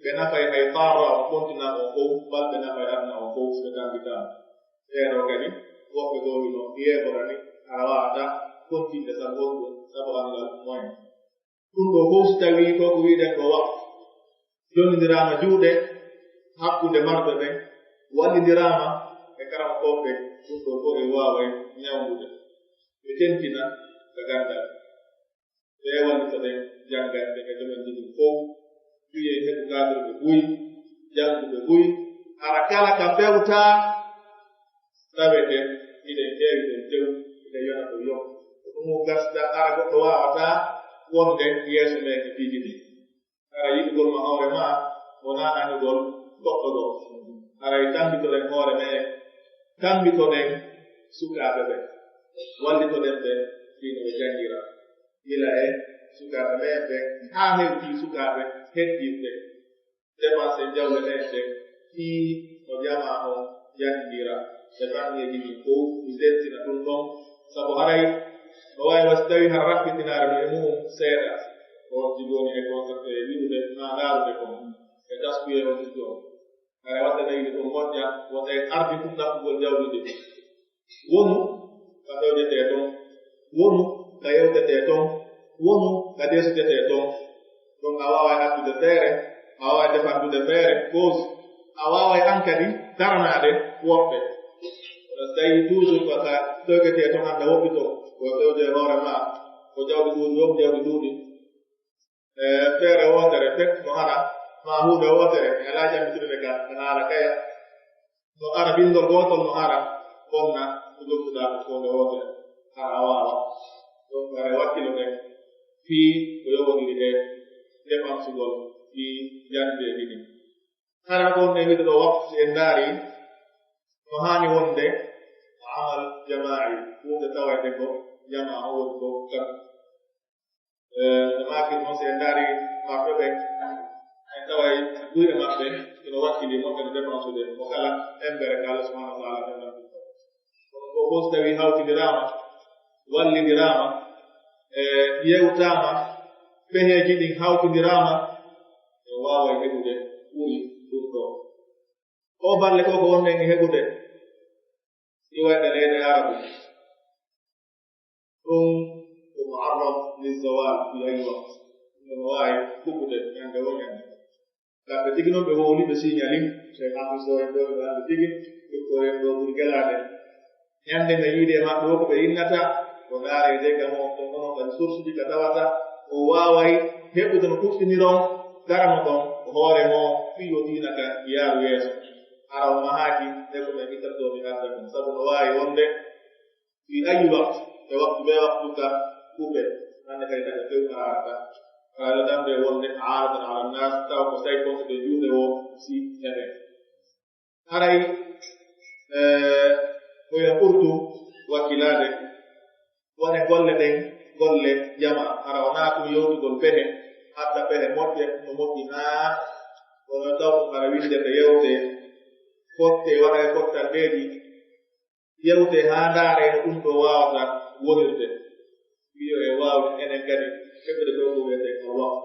ɓe nafay hay qaara on, kontinaa on fow, bal ɓe nafay aduna on fow, si ɓe tammbitaama. Ɓee ɗoo kadi, woɓɓe goo ino yeeborani, hara waawataa kontinde sabu honɗum, sabu anngal moyen. Ɗum ɗoo fow si tawii ko ko wi'eten ko waqf, jonnindiraama juuɗe hakkunde marɓe ɓen, wallindiraama e karamokooɓe ɓen, ɗum ɗoo fow en waaway ñawndude. Ɓe tentina ka ganndal. Ɓe wallitoɗen jannganɓe e domaine ji ɗin fow. Wi'en heɓu kaadirɓe buy, jannguɓe buy. Hara kala ka fewtaa, tawete hiɗen heewi ɗon tew, hiɗen yona ɗon yon. Ko ɗum o gasda, hara goɗɗo waawataa wonde yeeso men e piiji ɗin. Hara yiɗugol ma hoore maa wonaa añugol goɗɗo goo. Haray tammbitoɗen hoore men, tammbitoɗen sukaaɓe ɓen, wallitoɗen ɓe fii no ɓe janngira. Gila e sukaaɓe men ɓen haa hewtii sukaaɓe heddiiɓe. Dépense jawle ɗen ɗen fii no jamaa on janngira e banngeeji ɗin fow, mi sentina ɗum ɗon. Sabu haray no waawi wa si tawii hara raɓɓitinaare no e mu'un seeɗa, on tigi woni e conseil e wi'ude maa ndaarude kon e taskuye on tigi on. Haray waɗde no yiɗi kon moƴƴa, wota en ardi ɗum ɗaɓɓugol jawdi ndin. Wonu ka fewjetee ton, wonu ka yewtetee ton, wonu ka deesujetee ton. Ɗon a waaway addude feere, a waaway defandude feere, cause a waaway an kadi daranaade woɓɓe. Kono si tawii toujours ko ka fewjetee ton, an ka woɗɗi ton, ko fewje e hoore maa, ko jawdi ɗuuɗi, won jawdi ɗuuɗi. E feere wootere pet no hara, maa huunde wootere, mi alaa janngude ka, ka haala kaya. No ara binndol gootol no ara, bonna ko jokkuɗaa ko huunde wootere, hara a waawa. Ɗum hara wakkilo ɗen fii ko yowondiri e defansugol fii janndeeji ɗin. Hara ko wonde wiide ɗo waqf, si en ndaari, no haani wonde amal jamaa'i, huunde tawayde ko jamaa on woni ko kan. E, no maaki noon, si en ndaari marɓe ɓen, en taway guyɗe maɓɓe ino wakkili moƴƴere defansude mo kala embere ka Allah subhanahu wa ta'ala defansude. Kono ko fof si tawii hawtindiraama, wallindiraama, e, yewtaama, peheeji ɗin hawtindiraama, en waaway heɓude ɓuri ɗum ɗo. O balle ko ko wonɗen e heɓude, iwayɓe leyɗe Arabu. Ɗum ko muharram li zawal fi ayi waqt. Ɗum no waawi huɓɓude ñande wo ñande. Kamɓe tigi noon ɓe wowli, ɓe signali, Cheikh Ahmed Sow en ɗo, ɓe anndi tigi, docteur en ɗo ɓuri gelaade. Ñande ɓe yiide e maɓɓe wo ko ɓe innata, ko ndaareede gam on, on onon kadi source ji ka tawata, o waaway heɓude no kuɓɓiniron, garano ɗon, ko hoore mo, fii yo diina ka yaaru yeeso. Hara o mahaaki, e ko men ittatoo mi adda ɗum. Sabu no waawi wonde, fi ayi waqt, e waqtu ɓe waqtu ka kuɓe, hannde kadi daga few ka haarata. Kala damde wonde a aaratan ala nas, taw ko say konko ɓe juuɗe wo si heɓe. Haray, eh, ko yo ɓurtu wakkilaade, wone golle ɗen, golle jama. Hara wonaa ɗum yewtugol pehe, adda pehe moƴƴe, no moƴƴi haa, kono taw ɗum hara windete yewte, fotte, waɗa e fottandeeji, yewte haa ndaaree no ɗum ɗo waawata wonirde. Wiyo e waawde enen kadi heɓude ɗo ko wiyetee ko waqf.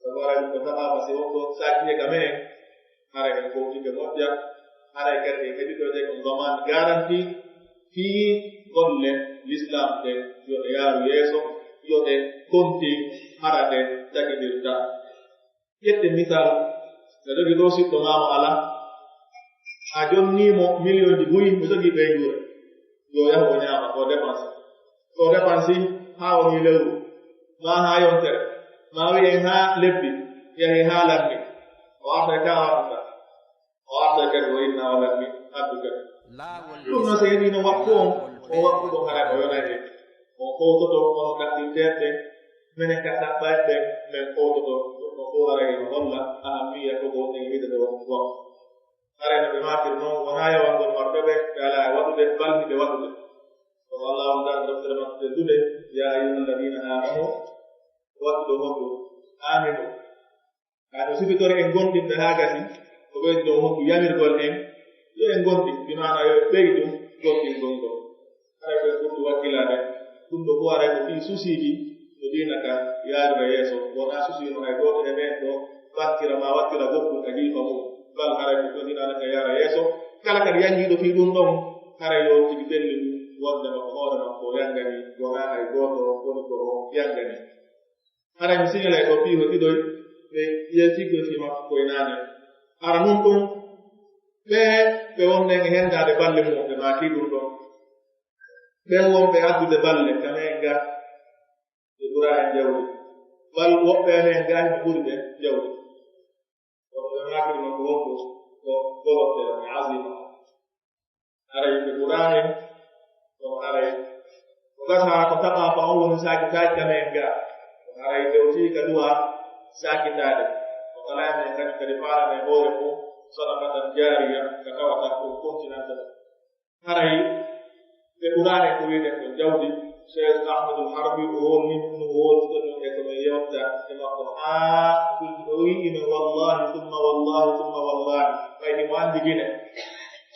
Sabu haray ko sabaaba si wonko sakkine ka men, haray en fowtike moƴƴa, haray kadi en heɓi ɗo de ko damaan garanti fii golle l'islam ɗe, yo ɗe yaaru yeeso, yo ɗe kontin, hara ɗe tagindirta. Ƴette misal, no jogi ɗo siɗɗo maama ala, a jonnii mo miliyonji buy, mo jogi ɓe juure, yo yahu o ñaama, o dépense. O dépense haa woni lewru, maa haa yontere. Ma wi'en haa lebbi yahi haa lammi, o artay ka wartata. O artay kadi o inna o lammi addu kadi. Ɗum no seedino waktu on, o waktu ɗo haray o yonay en. On hoototo kono ɗaɓɓinteeɓe, menen ka ɗaɓɓayɓe men hoototo. Ɗum no ɗo haray no holla ahammiya ko gonɗen wiide ɗo waktu. Haray no ɓe maakiri non, wonaa yawangol marɓe ɓe, ɓe alaa e waɗude, balmi ɓe waɗude. Kono Allah on dan deftere makko teddude, yaa ayyuhal ladina amanu, waɗude honɗum? Aminu. Kaa ɗo sifitore en gonɗinɓe haa gasi, ko ɓeydude on honɗum yamirgol en, yo en gonɗin, bi maana yo en ɓeydu gonɗingol ngol. Haray ɓe ɓurdu wakkilaade, ɗum ɗo fof haray ko fii susiiji no diina kan yaarira yeeso, wonaa susiino hay gooto e ɓeen ɗo ɓantira maa wattira goɗɗum ka jiifa mum, bal haray ko ɗum diina ka yaara yeeso. Kala kadi yanngiiɗo fii ɗum ɗon, haray yo tigi felli ɗum wonde makko hoore makko o yanngani, wonaa hay gooto woni ko o yanngani. Haray mi siñalay ɗo fii ko ɗiɗoy, ɓe yeesigol fii makko koye naane. Hara nun ɗum, ɓe, ɓe wonɗen e hendaade balle mum, ɓe maaki ɗum ɗon. Ɓen wonɓe addude balle, ka men ga, ɓe ɓura en jawdi. Bal woɓɓe e men ga, ɓe ɓuri ɓe jawdi. Kono ɓe maaki ɗum ko wonɗo, ko golotte, mi azima. Haray ɓe ɓuraani, kono haray ko gasa ko taɓa fa on woni saaki taaki ka men ga. Kono haray dewti ka duwa saaki taade. Ko kala men kadi kadi faala men hoore ko sadaqatan jaariya ka tawata ko kontinanta. Haray ɓe ɓuraani ko wi'eten ko jawdi. Cheikh Ahmadul Harbi o holni ɗum, o holni ɗum e ko men yewta e makko haa o wi'ino wallahi, summa wallahi, summa wallahi. Ɓay himo anndi Gine.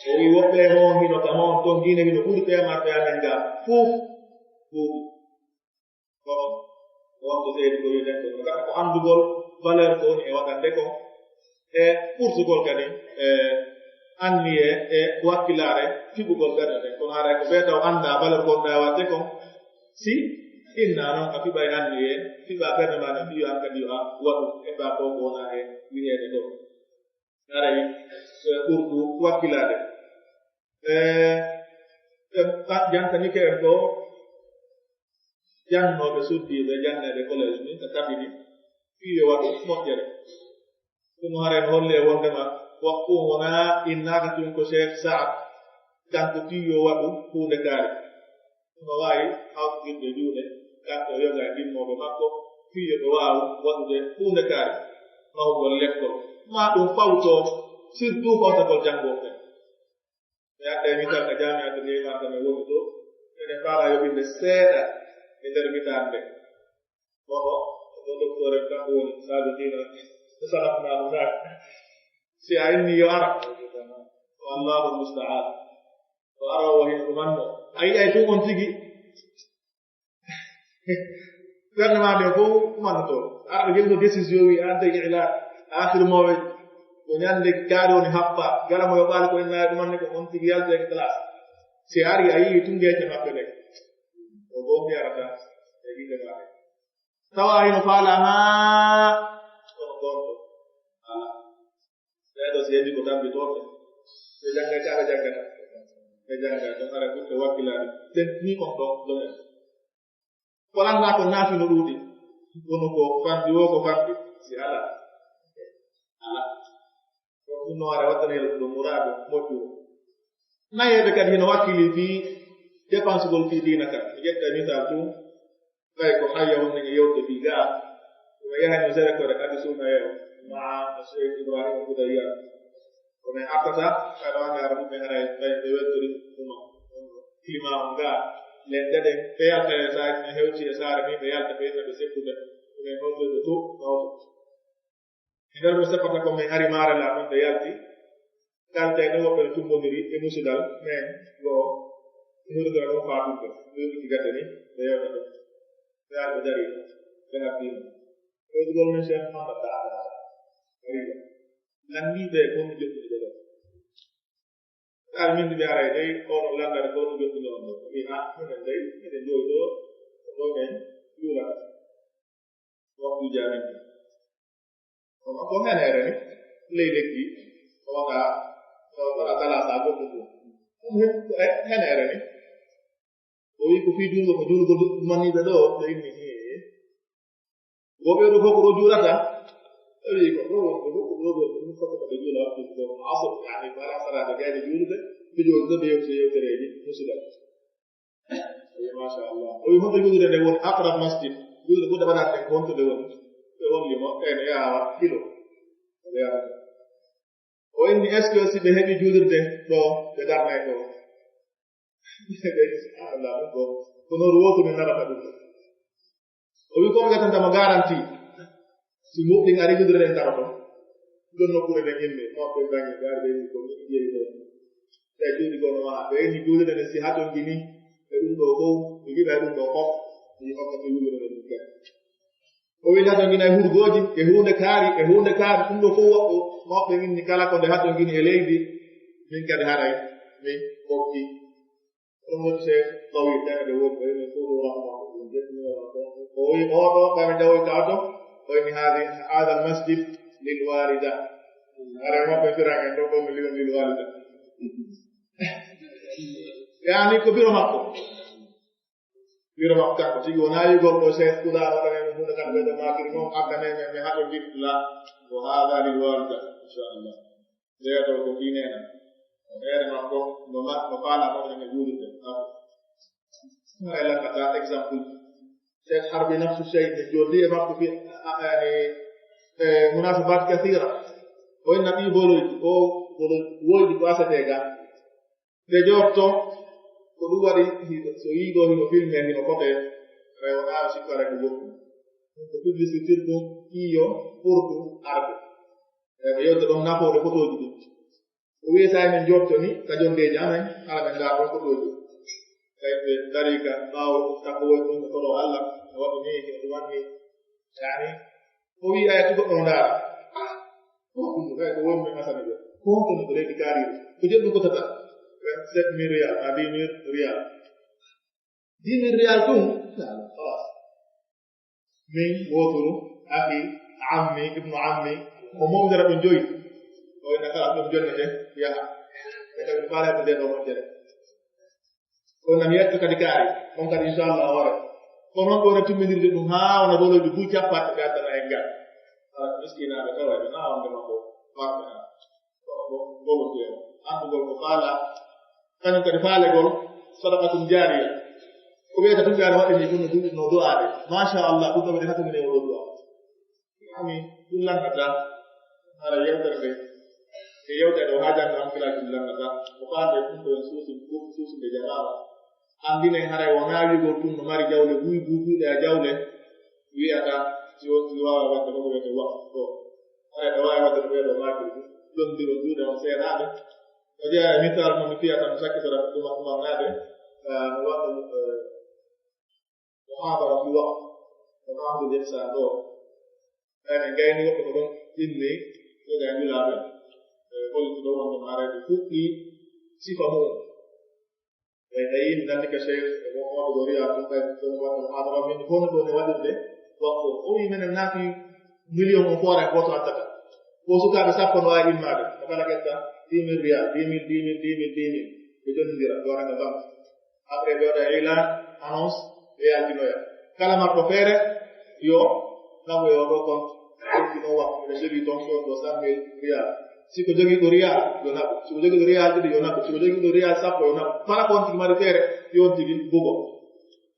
O wi'i woɓɓe e mon hino ka mon ton Gine hino ɓuri ɓe marɓe amen ga. Fof. Fof. Kono wonko seedi ko wi'eten ko, ngata ko anndugol valeur ko woni e waɗande ko, e ɓurtugol kadi, e anniye, e wakkilaare, fiɓugol kadi nden. Kono haray ko ɓe taw anndaa valeur gonɗa e waɗde kon, si inna non a fiɓay anniye, fiɓa ɓernde ma nden, fiyo an kadi yo a waɗu, e ɓa ko ko wona e wi'eede ɗo. Haray, e ɓurtu wakkilaade. E, e, a, jantanike en ɗo, jannooɓe suddiiɓe, janneede collège ni, ka kabini, fii yo waɗu moƴƴere. Ɗum haray no holli e wondema, waktu on wonaa innaaka tun ko Cheikh Saad, kanko fii yo waɗu huunde kaari. Ɗum no waawi hawtitirde juuɗe, kanko e yoga e ɗimmooɓe makko, fii yo ɓe waawu waɗude huunde kaari, mahugol lekkol. Maa ɗum fawto, surtout fawtagol janngooɓe ɓen. Mi adda e misal ka jaami'atu Neymar ka mi woni to, eɗen faalaa yoɓinde seeɗa e nder misal nde. Oho, ko docteur en kanko woni Sadio Dina, ko salafnaaɗo ngaari. Si a inni yo ara, ko Allahu musta'an. O aroowo hino ɗumanno. A yi'ay tun on tigi, ɓernde maa nden fof ɗumannoto. Arɗo jogino décision wi, adda ila akhir maw'id. Ko ñande kaari woni happa. Gala mo yoɓaali ko en nayi ɗumanne ko on tigi yalti e classe. Si ari a yi'i tun geece maɓɓe ɗen. O gombi arata e yiide maɓɓe. Tawa hino faala haa kono gonɗo. Ala. Ɓeeɗo si heɓi ko tambi toon ɓe. Ɓe jannga ka ɓe janngata. Ɓe jannga ɗon ara ɓe wakkilaade. Ɓen ni kon ɗon ɗon en. Ko lannda ko naafi no ɗuuɗi. Kono ko fanɗi wo ko fanɗi. Si ala. Ala. Ko ɗum no ara waɗtanee ɗum muraadu moƴƴu. Nayeeɓe kadi hino wakkili fii dépensegol fii diina kan. Mi ƴetta misal ɗum. Ɓay ko hayya wonde e yewde fii gaa. Ɗum e yahani zere kore kadi suuna yeewa. Ma Cheikh Ibrahim Boudayya. Ko men artata, kadi wonde ara ɗum ɓe haray ɓay ɓe weltori ɗum. Climat on gaa. Len daɗen, ɓe yalta e saare, men hewti e saare ni, ɓe yalta ɓe yimɓe ɓe seppude. Ɗum e hewde ɓe to, hawto. E nder ɗo seppata ko men ari maare la ɗon ɓe yalti. Kalteeɗo woɓɓe no cumbondiri e musidal, men go hurgira ɗon faatunde, ɗum ɗi gade ni, ɓe yewta ɗum. Ɓe ari ɓe dari, ɓe haɓɓi ɗum. Ɓe ɗugol men Cheikh Mouhamed Ba, ari. Lanndi ɓe kon joɗɗude ɗo. Kala min mbiya aray dey, oɗo lanndata ko ɗum joɗɗude on ɗo. Wi, "Ah, minen dey, minen jooɗi ɗo, ko ɗo men juulata." Waktuuji amen ɗi. Kono ko heneere ni, ley lekki, ko waɗa, ko waɗa kala saa goɗɗum ɗum. Ɗum he-, ko he-, heneere ni. O wi ko fii juulgo, ko juulgol maniiɓe ɗo, ɓe inni, "Hee." Ko ɓe ɗo fof ko ɗo juulata. Tawi ko ɗo wonɓe fof ko ɗo ɗo ɗum fof ko ɓe juula waktu ko asr, yani ko ala saraade gayde juulude, ɓe juulde ɓe yewti yewtereeji musidal. Eyi, machallah. O wi honto juulde nde woni aqrab masjid? Juulde ɓurɗo waɗande ko honto nde woni? Ɓe holli mo ɓen yaawa kilo. Ɓe yaawa. O inni, est-ce que si ɓe heɓi juulirde ɗo, ɓe darnay ɗo? Ɓe inni, subhanallah, ɗum ɗo ko noru wootu min narata ɗum ɗo. O wi, ko ɓe gatanta mo garanti? Si moƴƴi ari juulirde nden daroto. Ɗon nokkuure nden inni, mawɓe ɓe mbañi, gaari ɓe inni ko min jeyi ɗo. Ɓe juuli gono ma, ɓe inni juulirde nden si haton gini, e ɗum ɗo fof, mi yiɗa e ɗum ɗo fof, mi hokkata juulirde nden ɗum kadi. O wi, haton gina e hurgooji, e huunde kaari, e huunde kaari, ɗum ɗo fof woɓɓo, mawɓe inni kala ko nde haton gini e leydi, min kadi haray, min kokki. Ɗum woni se tawi ɓe ɓe woni ɓe ɓe fof ɗo rahma ɗum jeɗɗinoo ɗon ɗon. O wi, oo ɗo ɓe ɓe tawoyta to, o inni haadi, haada al masjid lil walida. Haray maɓɓe firan en ɗo ko million lil walida. Yani ko biro makko. Biro makko kanko tigi wona yigol ɗo Cheikh Kulaar waɗane no hunde kan ɓe ɗo makiri noon addane men mi haɗo jiɗla. Ko haada lil walida, inchallah. Reeɗo ko ɗi neena. Reere makko no ma-, no faala ko ene juulirde. Ay lakkata exemple. Cheikh Harbi nafsu shay, min joddi e makko fi, a, a, yani, e munasabat kathira. O inna ɗi boloyɗi, o boloyɗi woyɗi ko asete ga. Ɓe jotto, ko ɗum waɗi, hi-, so yii ɗo hino filme, hino fote, rewa, a, sikkare ko goɗɗum. Ɗum ko publicité ɗum, iyo, pour ɗum arde. E ɓe yewta ɗon nafoore fotooji ɗin. O wi'i, so min jottoni ka jonndeeji amen, hara ɓe ngaa ɗon ko ɗooji. Tawi ɓe darii ka ɓaawo takko woy ɗum, ɓe toroo Allah, o waɗi nii, o ɗum waɗi nii. Yani, o wi'i, aya, tigi goɗɗo no ndaara. Ah, ko ɗum, tawi ko woni men asani ɓe. Ko honto no ɓe reedi kaari? Ko jeɗɗum ko tata? Vingt-sept mille riyal, à dix mille riyal. Dix mille riyal ɗum, khalas. Min wooturu, akhi, ammi, ibnu ammi, ko momdere ɗum joyi. O inna kala ɗum jonnete, yaha. E kadi faale ko nden ɗo moƴƴere. Ko nam yetto kadi kaari, on kadi inchallah o wara. Ko noon ɗo na timminirde ɗum haa wona boloyɗi buy cappanɗe ɓe addana en ngal. Ala miskinaaɓe tawa ɓe haa wonde makko farɓe haa. Ko, ko, ko, ko, anndugol ko faala, kañum kadi faalegol, sadaqatum jaariya. Ko wiyata tun ɓe aɗa waɗi ni ɗum no duɗi no du'aade. Machallah, ɗum ɗo ɓe hatani ne o du'a. Ami, ɗum lanndata, hara yewtere nde. E yewtere o haajanno am kilaaji ɗum lanndata. Ko faande ɗum ko en suusi, suusi nde jamaala. Anndinen haray wonaa wi'ugol ɗum no mari jawle buy buy buyɗe a jawle. Wiyata, si on, si waawa waɗde ko wiyete waqf ko. Haray ɓe waawi waɗde ko ɓeeɗo maakiri ɗum. Ɗonndiro juuɗe on seeɗaaɓe. O jeyaa e misal mo mi fiyata, mi sakkitora ɗum, ɗum naade, ah, no waɗɗo, eh, muhaadara fi waqf, ko Mahdul Ihsan ɗo. Ɓayne gayni woɓɓe ko ɗon inni, yoga e njulaaɓe, eh, hollude ɗo wonde maarayɓe fuɗɗi sifa mu'um. Ɓay tawi mi nandi ka Cheikh, e mo, mo ɗo riya ɗum, ɓay ɗon waɗa muhaadara min, hono ɗo ne waɗirde waqf. O wi menen naati million on foore gooto attata. Ko sukaaɓe sappo no waawi immaade. Ko kala ƴetta dix mille riyal, dix mille, dix mille, dix mille, dix mille. Ɓe jonnindira, ɓe waɗa ka banque. Après, ɓe waɗa ilan, annonce, ɓe yaltinoya. Kala marɗo feere, yo, naɓoyo ɗo kon, ƴetti noon waqf, ɓe jogii toon ɗon ɗo cent mille riyal. Si ko jogiiɗo riyal, yo naɓu. Si ko jogiiɗo riyal ɗiɗi, yo naɓu. Si ko jogiiɗo riyal sappo, yo naɓu. Kala ko on tigi mari feere, yo on tigi bugo.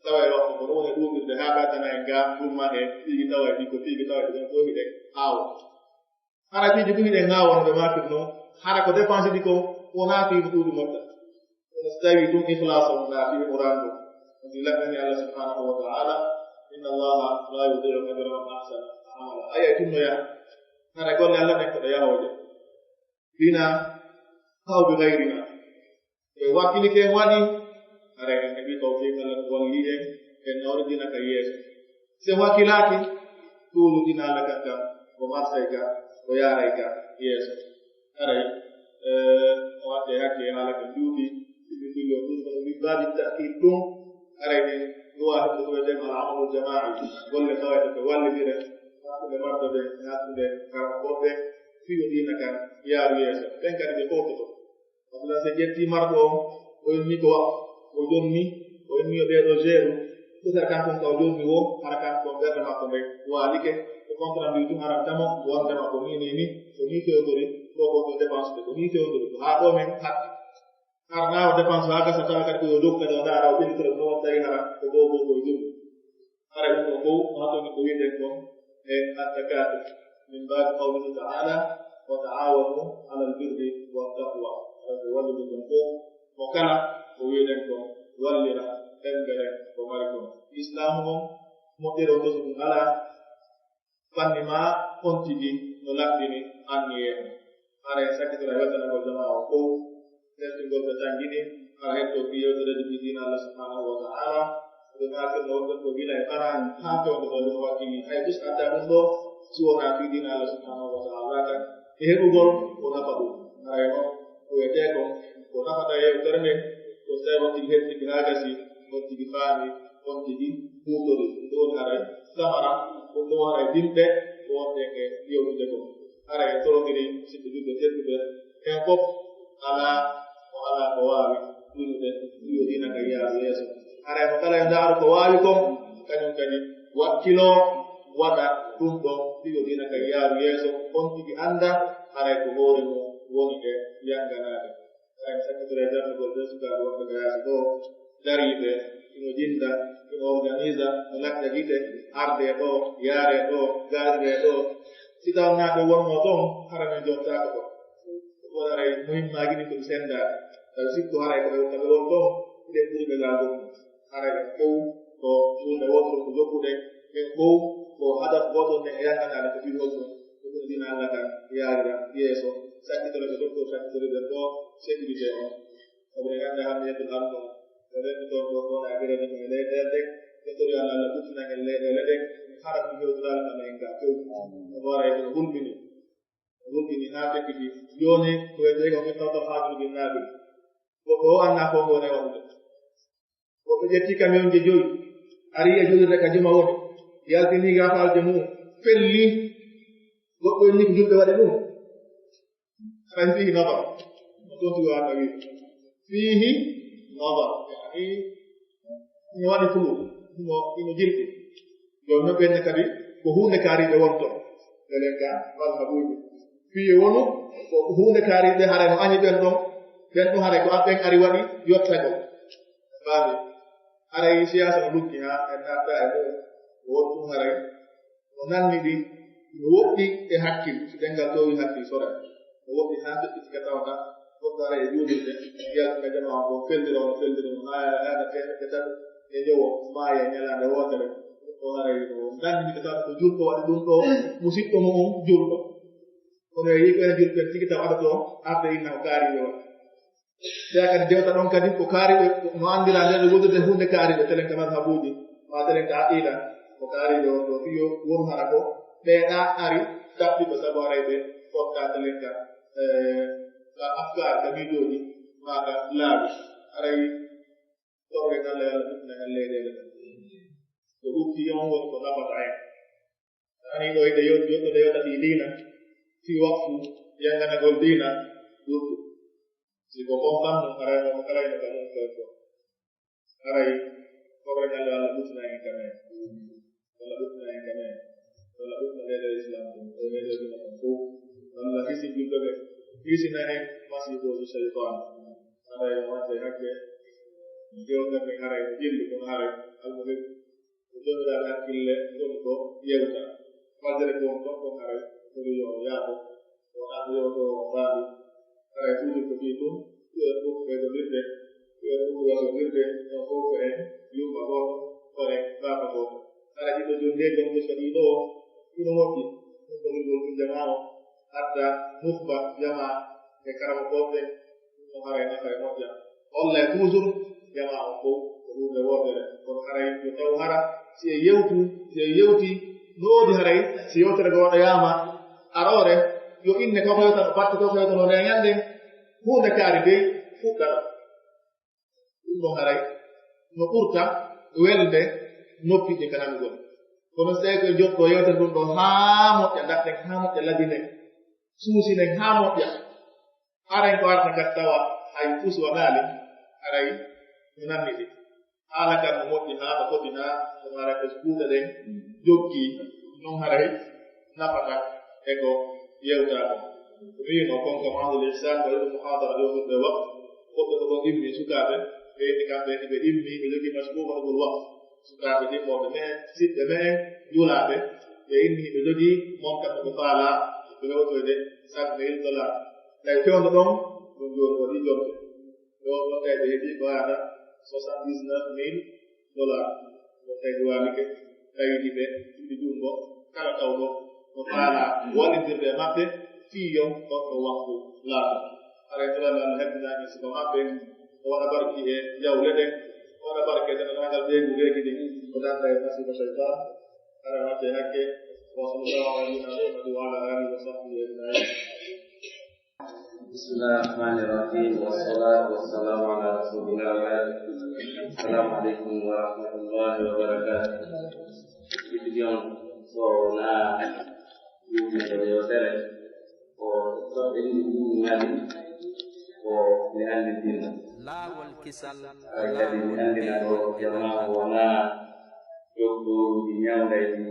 Tawa e waqf ko ɗum woni ɗuuɗirde haa ɓe addana en ga, ɗum ma heen, tigi tawa e ɗi ko tigi tawa e ɗi ko hiɗen aawo. Hara piiji ɗum hiɗen aawo no ɓe maakir noon, hara ko dépense ɗi ko wonaa fii no ɗuuɗi moƴƴa. Kono so tawii ɗum ikhlas on naati e Qur'an ɗum, on ɗi laɓɓani Allah subhanahu wa ta'ala, inna Allaha la yudi'u ajra man ahsana amala. Aya e ɗum no yaha. Hara golle Allah ɗen ko ɗe yahooje. Bina aw bi ghayrina. Ɓe wakkilike en waɗi, haray en heɓi tawfiq Allah ko walli en, en nawri diina ka yeeso. Si en wakkilaaki, tuulu diina Allah kan kan, ko marsay ka, ko yaaray ka yeeso. Haray, eh, o watte hakke haala ko juuti, sibi fillo ɗum, kono min baabi ta'kid ɗum, haray min ɗuwa heɓde ko wiyetee al amalul jamaa'i, golle tawayɗe ko wallidire, hakkunde marɗo ɓe, hakkunde karamokooɓe, fiyo diina kan yaaru yeeso. Ɓen kadi ɓe fowtoto. Masalan, si ƴetti marɗo on, o inni ko waqf, o jonni, o inni yo ɓeeɗo jeeru, Usere kan kon kaw jommi wo, hara kan kon ɓernde makko nde waalike, ko compte rendu tun haran tamo, wondema ko ni ni ni, ko ni fewtori, ko ko ɗo dépense de, ko ni fewtori, ko haa ɗo men hatti. Har na o dépense haa gasa tawa kadi ko yo dow kadi o ndaara o ɓenni kadi no tawi hara ko ɗo ɗo ɗo jommi. Hara ɗum ɗo fof haa toon ko wi'eten kon e at-takaathur min ba'di qawlihi ta'ala, wa ta'awanu alal birri wat taqwa. Hara ko wallude kon fof mo kala ko wi'eten kon wallira embere ko mari kon. Islaamu on moƴƴere on ɗo so ɗum alaa, fanni ma on tigi no laɓɓini anniyee on. Hara en sakkitora weltanagol jamaa on fof, hettingol ɓe tanngini, hara hetto fii yewtereeji fii diina Allah subhanahu wa ta'ala. Ɓe maakirno wonɓe ko gila e ɓanaa haa fewndo ɗo ɗum wakkili. Hay dus adda ɗum ɗo, si wonaa fii diina Allah subhanahu wa ta'ala kan. E heɓugol ko nafa ɗum. Hara e noon, ko wiyetee kon, ko nafata yewtere nden, ko tawi on tigi hettike haa gasi, on tigi faami, on tigi huutori. Ɗum ɗo woni haray samara, ɗum ɗo haray dimɗe, ko wonɗen e yewtude kon. Haray en torondiri, musidɓe julɓe tedduɓe, en fof alaa mo alaa ko waawi ɗunude, ɗum yo diina kan yaaru yeeso. Haray mo kala yo ndaaru ko waawi kon, kañum kadi wakkiloo, waɗa ɗum ɗon, ɗum yo diina kan yaaru yeeso, on tigi annda, haray ko hoore mum woni e yannganaade. Haray mi sakkitoro e darnugol ɓee sukaaɓe wonɓe ka yaasi ɗoo, dariiɓe, ino jinnda, ino organisa, no laƴƴa gite, ardee ɗoo, yaaree ɗoo, gaariree ɗoo. Si tawnaa ɓe wonnoo toon, hara min jontaaka ɗoo. Ɗum waɗa haray muhimmaaji ɗin ko ɗi senndaaka. Tawi sikku haray ko ɓe, ko ɓe won toon, hiɗen ɓuri ɓe laawol mum. Haray ɓen fow ko huunde wootere ko jokkuɗen, ɓen fow ko hadaf gooto nden e yannganaade ko fii holɗum, ko ɗum diina Allah kan yaarira yeeso, sakkitoro ɓe docteur sakkitoro ɓen ɗoo sécurité on. Sabu en anndaa hannde yeddol Allah on, ɓe renndi toon ɗoo ɗoo na gere ɗum e leyɗeele ɗen, ɓe tori Allah, Allah ɓurtinan en leyɗeele ɗen, hara ko hewtiraali ɗam en gaa few. Sabu haray ɓe hulɓini, hulɓini haa fekkiti. Jooni ko wiyetee ko mittawtal haajuru ginnaaɓe. Ko ko annaa fof ko woni waɗude. Woɓɓe ƴetti kamiyonje joyi, ari e juulirde ka juma woni, yaltini gafalje mum, felli, goɗɗo inni ko julɓe waɗi ɗum. Haray fiihi nadar. No toon tigi waɗa wiide. Fiihi nadar. Yani, ina waɗi fulu. Ino, ino jirɓi. Jooni noon ɓenne kadi ko huunde kaariiɓe won toon. Enen ka mazhabuuji. Fii wonu ko huunde kaariiɓe haray no añi ɓen ɗon. Ɓen ɗon haray ko ɓen ari waɗi yottagol. Faami. Haray siyaasa no luggi haa en naattaa e mum. Ko won ɗum haray no nanni ɗi, no woɗɗi e hakkil, so ɗemngal toowi hakkil sora. No woɗɗi haa feƴƴiti ka tawata goɗɗo ara e juulirde, yaltina jamaa on ɗon, fellira on, fellira on, haa yaara teemeɗɗe tato e jowo, maaya e ñalaande wootere. Ɗum ɗo haray no nanni ka tawata ko julɗo waɗi ɗum ɗo, musiɗɗo mo on julɗo. Kono e yiɓɓe julɓe tigi taw aɗa ɗo arde inna ko kaari yo. Ɓeya kadi dewta ɗon kadi ko kaariɓe, no anndira nde ɓe wondude huunde kaariɓe, telen ka mazhabuuji, ma telen ka aqida, ko kaariɓe on ɗo fiyo won hara ko ɓeeɗa ari tappi ko sabu haray ɓe fotta telen ka, eh, ka afkaar, ka miijooji, ma ka laabi. Haray torre kan Allah, Allah ɗuɗna en leyɗeele ɗen. Ko ɗum fiyon woni ko nafata en. Ani ɗo ide yo-, yo-, ɗo yota fii diina, fii waqfu, yanganagol diina, ɗuɗɗum. Si ko kon fannu, haray mo kala ina ka ɗum koy ko. Haray, ko ɓe ñalla Allah ɓutna en ka men. Allah ɓutna en ka men. Allah ɓutna leyɗe Islam ɗum, e leyɗe diina ɗum fof. Allah hisi julɓe ɓe, hisina en masiibooji seytaane. Haray, wonde hakke, jewtan ni haray, jilli ɗum haray, almuhim. Ko joomiraaɗo hakkille woni ko yewta. Fajere ko won ɗon ko haray, ko yo o yaaɓo. Wonaa ko yewto o faali. Haray tuuji ko fii ɗum, ɗo e fof ɓeydodirde, ɗo e fof waɗodirde, ɗo fof ko en yumma gooto, ko en baaba gooto. Haray ɗiɗo jondeeji on ɓe so ɗiɗo o, ɗum moƴƴi. Ɗum ko ɗum ɗum jamaa o, adda nusba jamaa e karama ɓoɓɓe, ɗum no haray nafa e moƴƴa. Hollay toujours jamaa on fof ko huunde wootere, kono haray yo taw hara si e yewtu, si e yewti, no woodi haray si yewtere ngo waɗoyaama aroore, yo inne ko ko yewtano, batte ko ko yewtano nde ñande, huunde kaari dey fuɗɗata. Ɗum ɗon haray no ɓurta welde noppi ɗi ka nanugol. Kono si tawi ko jokko yewtere ɗum ɗo haa moƴƴa, ndaɗɗen haa moƴƴa, labinen, suusinen haa moƴƴa. Haray ko arata kadi tawa hay fus waɗaali, haray no nanni ɗi. Haala kan no moƴƴi haa no foti haa no mara ko kuuɗe ɗen joggi non haray nafata e ko yewtaa kon. Ko wiino kon ko Mahdul Ihsan waɗi ɗum muhadara jowtuɓe waqf. Woɓɓe ko ɗon immi sukaaɓe, ɓe inni kamɓe ni ɓe immi ɓe jogii mashruu'u waɗugol waqf. Sukaaɓe ɗimmooɓe me'en, siɓɓe me'en, julaaɓe, ɓe inni ɓe jogii monta ko ɓe faalaa ɓe rewtoyde cinq mille dollars. Tawi fewndo ɗon ɗum jooni waɗi jomde. Ɗo ɗon tawi ɓe heɓi ko yaata soixante-dix-neuf mille dollars. Ɗo tawi ɗi waawike tawidi ɓe cuuɗi junngo kala tawɗo no faalaa wallindirde e maɓɓe fii yon ɗon ɗo waqfu laato. Haray tawande Allah hebbinaaki suka maɓɓe, o waɗa barki e jawle ɗen, o waɗa barke e denanaagal ɓeygu reegi ɗin, o dannda e masiiba seytaan. Haray watte hakke, wa sallallahu ala nabiyyina Muhammad wa ala alihi wa sahbihi ajma'in. بسم الله الرحمن الرحيم، والصلاة والسلام على رسول الله وبعد. السلام عليكم ورحمة الله وبركاته. Étudiant, so na ɗum ko yewtere ko toɓɓe ɗiɗi ɗum ngari ko mi anndintina. Laawol kisal. Ay kadi mi anndina ɗo jamaa o wonaa doktooruuji ñawndayɗi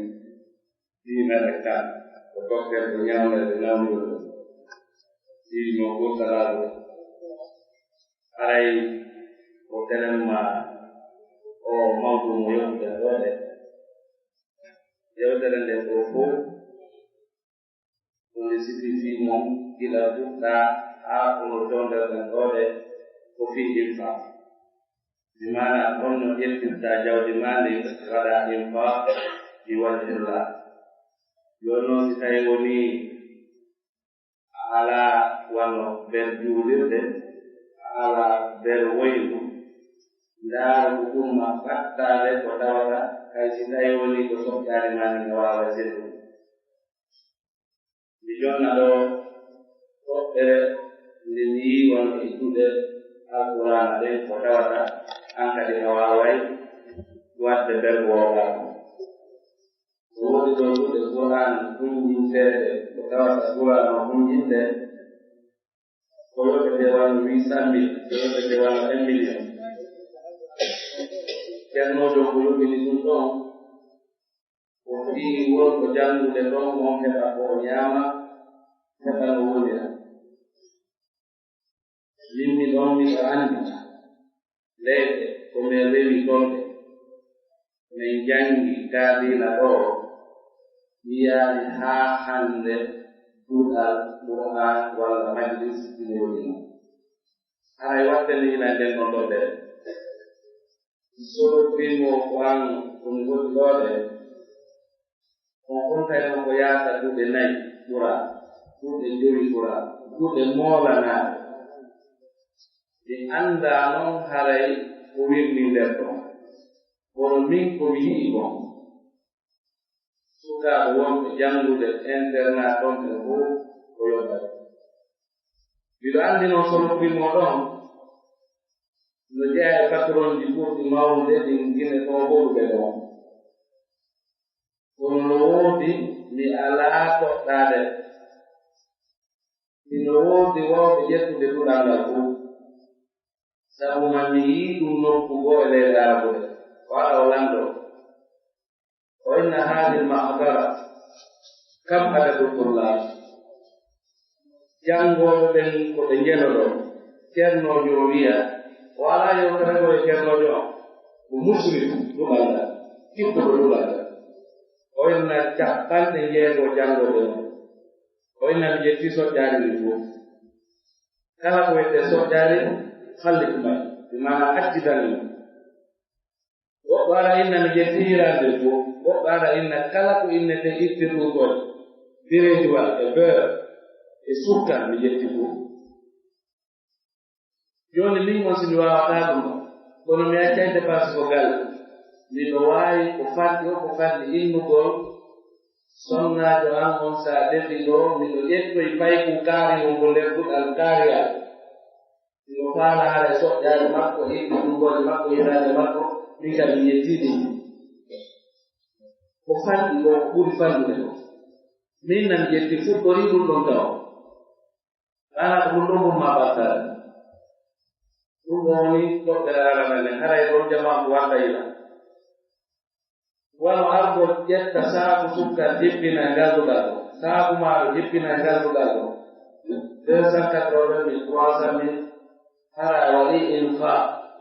diina e kan ko dokter ko ñawndayɓe nawndol. Si mo gurtalaaɗo haray ko telemma o mawɗo mo yewtude ɗo de. Yewtere nde ko fof ɗum ne sifi fii mon gila fuɗɗa haa kono jonderɗen ɗo de ko fii infaq. Bi maana on no ƴettirta jawdi ma ndin waɗa infaq fi wajhillah. Jooni noon si tawi woni a alaa wano nder juulirde, a alaa nder woyndu, ndaar ko umma ɓattaade ko tawata hay si tawi woni ko soɓƴaani ma ndin a waaway sellude. Mi jonna ɗo toɓɓere nde mi yi'i wano e duɗe Alqur'aana ɗen ko tawata an kadi a waaway waɗde nder woogaa. Ko woni ɗo duɗe Qur'aana hunjinteeɗe ko tawata Qur'aana o hunjinde ko yoɓete wano huit cent mille, ko yoɓete wano un million. Ceernoojo ko yoɓini ɗum ɗon. Ko fii wonko janngude ɗon on heɓa ko o ñaama, heɓa no wonira. Min mi ɗon miɗo anndi leyɗe ko min rewi ton ɗe. Min janngi ka diina ɗo, mi yaali haa hannde duɗal Qur'aan walla majlis ina woni non. Haray watte mi ina nden ɗon ɗo ɓe. Soro primo ko an ɗum woni ɗo ɗe. On kontay on ko yaata duɗe nayi ɓura, duɗe jowi ɓura, duɗe moolanaaɗe. Ɓe anndaa non haray ko wirni nder ɗon. Kono min ko mi yi'i kon, sukaaɓe wonɓe janngude internat ɗon ɓe fof ko yoɓay. Miɗo anndi non solo primo ɗon no jeyaa e patronji ɓurɗi mawnude ɗin Gine ko ɓurɓe ɗon. Kono no woodi mi alaa toɗɗaade. Hino woodi wawɓe ƴettude duɗal ngal fof. Sabu man mi yii ɗum nokku goo e leyɗe Arabuɓe. Ko ara o lanndoo. O inna haadil mahdara kam adadu tullaab. Janngooɓe ɓen ko ɓe njelo ɗoo. Ceernoojo o wiya, o alaa yewtere ɗoo e ceernoojo on. Ko musrik duɗal ngal, kippuɗo duɗal ngal. O inna capanɗe njeego janngooɓe on. O inna mi ƴettii soƴƴaari ndin fof. Kala ko wiyetee soƴƴaari, hallit may, bi maana accitan ɗum. Woɓɓe ara inna mi ƴettii hiraande fof, woɓɓe ara inna kala ko innetee ittirɗum kon, bireediwal e beurre e sukka mi ƴetti fof. Jooni min on si mi waawataa ɗum, kono mi accay dépense ko galle. Miɗo waawi ko fanɗi o ko fanɗi innugol sonnaajo an on, so a defii ɗoo, miɗo ƴettoy paykun kaari on ko nder duɗal kaariyal. Miɗo faala hara e soƴƴaare makko, e ittuɗum golle makko, e hiraande makko, min kam mi yettii ɗum. Ko fanɗi ko ɓuri fanɗude ko. Min nan yetti fuɗɗorii ɗum ɗon taw. Ɓaana ko ɗum ɗon umma ɓartaare. Ɗum ɗo woni toɓɓere aranere nden, haray ɗon jamaa ko warta yila. Wano argol ƴetta saaku sukkar jippina ngallugal ɗo, saaku maaro jippina ngallugal ɗo, deux cent quatre-vingt mille, trois cent mille, hara a waɗi infa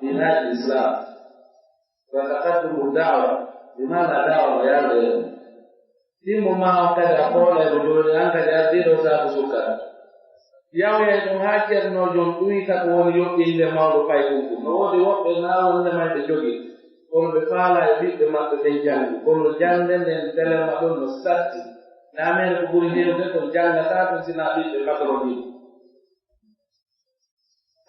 binaaji Islam. Wa taqaddumu da'wa, bi maana da'wa no yaade. Timmo ma on kadi a koolay mo jooni, an kadi ardiiɗo saaku sukkar. Yawyay ɗum haa Ceerno Joom ɗuyta ko woni yoɓɓinde mawɗo paykun kun. No woodi woɓɓe naa wonde may ɓe jogii, kono ɓe faalaa e ɓiɓɓe maɓɓe ɓen janngi. Kono jannde nden telema ɗon no satti. Naa mere ko ɓuri heewde kon janngataa ɗum sinaa ɓiɓɓe patron ɗin.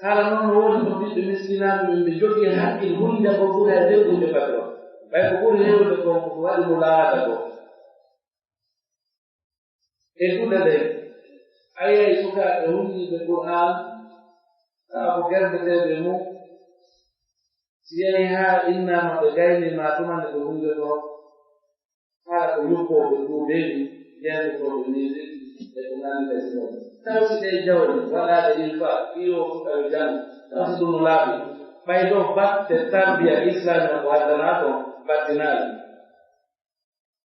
Kala noon no woodi ɗon ɓiɓɓe miskinaaɓe ɓen ɓe jogii hakkil hunnde ko ɓuri e lewɗinde patron. Ɓay ko ɓuri heewde kon ko waɗi mo laawata ko. E duɗe ɗen, a yi'ay sukaaɓe hunndiiɓe Qur'aan, tawa ko gerdeteeɓe mum. Si yahi haa innaama ɓe gaynii ma tuma nde ɓe hunnde ko, hara ko yuppooɓe duubeeji, jentotooɓe musique, e ko nanndi e si ɗon. Taw si ɗee jawle waɗaade infaq, fii o suka yo janngu, taw si ɗum no laaɓi. Ɓay ɗoo batte tarbiya islaamiya ko addanaa kon, battinaali.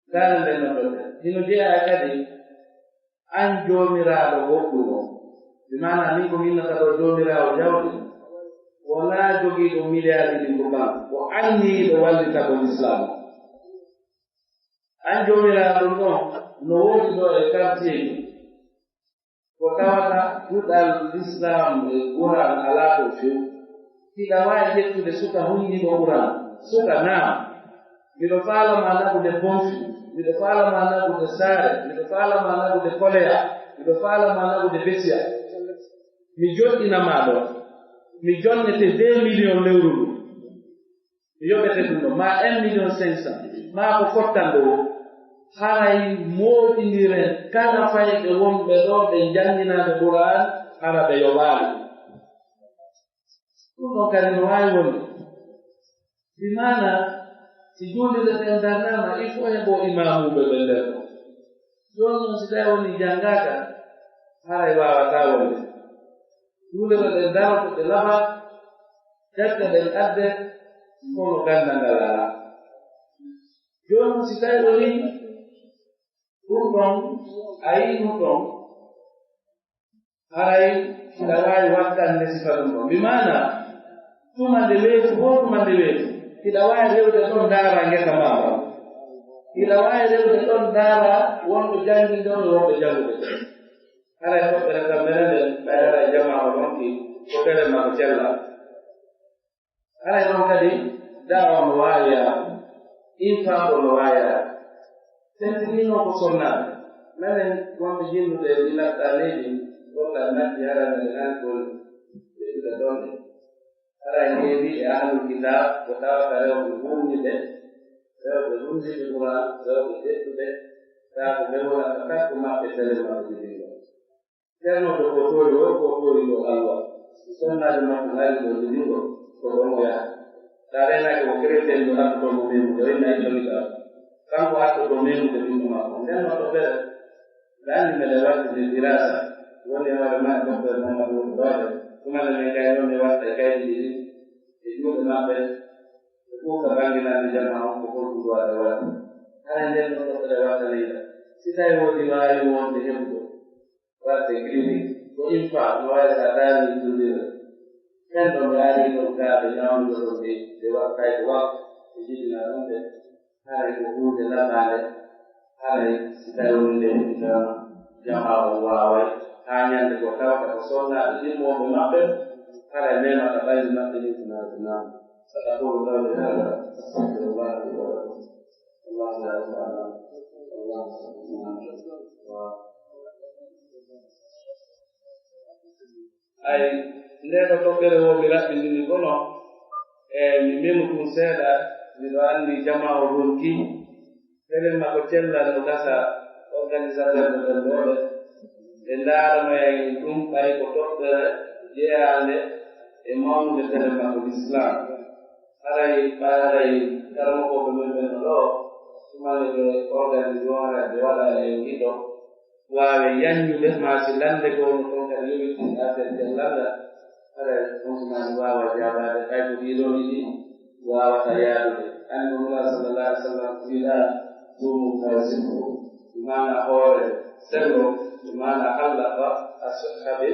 Ndaaree nden no ɗon. Hino jeyaa kadi an Joomiraaɗo woɗɗuɗo. Bi maana min ko min nata ɗoo Joomiraaɗo jawɗi. Wonaa jogiiɗo miliyaari ɗin ko bank. Ko anniyiiɗo wallitagol Islaam. An Joomiraaɗo ɗum ɗon no woodi ɗoo e quartier ji. Ko tawata duɗal Lislaam e Qur'aan alaa ɗon few. Hiɗa waawi ƴettude suka hunndiiɗo Qur'aan. Suka, naam. Miɗo faala ma naɓude bonfi. Miɗo faala ma naɓude saare. Miɗo faala ma naɓude koleya. Miɗo faala ma naɓude besiya. Mi joɗɗina ma ɗon. Mi jonnete deux millions lewru ndu. Mi yoɓete ɗum ɗo, maa un million cinq cent, maa ko fottanɗo o. Haray mooɓindiren kala fayɓe wonɓe ɗo ɓe jannginaade Qur'aan, hara ɓe yoɓaali. Ɗum ɗon kadi no waawi wonde. Bi maana, si juulirde ɓen darnaama, il faut heɓoo imaamuuɓe ɓe nder ɗon. Jooni non, si tawi woni janngaaka, haray waawataa wonde. Juulirde ɓen daroto, ɓe laba, defte ɗen adde, kono ganndal ngal alaa. Jooni non, si tawi woni ɗum ɗon, a yii ɗum ɗon, haray hiɗa waawi wattande sifa ɗum ɗon. Bi maana, tuma nde weeti, woo tuma nde weeti, hiɗa waawi rewde ɗon ndaara ngesa maa ɗon. Hiɗa waawi rewde ɗon ndaara wonɓe jannginɗon e wonɓe jannguɓe. Haray toɓɓere tammere nden, ɓay haray jamaa o ronki ko tere ma ko cella. Haray ɗon kadi, da'wa no waawi yaade, infaaqo no waawi yaade. Tentini noon ko sonnaaɓe. Menen wonɓe jinndude e ɗi nattaa leydi, gollal natti haray no ɓe nani golle, ɓe ɗuɗa ɗon ɗe. Haray heewi e ahlul kitaab ko tawata rewɓe huumniiɓe, rewɓe hunndiiɓe Qur'aan, rewɓe teddudɓe, kaa ko ɓe wonata takko maɓɓe sere maɓɓe jibinɗo. Ceerno to ko toori o, ko toori ɗo Allah. Si sonnaajo makko ngaari ɗo jibinɗo, ko ɗon o yaha. Sa reenaaki ko chrétien ɗo artoto mo memude, o inna itto wiɗa. Kanko artoto memude ɓiɗɗo makko. Nden no to fere. Nde anndi mbeɗa waɗtude dirasa, woni e hoore ma e docteur Mamadou Wuro Doode, tuma nde min kay noon mi watta e kaydi ɗiɗi, e juuɗe maɓɓe, ɓe ɗuuɗa bannginaaɓe jamaa on ko holɗum waɗa waɗde. Hara nden no toɓɓere waɗtaneyɗa. Si tawi woodi waawi wonde heɓugo waɗde clinique, ko infa, no waɗa sa daari juulirde. Ɓen ɗo ɓe ari ɗon kaa ɓe ñawnduɗo ɗon ɓe, ɓe waɗ-, kay ko waɗ-, ɓe jibina ɗon ɓe. Haray ko huunde laɓaande, haray si tawi wonde ita jamaa on waaway, haa ñande ko tawata ko sonnaaɓe ɗimmooɓe maɓɓe, haray memata ɓalli maɓɓe ɗin ko naati naam. Sa taqulu qawli hada, astaghfirullah li wa lakum. Allahu la ilaha illa Allah. Ay, ndee ɗo toɓɓere woo mi raɓɓindini kono, e mi memu ɗum seeɗa, miɗo anndi jamaa o ronki, telen ma ko cellal no gasa, organisateur ɓe ɓen ɗoo ɓe, ɓe ndaaranoya en ɗum ɓay ko toɓɓere jeyaande e mawnude telen ma ko Lislaam. Haray, ɓay haray karamokooɓe men ɓen no ɗoo, tuma nde ɓe organise o, haray ɓe waɗa e giɗo, waawe yaññude, maa si lannde goo no toon kadi yowiti affaire cellal ngal. Hara on ko maa mi waawa jaabaade, hay ko ɗiɗo ɗiɗi waawata yaadude. Anndi mo Nulaaɗo sallallahu alaihi wasallam wiɗa, suumu ka sifru, bi maana hoore sello, bi maana allaqa as-sihha bi,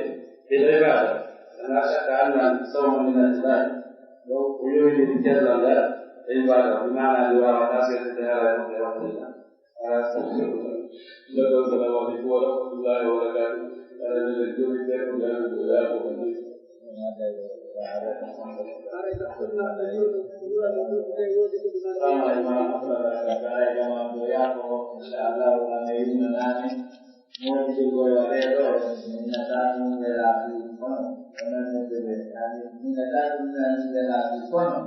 bil ibada. Wala shakka anna sawma min al ibada. Donc, ko yowiti cellal ngal e ibada, bi maana mi waawa tasirde hara e mo e waɗde. Assalamu alaikum wa rahmatullahi wa barakatuh. Ala nabi joni be ko dan ko ya ko ni. Sama imam, sama kaka imam, ya ko, insha Allah, wa ne yuna nani. Mo di ko ya de do, ni na ta ni de la di kono. Kana ni de, ni na ta ni de la di kono.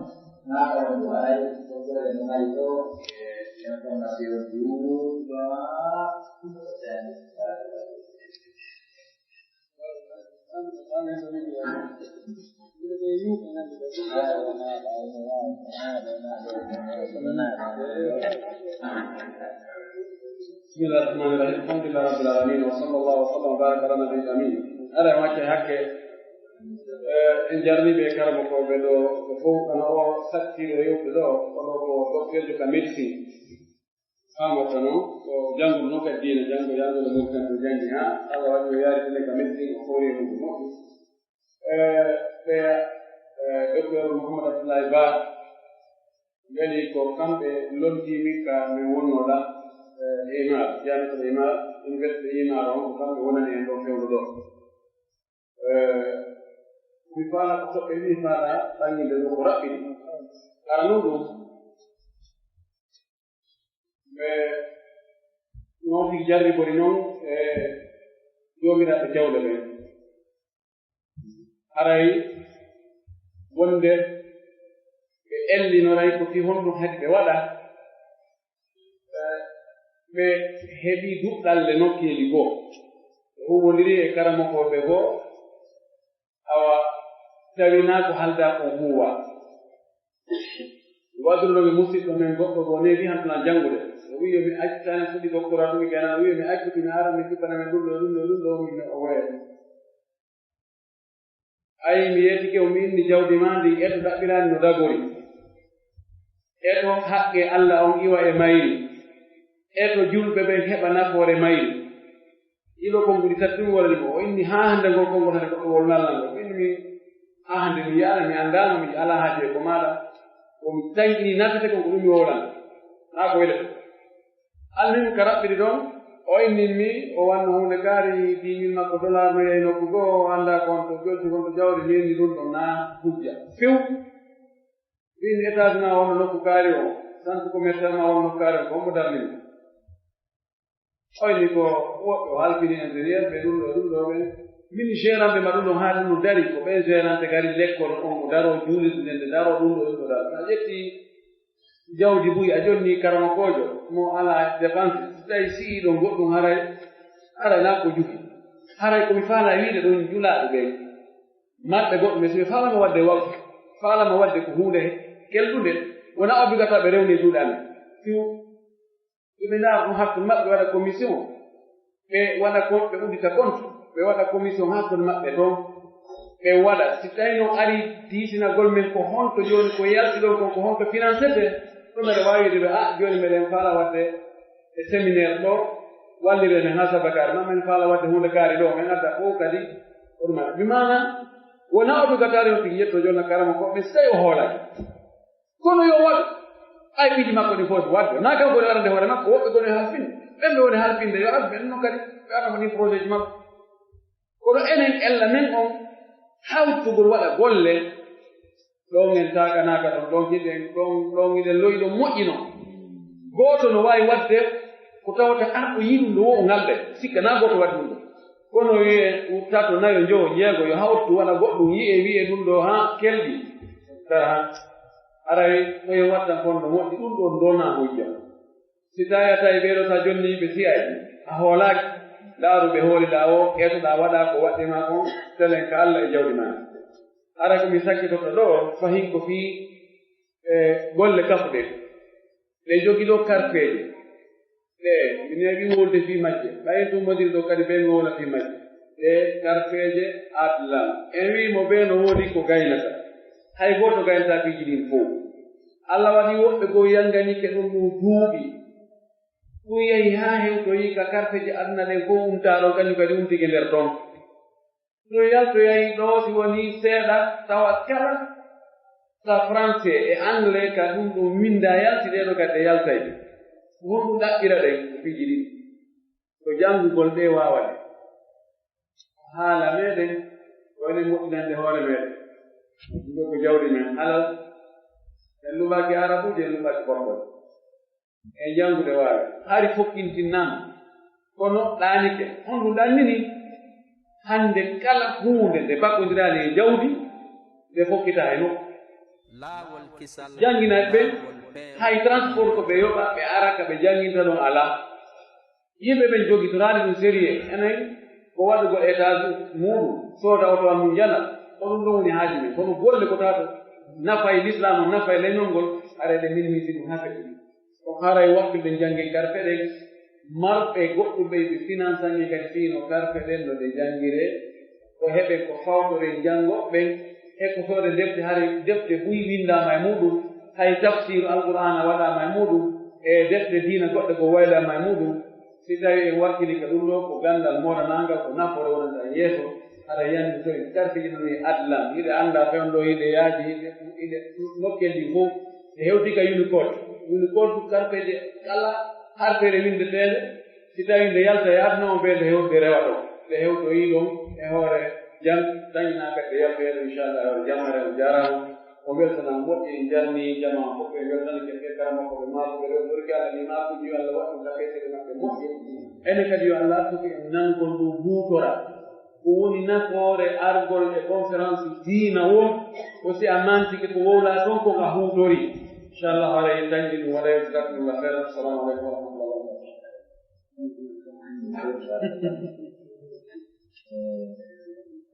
Na ko do ai ko ko ni mai to, e, information di u, ba. بسم الله الرحمن الرحيم. الحمد لله رب العالمين، وصلى الله وسلم وبارك على النبي الأمين. Ala wacce hakke, eh, en jarni be karamo ko be do, ko fo kana o sattiro yewde do, kono ko docteur ka médecine. Faamata noon, ko janngude noon kadi diine, janngo, janngo no Mauritanie to janngi, haa Allah waɗi o yaari ɗum e ka médecine, o fori e mum moƴƴi. E, ɓe, e, docteur Mouhammad Abdoulaye Ba, mbeli ko kamɓe lontii min ka min wonnoo ɗa, e, Imar, jamiyatul Imar, université Imar on, ko kamɓe wonani en ɗo fewndo ɗo. E, mi faala ko toɓɓe mi faala ɓannginde ɗo ko raɓɓiɗi. Hara noon ɗum, ɓe noon tigi jarribori noon e joomiraaɓe jawle ɓen. Haray wonde ɓe ellinoray ko fii honɗum haɗi ɓe waɗa, e, ɓe heɓi duɗɗalle nokkeeli goo. Ɓe huuwondiri e karamokooɓe goo, awa tawinaa ko haldaa kon huuwa. Waɗduno mi musidɗo men goɗɗo goo neeɓi han plan janngude. O wi'i yo mi accu tan en fuɗɗi doctorat mi gana, o wi'i yo mi accu mi ara mi jubbana men ɗum ɗo, ɗum ɗo, ɗum ɗo, min o waya. Ayi, mi yeetike o mi inni jawdi maa ndi, eto ɗaɓɓiraani no dagori. Eto haqqe Alla on iwa e mayri. Eto julɓe ɓen heɓa nafoore mayri. Ilo konguɗi tati ɗum wala ɗum. O inni haa hannde ngol konngol hannde goɗɗo wol nallan ngol. O inni mi haa hannde mi yaala mi anndaama mi alaa haaji e ko maaɗa. Ko mi tawi ɗi nafete ko ko ɗum mi wowlan. Haa ko wele. Almin ka raɓɓiɗi ɗon, o inni mi, o wanno huunde kaari, dix mille makko dollar no yahi nokku goo, o anndaa ko honto jolti, honto jawdi, mi inni ɗum ɗon naa hujja. Few. Min étage ma wonno nokku kaari o, centre commercial ma wonno nokku kaari o, ko hombo darni mi? O inni ko woɓɓe o halfini ingénieur ɓe ɗum ɗo, ɗum ɗo ɓe. Min gérant ɓe ma ɗum ɗo haa ɗum no dari, ko ɓen gérant gari lekkol on, o daro juulirde nden, nde daro ɗum ɗo, ɗum ɗo daro. Sa ƴetti jawdi buy a jonni karamokoojo mo alaa dépense, so tawi si'i ɗon goɗɗum haray, haray naa ko juhi. Haray ko mi faala wiide ɗon julaaɓe ɓen. Maɓɓe goɗɗum e so ɓe faalama waɗde waqfu, faalama waɗde ko huunde kelɗunde, wonaa obligatoire ɓe rewni e juuɗe amen. Siw, ɓe ndaara ɗum hakkunde maɓɓe, ɓe waɗa commission, ɓe waɗa compte, ɓe uddita compte, ɓe waɗa commission hakkunde maɓɓe toon, ɓe waɗa. Si tawii noon arii diisinagol men ko honto jooni ko yalti ɗon kon, ko honto financete, ɗum eɗen waawi wiide ɓe, ah, jooni meɗen faala waɗde e séminaire ɗo, walliree men haa sabakaare, ma men faala waɗde huunde kaari ɗo, men adda fof kadi, ɗum mi maana, wonaa obligatoire on tigi yetto jonna karama ko ɓe sey o hoolake. Kono yo waɗu, ay piiji makko ɗi fof waɗde, naa kanko woni arande hoore makko, woɓɓe goni halfinde, ɓen ɓe woni halfinde yo addu, ɓen noon kadi, ɓe adda ko ni projet ji makko. Kono enen ella men on hawtugol waɗa golle, ɗon en taakanaaka ɗon, ɗon hiɗen, ɗon, ɗon hiɗen loyi ɗon moƴƴi non. Gooto no waawi waɗde ko tawata arɗo yiɗum ɗo wo o ngalde, sikka naa gooto waɗi ɗum ɗo. Kono wi'e tato, nayo, njowo, jeego, yo hawtu waɗa goɗɗum, yi'e wi'e ɗum ɗo haa kelɗi. Tara haa aray ko yo wattan kon no moƴƴi, ɗum ɗo ndona hujja. Si tawi a tawi ɓee ɗo sa jonni ɓe si'ay, a hoolaaki, ndaaru ɓe hooliɗaa o, etoɗaa waɗa ko waɗde ma kon, selen ka Alla e jawdi ma. Hara ko mi sakkitoto ɗo, fahin ko fii, e, golle kafuɗe. Ɓe jogi ɗo karteeje. Ɗe, mi neeɓi wowlude fii majje. Ɓay en tummbondiri ɗo kadi ɓe ngowla fii majje. e karfeeje adlan. En wii mo bee no woodi ko gaynata. Hay gooto gaynata piiji ɗin fow. Allah waɗi woɓɓe goo yanganike ɗum ɗum duuɓi. Ɗum yahi haa hewtoyi ka karfeeje aduna ɗen fow umtaa ɗon, kanjum kadi umtike nder ton. No yaltoyay ɗoo si wonii seeɗa, tawa kala ka français e anglais ka ɗum ɗum winndaa yalti ɗee ɗoo kadi ɗe yaltay. Honɗum ɗaɓɓira ɗen ko piiji ɗiɗi? Ko janngugol ɗee waawa ɗe. Haala meɗen, ko enen moƴƴinande hoore meɗen. Ɗum ɗoo ko jawdi men halal. En luɓaaki Arabuuji, en luɓaaki Portol. E janngude waawi. Hari fokkintinnaama. Kono ɗaanike. Honɗum ɗannini? Hannde kala huunde nde bakkondiraali e jawdi, nde fokkita hay nokku. Laawol kisal. Jannginayɓe ɓen, laawol peewal. Hay transport ko ɓe yoɓa, ɓe ara ka ɓe jannginta ɗon alaa. Yimɓe ɓen jogitoraali ɗum sérieux. Enen ko waɗugol étage muuɗum, sooda otowal mum jala. Ko ɗum ɗon woni haaju men. Kono golle ko tawa to nafay lislaam, nafay leñol ngol, haray ɗe minimiser ɗum haa feƴƴi. Ko haray waɗtude jannge karfe ɗen, marɓe goɗɗum ɓe ɓe finansange kadi fii no karfe ɗen no ɗe janngiree, ko heɓen ko fawtoren janngooɓe ɓen, e ko soode defte, hari defte buy winndaama e muuɗum, hay tafsiru Alqur'aana waɗaama e muuɗum, e defte diina goɗɗe ko waylaama e muuɗum. Si tawii en wakkili ka ɗum ɗoo, ko ganndal moolanaangal, ko nafoore wonata e yeeso, hara yandi so en karfiji ɗum e adlan, hiɗe annda fewndo, hiɗe yaaji, hiɗe, hiɗe nokkeeji fof, e hewti ka Unicode. Unicode karfeeje kala harfeere winndeteende, si tawii nde yalta e aduna on, ɓe nde hewtude rewa ɗon. Nde hewtoyii ɗon e hoore jam, dañinaa kadi nde yaltoyeede, inchallah, e hoore jam, hare on jaaraama. O weltanaa moƴƴi, en jarni jamaa fof, en weltanake ɓe karamokooɓe maako, ɓe rewtori Allah ni maakuuji, yo Allah waɗ ɗum ka feetere maɓɓe moƴƴe. Enen kadi yo Allah artuki en nangol ɗum huutora. Ko woni nafoore argol e conférence diina won, ko si a mantike ko wowlaa toon ko ka huutori. Inchallah, haray en dañi ɗum, waɗa en jazakumullah khairan. Assalamu alaikum wa rahmatullahi wa barakatuh.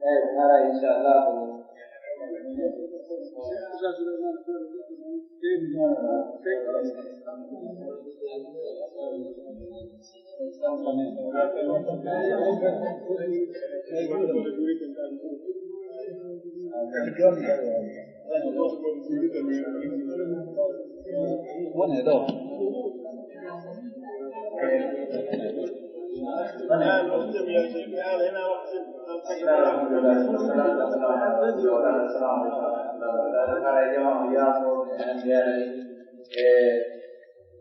Eyi, hara inchallah ko woni ɗo.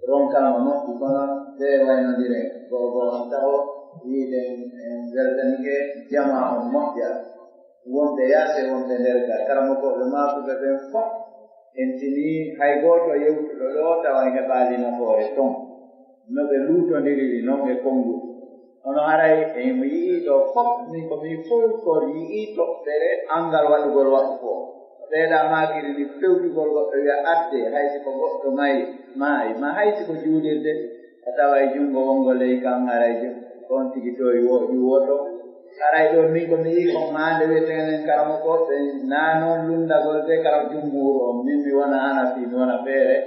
Ronkaama moƴƴi, kono ɓe waynondire. Go'o go'o on taho, wi'uɗen en weltanike, jamaa on moƴƴa. Wonɓe yaasi, wonɓe nder ga, karamokooɓe maakuɓe ɓen fof, en tinii hay gooto yewtuɗo ɗo tawa en heɓaali nafoore ton. No ɓe luutondiriri non e konnguɗi. Kono haray en yi'ii ɗo fof, min ko min fof ko yi'ii toɓɓere anngal waɗugol waqfu o. Ɓeyda maakiri ni fewtugol goɗɗo wi'a adde, hay si ko goɗɗo maayi, maayi, ma hay si ko juulirde, a tawa e junngo wongo ley kan, haray jun-, on tigi towi wo-, ƴuwoto. Haray ɗo min ko mi yi'i ko maande wi'eten en karamokooɓe, naa noon lunndagol de karam jumhuuru on, min mi wona Hanafi, mi wona feere.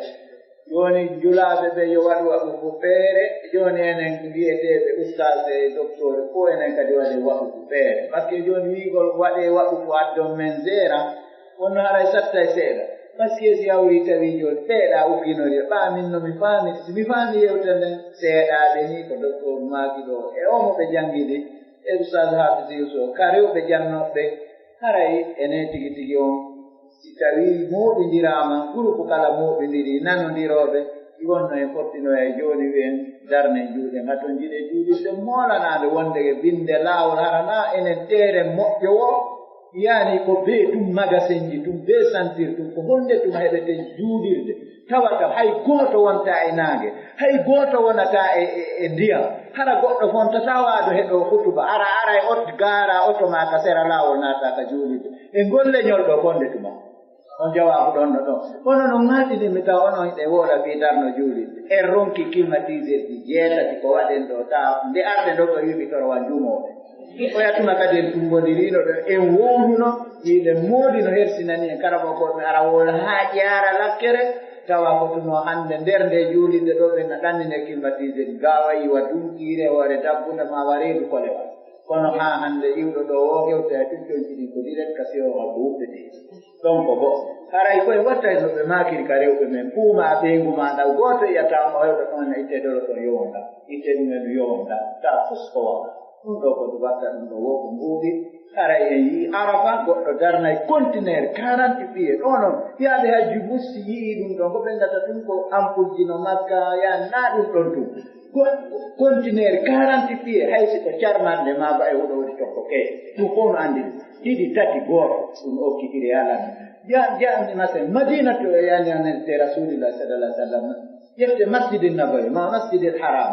Jooni, njulaaɓe ɓe yo waɗu waɗu ko feere. Jooni, enen mbiyeteeɓe ustaas e doktoor, fof enen kadi waɗe waɗu ko feere. Parce que jooni, wi'ugol waɗe waɗu ko addon men zeera, kono haray sattay seeɗa. Parce que si hawri tawi jooni, seeɗa ugginori, ɓaa min no mi faami, si mi faami yewtere nden, seeɗaaɓe ni ko doktoor maaki ɗo, e o mo ɓe janngidi, e ustaas Haafis Yuusuf, ka rewɓe jannooɓe, haray enen tigi tigi on, si tawii mooɓindiraama, groupe kala mooɓindiri, nanondirooɓe, si wonno en fottinoya jooni, wi'en darnen juuɗe, ngaton jiɗe juulirde moolanaande wonde e binnde laawol, hara naa enen teeren moƴƴo woo, yaani ko bee ɗum magasinji, ɗum bee santir, ɗum ko honde ɗum heɓeten juulirde? Tawata hay gooto wontaa e naange, hay gooto wonataa e, e, e ndiyam. Hara goɗɗo fontataa waado he ɗo hutuba, hara ara e ot-, gaara oto maa ka sera laawol naata ka juulirde. E ngol leñol ɗo fonde tuma? On jawaabu ɗon no ɗon. Kono no ŋaatini mi tawa onon hiɗe wooda fii darno juulirde. En ronki climatiseur ji jeetati ko waɗen ɗo, taa nde arde ɗo ko wi'i mi torwa jumooɓe. Oya tuma kadi en tummbondirino ɗo, en wowluno, hiɗen moodi no hersinani en. Karamoko mi ara wowla haa ƴaara lakkere, tawa ko tuma hannde nder nde juulirde ɗo ɓen na ɗannine climatiseur, gaawa yiwa dunkiire, hoore dabbunde ma wa reedu kolewal. Kono haa hannde iwɗo ɗo o hewta e ɗum, conci ɗin ko direct ka siyowa ko wuppetee. Ɗon ko go'o. Haray koye wattay no ɓe maakiri ka rewɓe men, puuma ɓeyngu maa ɗaw gooto yi'ataa mo hewta ɗon, na ittee dolo ton yowonda, ittee ɗum en yowonda, taa fus ko wawa. Ɗum ɗo ko ɗum watta ɗum ɗo wo ko mbuuɗi. Haray en yi'i Arafa, goɗɗo darnay conteneur quarante pieds. Ɗo non, yaaɓe hajju musi yi'i ɗum ɗo, ko ɓe ngata ɗum ko ampulji no Makka, ya na ɗum ɗon ɗum. Ko conteneur quarante pieds, hay si ko carmande ma ba e huɗo woni tokko ke. Ɗum fof no anndi ɗum. Ɗiɗi, tati, gooto, ɗum okkitiri e alan. Ja-, ja-, masen, Madina to, yani, yani, te Rasulillah sallallahu alaihi wasallam. Ƴette Masjidin Nabawi, ma Masjidil Haram.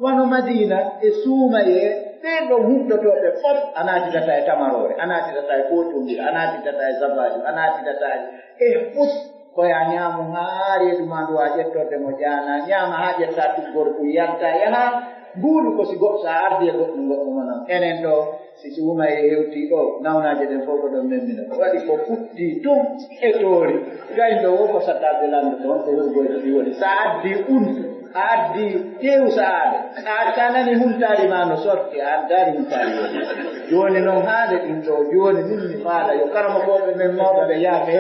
Wano Madina e suumayee, ɓee ɗo huttotooɓe fof, a naatitata e tamaroore, a naatitata e footundir, a naatitata e zabaju, a naatitata e, e fus. Ko ya ñaamu haa reedu maa ndu waa ƴettorde mo jaana, ñaama haa ƴetta tuggorɗum yalta yaha. Mbuuɗu ko si goɗɗo, so a ardi e goɗɗum, goɗɗum o non. Enen ɗo, si suuma e hewti ɗo, nawnaaje ɗen fof ko ɗon memmina. Ko waɗi ko futti tun e toori. Gayno wo ko sattaaɓe lanndo toon, ko wurgoyto ɗi woni. So a addi un, a addi teewu sa'aaɓe. A, so a nani huntaari maa no sorti, a addaari huntaari woni. Jooni non haade ɗum ɗo, jooni min mi faala yo karamokooɓe men mawɓe ɓe yaafe.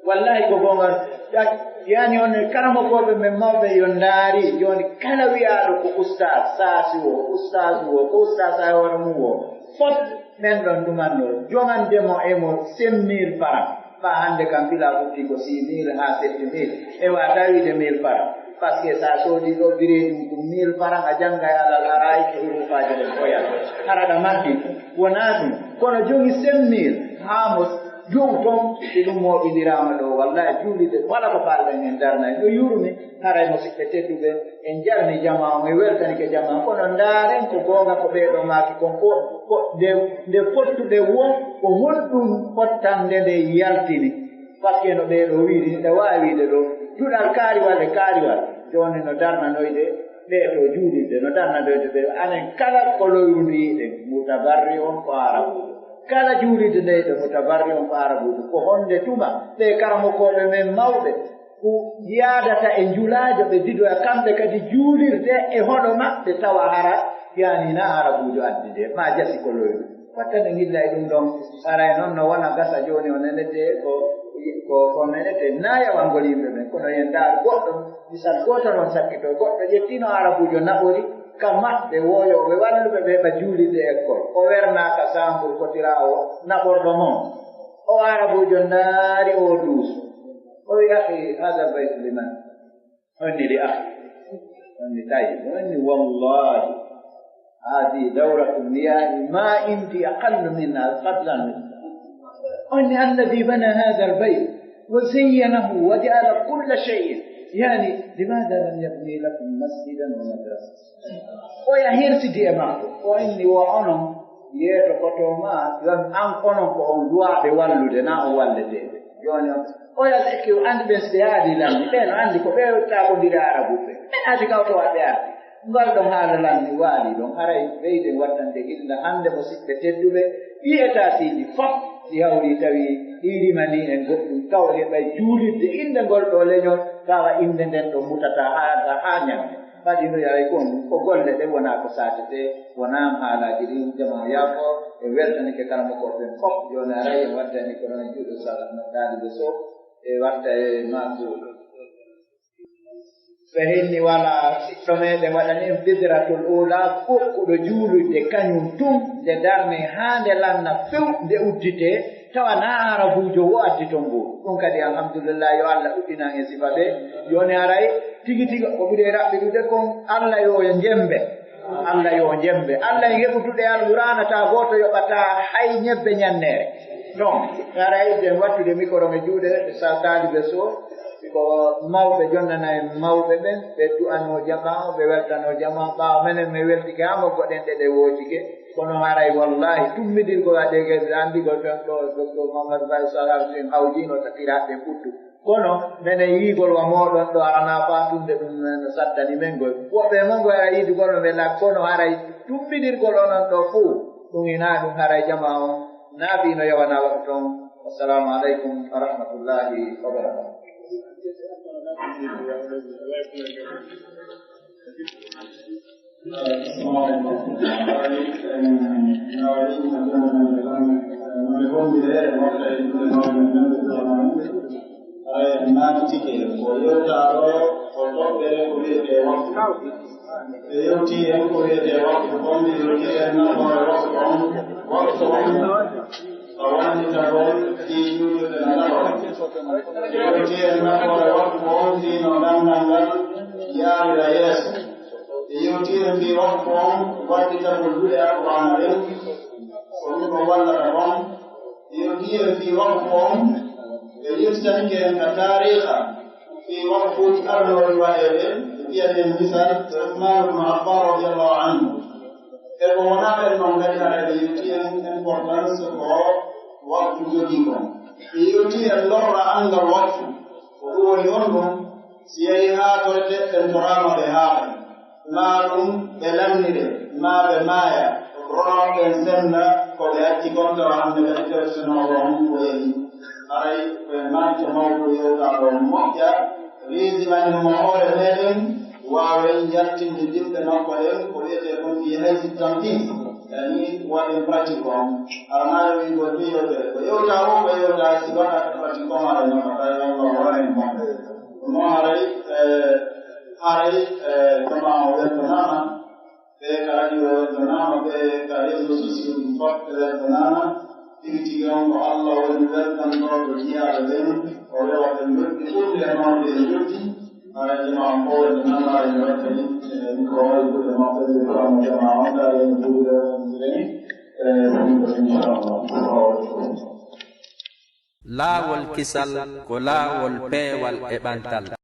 Wallahi ko goonga. Ya-, yani on karamokooɓe men mawɓe yo ndaari, jooni kala wi'aaɗo ko ustaas, saasi wo, ustaas wo, ko ustaas e hoore mum wo, fof men ɗon ɗumanno, jogande mo e mo cinq mille francs. Ɓa hannde kam fila futti ko six mille haa sept mille. E wa tawiide mille francs. Parce que sa soodi ɗo bireeɗum ɗum mille francs, a jannga e alal araay ko hurufaaji ɗen koyal. Hara ɗa matti. Wonaa ɗum. Kono jogi cinq mille haa mo Jow toon, si ɗum mooɓindiraama ɗo, wallahi juulirde, wala ko faalɗen en darna en. Ɗo yurmi, haray musiɓɓe tedduɓe, en jarni jamaa on, en weltanike jamaa on. Kono ndaaren ko goonga ko ɓee ɗo maaki kon, ko, ko nde, nde fottuɗe won, ko honɗum fottande nde yaltini? Parce que no ɓee ɗo wiiri, hiɗa waawi wiide ɗo, duɗal kaariwal e kaariwal, jooni no darnanoyde ɓee to juulirde, no darnanoyde ɓee. Anen kala ko loyru ndu yi'ɗen, mutabarri on ko Arabuujo. Kala juulirde nde yi'ɗen, mutabarri on ko Arabuujo. Ko honde tuma ɓee karamokooɓe men mawɓe ko yaadata e njulaajo, ɓe didoya kamɓe kadi juulirde e hono maɓɓe, tawa hara yani na Arabuujo addi nde, ma jasi ko loyru. Watta nde ngilla e ɗum ɗon, haray noon no wona gasa jooni o nenete ko, ko, ko nenete na yawangol yimɓe ɓen, kono yen ndaar goɗɗo, misal gooto noon sakkito, goɗɗo ƴettino Arabuujo naɓori ka maɓɓe, woyooɓe walluɓe ɓe heɓa juulirde école. O wernaaka saambur kotiraawo naɓorɗo mon. O Arabuujo ndaari o duuso. O wi, "Akhi, hada baytu liman?" Onni li akhi. Onni tayyib. Onni wallahi. Hadi dawratu miyahi ma indi aqallu minha fadlan. Onni alladi bana hada albayt wa zayyanahu wa ja'ala kulla shay'in. Yani, limada lam yabni lakum masjidan wa madrasa? Oya hersidi e makko. O inni wo onon yeeto koto ma, yon an onon ko on duwaaɓe wallude, na on walleteeɓe. Jooni on, oya ɓe kew anndi ɓen si ɓe haali lanni, ɓen anndi ko ɓe taabondiri Arabuɓe. Ɓe adi kawto wa ɓe ardi. Ngal ɗon haala lanni waali ɗon, haray ɓeyden wattande illa hannde mo siɓɓe tedduɓe, ɗi etaasiiji fof si hawri tawi ɗi rimani en goɗɗum, taw heɓay juulirde innde ngol ɗo leñol, tawa innde nden ɗo mutata haa, haa ñande. Kadi no yahay kon ko golle ɗe wonaa ko saatete, wonaa haalaaji ɗin. Jamaa yaafo, en weltanike karamokooɓe ɓen fof. Jooni aray en waddani ko noon juuɗo Salah no taalibe Sow, e watta e Mansour. Ɓe henni wala siɗɗo meɗen waɗani en bidratul ula, kokkuɗo juulirde kañum tun, nde darne haa nde lanna few, nde uddite, tawa na Arabuujo wo addi ton ngol. Ɗum kadi, alhamdulillah, yo Allah ɗuɗɗinan en sifa ɓe. Jooni aray, tigi tigi, ko ɓuri e raɓɓiɗude kon, Allah yo njembe. Allah yo njembe. Allah en heɓuduɗe Alqur'aana, taa gooto yoɓataa hay ñebbe ñannere. Donc, aray den wattude mikoro e juuɗe, sa taalibe Sow, ko mawɓe jonnana en mawɓe ɓen, ɓe du'anoo jamaa, ɓe weltanoo jamaa, ɓaawo menen men weltike haa mo goɗen ɗe ɗe wootike. Kono haray wallahi, tummidirgol waɗeege, ɓe anndigol ɓen ɗo, Docteur Mamadou Baye Salah, en hawjiino takiraaɓe ɓuttu. Kono menen yiigol wa mooɗon ɗo, aranaa faatunde ɗum no sattani men ngol. Woɓɓe e mon ngoy a yiidugol no men lak, kono haray tummidirgol onon ɗo fow, ɗum hinaa ɗum haray jamaa on naafi no yawanaa waɗu toon. Wassalamu aleykum wa rahmatullahi wa barakatuh. Haray en naatike ko yewtaa ɗo, ko toɓɓere ko wiyetee waktu. Ɓe yewtii en ko wiyetee waktu, kon ɓe yewtii en nafoore waktu on. Waktu on ko wallitagol fii juulirde na nafoore. Ɓe yewtii en nafoore waktu on fii no ganndal ngal yaarira yeeso. Ɓe yewtii en fii waktu on wallitagol duɗe Alqur'aana ɗen, ko ɗum ɗon wallata kon. Yo diyen fii waktu on, ɓe yettitanike en ka taariika fii waktuuji arnooɗi waɗeede, ɓe mbiyan en misal, Usmaan ibn Affaan radiyallaahu anhu. E ko wonaa ɓen ɗon kadi, hara ɓe yetti en importance ko waktu jogii kon. Ɓe yetti en lorra anngal waktu, ko ɗum woni honɗum? Si yahii haatorde, ɓen toraama ɓe haaɓay, maa ɗum ɓe lannire, maa ɓe maaya, ronooɓe ɓen sennda ko ɓe acci kon, tawa hannde kadi personnel on ko yahi. Haray ko en naati mawɗo yewtaa ɗo moƴƴa, résumé mo hoore meɗen, waawen yaltinde dimɗe makko ɗen, ko wiyetee kon fii haysi tanfis, yani waɗen pratique on. Hara maa yo wiigol fii yewtere, ko yewtaa o, ko yewtaa si waɗaaka pratique on, haray nafata, yo Allah waɗan en moƴƴa. Ɗum noon haray, eh, haray, eh, jamaa o weltanaama, ɓe ka radio weltanaama, ɓe ka réseaux sociaux ɗum fof ɓe weltanaama. Tigi tigi on ko Allah woni weltantooɗo jiyaaɓe ɓen, o rewa ɓe njoɗɗi ɓurɗi e mawde e njoɗɗi. Haray jamaa on fof weltanaama, en weltanii, eh, micro o e juuɗe maɓɓe, ɓe faama jamaa on, tawi en juuɗe o, en jirani, eh, seniiɗo, inchallah. Assalamu aleykum. Laawol kisal ko laawol peewal e ɓantal.